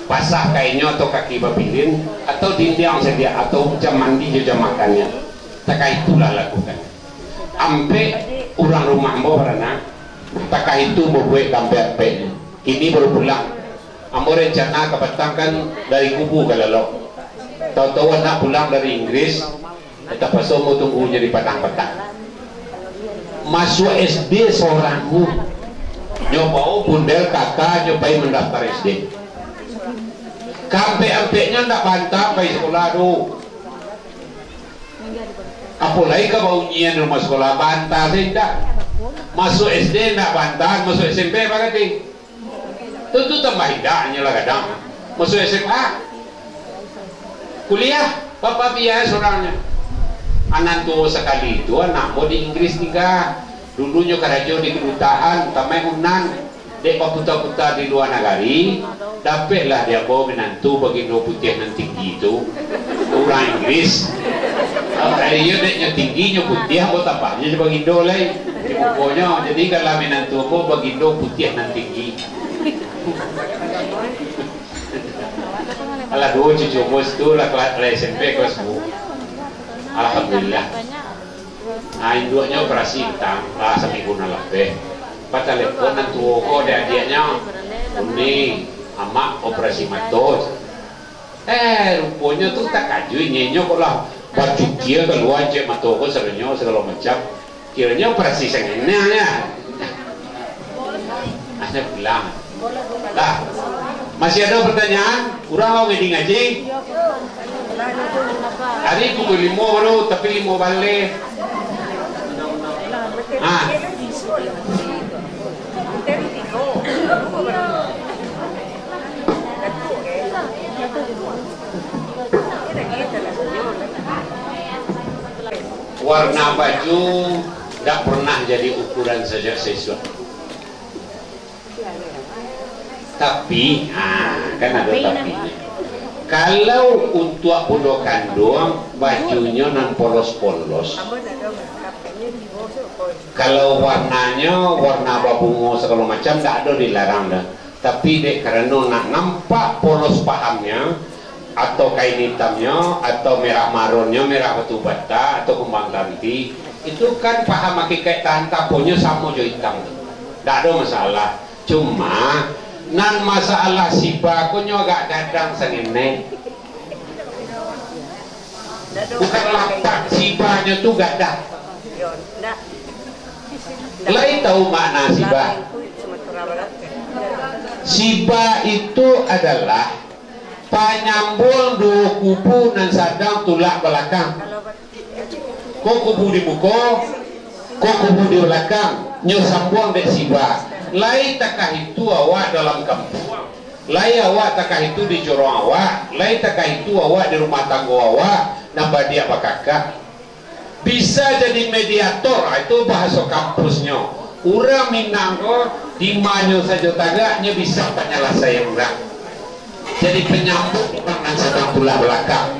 basah kainnyo atau kaki babilin, atau dindiang sadiak, atau jam mandi jo jam makannyo. Takah itulah lakukan. Ampek urang rumah ambo baranak, takah itu babuek ka ampek-ampeknyo. Kini baru pulang. Ambo rencana ka patang kan dari Kubu ka Lalok. Tau-tau anak pulang dari Inggris, tapaso ambo tunggu jadi patang-patang. Masuak S D sorang tu. Nyo bawa bundel kaka, nyo pai mandaftar S D. Kampek-ampeknyo ndak banta pai sakolah tu. Apolai ka baunyian rumah sakolah, banta sajo indak. Masuak S D ndak banta, masuak S M P barati. Tantu tambah indak, nyo lah gadang. Masuak S M A. Kuliah, bapak biaya sorangnyo. Anak tuo sakali tu, anak ambo di Inggris tingga. Dulunyo karajo di kedutaan, tamaik Unan. Dek baputa-puta di lua nagari, dapeklah di ambo minantu bagindo putiah nan tinggi tu. Urang Inggris. Ah, iyo, dek nyo tinggi, nyo putiah, ambo tambahnyo jo bagindo lai. Di mukonyo, jadi kalau minantu ambo bagindo putiah nan tinggi. Alah, duo cucu ambo situ lah, kelas, lah S M P kelas duo. Alhamdulillah. Nah, induaknyo operasi utang, lah saminggu nan lapeh. Batalepon nan tuo ko, dek adiaknyo, "Uni, amak operasi mato." Eh, ruponyo tu takajuik, nyenyo kok lah bacukia kalua cek mato ko, sadonyo sagalo macam. Kironyo operasi sangenang ya. Akhirnya pulang. Lah, masih ada pertanyaan? Urang mau ngedi ngaji? Hari pukul limo baru, tapi limo baleh. Ah. Warna baju ndak pernah jadi ukuran sajak siswa. Tapi, ah, kan ada tapi. Kalau untuak bundo kanduang, bajunyo nan polos-polos. Kalau warnanyo, warna babungo sagalo macam, ndak ado dilarang doh. Tapi dek karano nak nampak polos pahamnyo, atau kain itamnyo, atau merah maronnyo, merah batu bata, atau kumbang kanti, itu kan paham hakikaik tahan taponyo samo jo itam tu. Ndak ado masalah. Cuma, nan masalah siba ko nyo agak gadang sangenek. Bukan lapak, sibanyo tu gadang. Lai tahu makna siba? Siba itu adalah panyambuang duo kubu nan sadang tulak balakang. Ko kubu di muko, ko kubu di balakang, nyo sambuang dek siba. Lai takah itu awak dalam kampuang, lai awak takah itu di corong awak, lai takah itu awak di rumah tanggo awak, nan badiak bakakak. Bisa jadi mediator, ah, itu bahaso kampusnyo. Urang Minang ko, di manyo sajo tagak, nyo bisa panyalasaian urang. Jadi panyambuang urang nan sadang tulak balakang.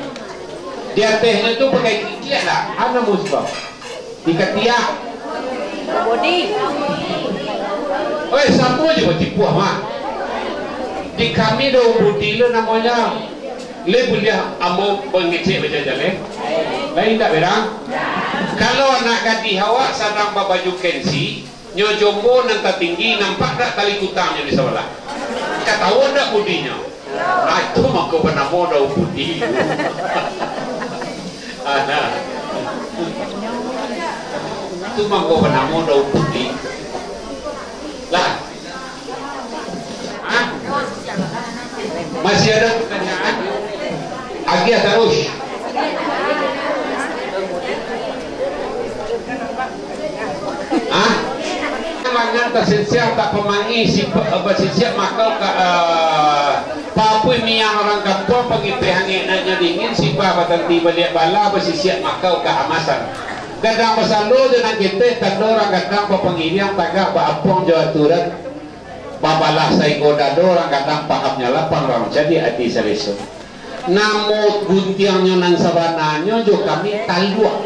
Di atehnyo tu pakai kikiak lah, anu musbah. Di katiak. Bodi. Oi, samo je batipuah, mah. Di kami daun budi lo namonyo. Le buliah ambo mangecek bajalan, le? Lain tak berang? Kalau anak gadih awak sadang babaju kensi, nyo jombo nan tatinggi, nampak dak tali kutangnyo di sabalah? Katahuan dak budinyo? Ah, itu mangko banamo daun budi. Ah, nah. Itu mangko banamo daun budi. Lah, Hah? Masih ada pertanyaan? Agiah tarus. Hah? Langan tasisiak tak pamai, si pa-, basisiak makau ka, eh, papui miang urang kampuang, pangipeh angek naknyo dingin, sipah batanti baliak bala, basisiak makau kaamasan. Gadang basalo jo nan ketek, tando urang gadang bapangiriang, tagak baapuang jo aturan. Babalah sainggo dado, urang gadang pahamnyo lapang, urang cadiak ati saleso. Namo guntiangnyo nan sabananyo jo kami taluak.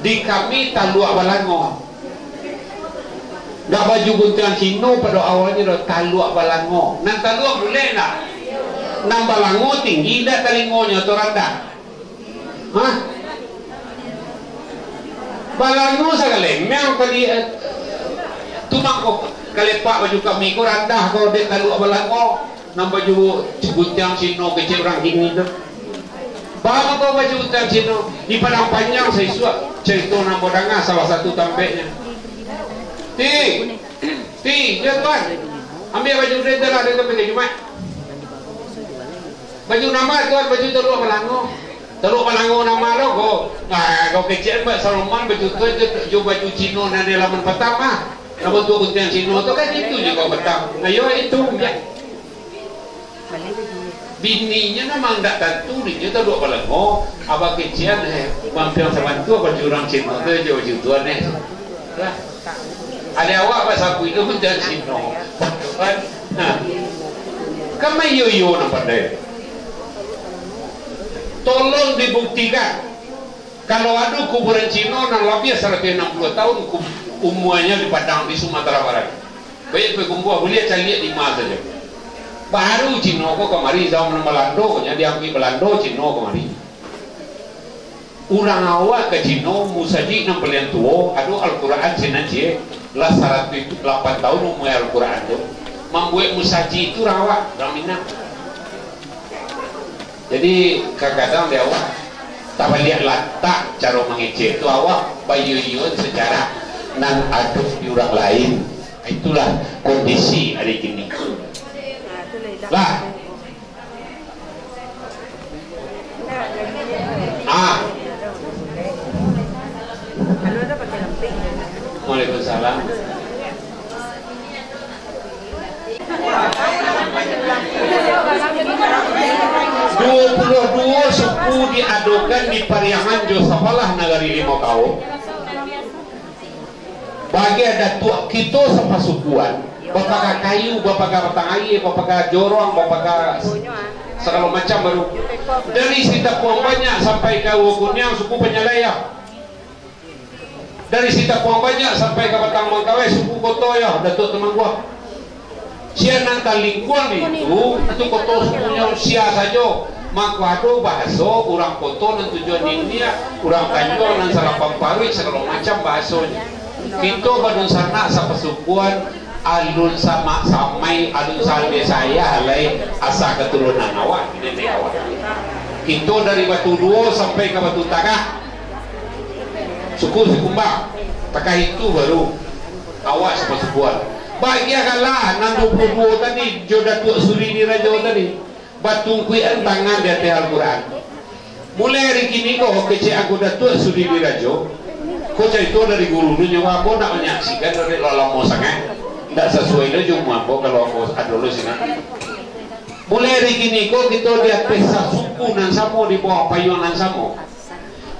Di kami taluak balango. Dak baju guntiang Cino pado awalnyo doh, taluak balango. Nan taluak bulek ndak? Nan balango tinggi ndak talingonyo atau randah? Hah? Balango sagalo, memang tadi, eh, tu mangko kalepak baju kami ko randah ko dek taluak balango, nan baju guntiang Cino kecek urang kini tu. Baa mangko baju utan Cino? Di Padang Panjang saisuak, carito nan ambo danga salah satu tampeknyo. Ti, Ti, yo tuan, ambiak baju den tu lah, den tu pai ka Jumaik. Baju nan ma tuan? Baju Taluak Palango. Taluak Palango nan ma lo ko? Ah, kau kecek Mbak Saloman baju tuan jo, jo baju Cino nan di laman patang mah. Nan bantuak guntiang Cino tu kan itu juo patang. Ayo itu, ambiak. Bininyo memang ndak tantu, dinyo Taluak Palango, abah kecian, eh, mampiang sabantua baju urang Cino tu jo baju tuan, eh. Lah. Ado awak basabuik tu guntiang Cino. Kan? Nah. Kan maiyo-iyo nan pandai. Tolong dibuktikan. Kalau ado kuburan Cino nan labiah saratuih anam puluah tahun ku-, umuanyo di Padang, di Sumatera Barat, baiak pai kumbuah, buliah caliak di ma sajo. Baru Cino ko kamari, zaman Balando, nyo diambiak Balando Cino kamari. Urang awak ka Cino, musajik nan paliang tuo, ado Al-Quran sinan ciek, lah saratuih lapan tahun umua Al-Quran tu. Mambuek musajik tu urang awak, urang Minang. Jadi, kadang-kadang di awak tabaliak latak caro mangecek tu, awak baiyo-iyoan sajarah nan ado di urang lain. Itulah kondisi ari kini. Lah. Ah. Waalaikumsalam. Duo puluah duo suku diadokan di Pariangan jo sabalah Nagari Limau Kaum. Bagian datuak kito sapasukuan, bapaga kayu, bapaga batang aia, bapaga jorong, bapaga sagalo macam baru. Dari Sitapuang Banyak sampai ka Uwa Kuniang, suku Panyalai, yo. Dari Sitapuang Banyak sampai ka Batang Mangkawai, suku Koto, yo, Datuak Tumangguang. Sia nan talingkuang itu, itu Koto sukunyo sia sajo. Mangko ado bahaso urang Koto nan tujuan niniak, urang Tanjuang nan salapan paruik, sagalo macam bahasonyo. Kito badunsanak sapasukuan, alun samak samai, alun saleh sayah lai asa katurunan awak, nenek awak. Kito dari Batu Duo sampai ka Batu Tagah, suku Sikumbang, takah itu baru awak sapasukuan. Bagian kalah nan duo puluah duo tadi, jo Datuak Suri Dirajo tadi, batungkuikan tangan di ateh Al-Quran. Mulai ari kini ko, kecek angku Datuak Suri Dirajo, ko carito dari guru nyo, ambo ndak manyaksikan, dari lah lamo sangaik, ndak sasuai lo jo umua ambo, kalau ambo ado lo sinan. Mulai ari kini ko, kito di ateh sasuku nan samo, di bawah payuang nan samo.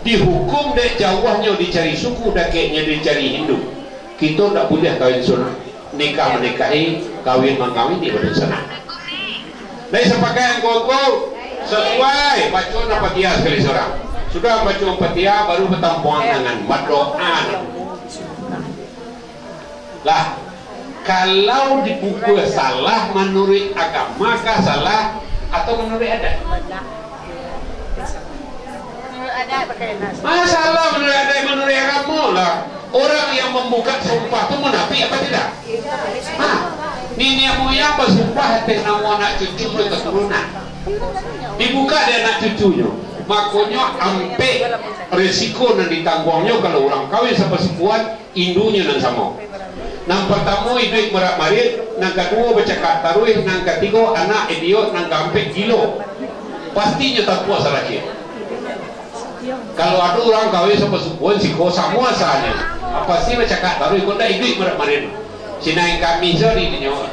Dihukum dek jauahnyo dicari suku, dakeknyo dicari induak. Kito ndak buliah kawin sunat, nikah manikahi, kawin mangawini badunsanak. Lai sapakaik angku-angku? Sasuai, baco Al-Fatihah sakali surang. Sudah baco Al-Fatihah, baru batampuangan tangan, badoa. Lah, kalau dipukua salah manuruik agama kah salah atau manuruik adat? Masalah manuruik adat, manuruik agamo lah. Orang yang membuka sumpah tu munafik apa tidak? Ha, niniak moyang basumpah ateh namo anak cucu jo katurunan. Dibuka dek anak cucunyo. Makonyo ampek resiko nan ditangguangnyo kalau urang kawin sapasukuan, indunyo nan samo. Nan partamo iduik marak-marit, nan kaduo bacakak taruih, nan katigo anak idiot, nan kaampek gilo. Pastinyo tapuah salakik. Kalau ado urang kawin sapasukuan siko samo asanyo, pasti bacakak taruih, kok ndak iduik marak-marit. Sinan kami sori dinyo.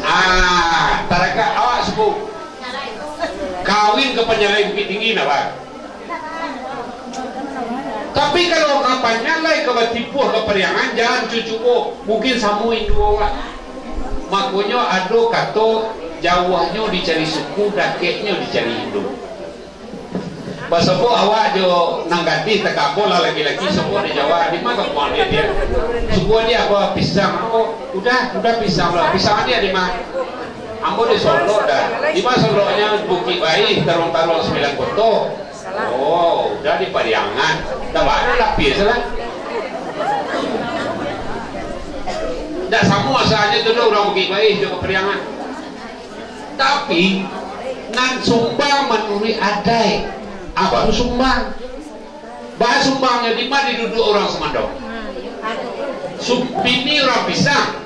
Ah, taragak awak suku. Kawin ka Panyalai Bukittinggi, nah, Bang. Tapi kalau ka Panyalai, ka Batipuah, ka Pariangan, jan cubo. Mungkin samo induak awak. Makonyo ado kato, jauahnyo dicari suku, dakeknyo dicari induak. Basobok awak jo nan gadih takabok lah laki-laki, sobok di Jawa, di ma kampuang dia, dia? Suku dia apo? Pisang. Apo? Udah, udah pisang lah. Pisang dia di ma? Ambo di Solok dah. Di ma Soloknyo? Bukik Baih, Taruang-Taruang Sambilan Koto. Oh, udah di Pariangan. Dah baru lapis lah. Ndak samo asalnyo tu doh urang Bukik Baih jo Kapariangan. Tapi, nan sumbang manuruik adaik. Apo tu sumbang? Baa sumbangnyo, di ma diduduak urang sumando? Sum-, bini urang Pisang.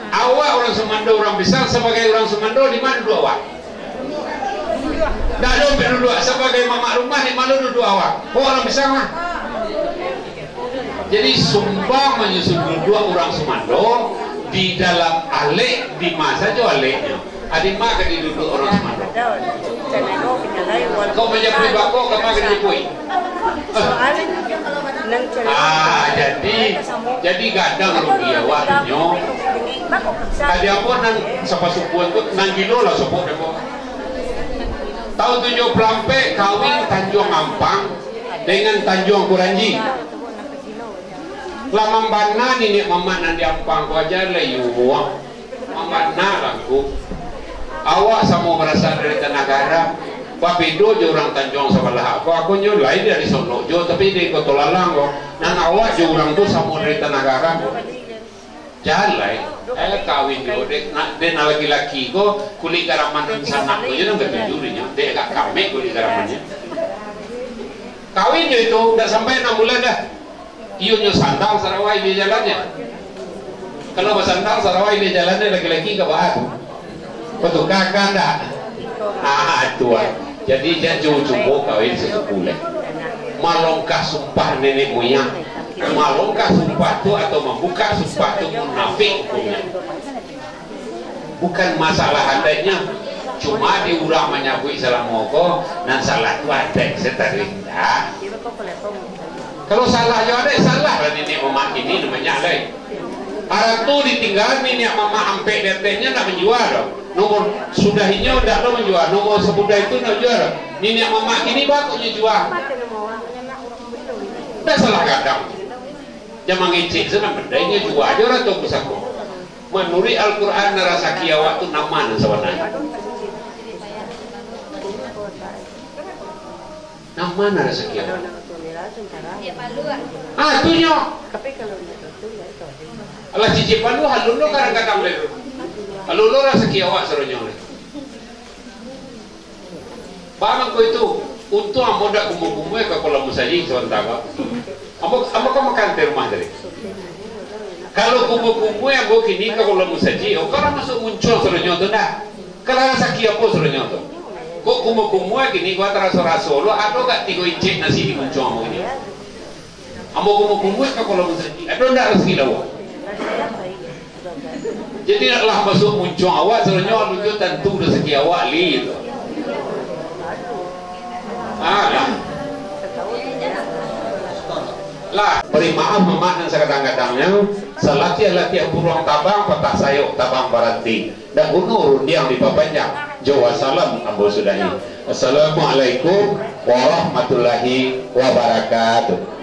Awak urang sumando, urang Pisang, sabagai urang sumando, di ma duduak awak? Ndak ado ampek duduak. Sabagai mamak rumah, di ma duduak awak? Awak urang Pisang lah. Jadi, sumbang manyusun duduak urang sumando, di dalam alek, di ma sajo aleknyo. Adi ma ka diduduak urang sumando? Kau manjapuik bako, ka ma ka dijapuik? Ah, jadi, jadi gadang rugi awak tu nyo. Tadi apo nan sapasukuan tu, nan gilo lah sopo dek ko. Taun tujuah puluah ampek kawin Tanjuang Ampang dengan Tanjuang Kuranji. Lah mambana niniak mamak nan di Ampang ko aja lah yuang. Mambana lah ngku. Awak samo barasal dari Tanah Garam. Babedo jo urang Tanjuang sabalah ko. Aku nyo lain dari Solok jo, tapi dari Koto Lalang ko. Nan awak jo urang tu samo dari Tanah Garam. Jalai, eh, kawin jo dek, nak, dek nan laki-laki ko, kulik garaman nan sanak ko, jo nan katuju dek nyo, dek agak kamek kulik garamannyo. Kawin jo itu, ndak sampai anam bulan dah. Iyo nyo sandang sarawai di jalannyo. Kalau basandang sarawai di jalannyo, laki-laki ka baa tu? Batuka ka ndak? Ah, tu ah. Jadi, jan cubo-cubo kawin sasuku lai. Malongkah sumpah nenek moyang. Malongkah sumpah tu atau mambukak sumpah tu munafik hukumnyo. Bukan masalah adaiknyo. Cuma di urang manyabuik salamo ko, nan salah tu adaik se tadi. Indak. Kalau salah jo adaik, salah lah nenek mamak kini namonyo lai. Arato ditinggalan niniak mamak ampek di atehnyo ndak manjua doh. Nomor sudah inyo ndak doh manjua. Nomor sabudah itu ndak manjua doh. Niniak mamak kini baru nyo jua. Ndak salah gadang. Jan mangecek se nan bana, inyo jua jo arato pusako. Manuruik Al-Quran, rasaki awak tu nan ma nan sabananyo? Nan ma nan rasaki awak? Ah, tu nyo. Alah, cicik palu, alun lo kadang-kadang lai tu. Alun lo rasaki awak saronyo lai. Baa mangko itu? Untuang ambo ndak kumua-kumua ka kolam musajik sabanta, Pak. Ambo, ambo kan makan di rumah tadi. Kalau kumua-kumua ambo kini ka kolam musajik, oh, kalau masuak muncuang saronyo tu ndak? Kalau rasaki ambo saronyo tu. Kok kumua-kumua kini, kok taraso-raso lo, ado gak tigo incek nasi di muncuang ambo kini? Ambo kumua-kumua ka kolam musajik. Ado ndak rasaki lawak? Jadi, lah masuak muncuang awak, saronyo alun jo tantu rasaki awak li tu. Ah, lah. Lah, bari maaf mamak nan sakadang-kadangnyo, salatiah-latiah buruang tabang, patah sayok tabang baranti. Ndak guno rundiang dipapanjang. Jo wassalam ambo sudahi. Assalamualaikum warahmatullahi wabarakatuh.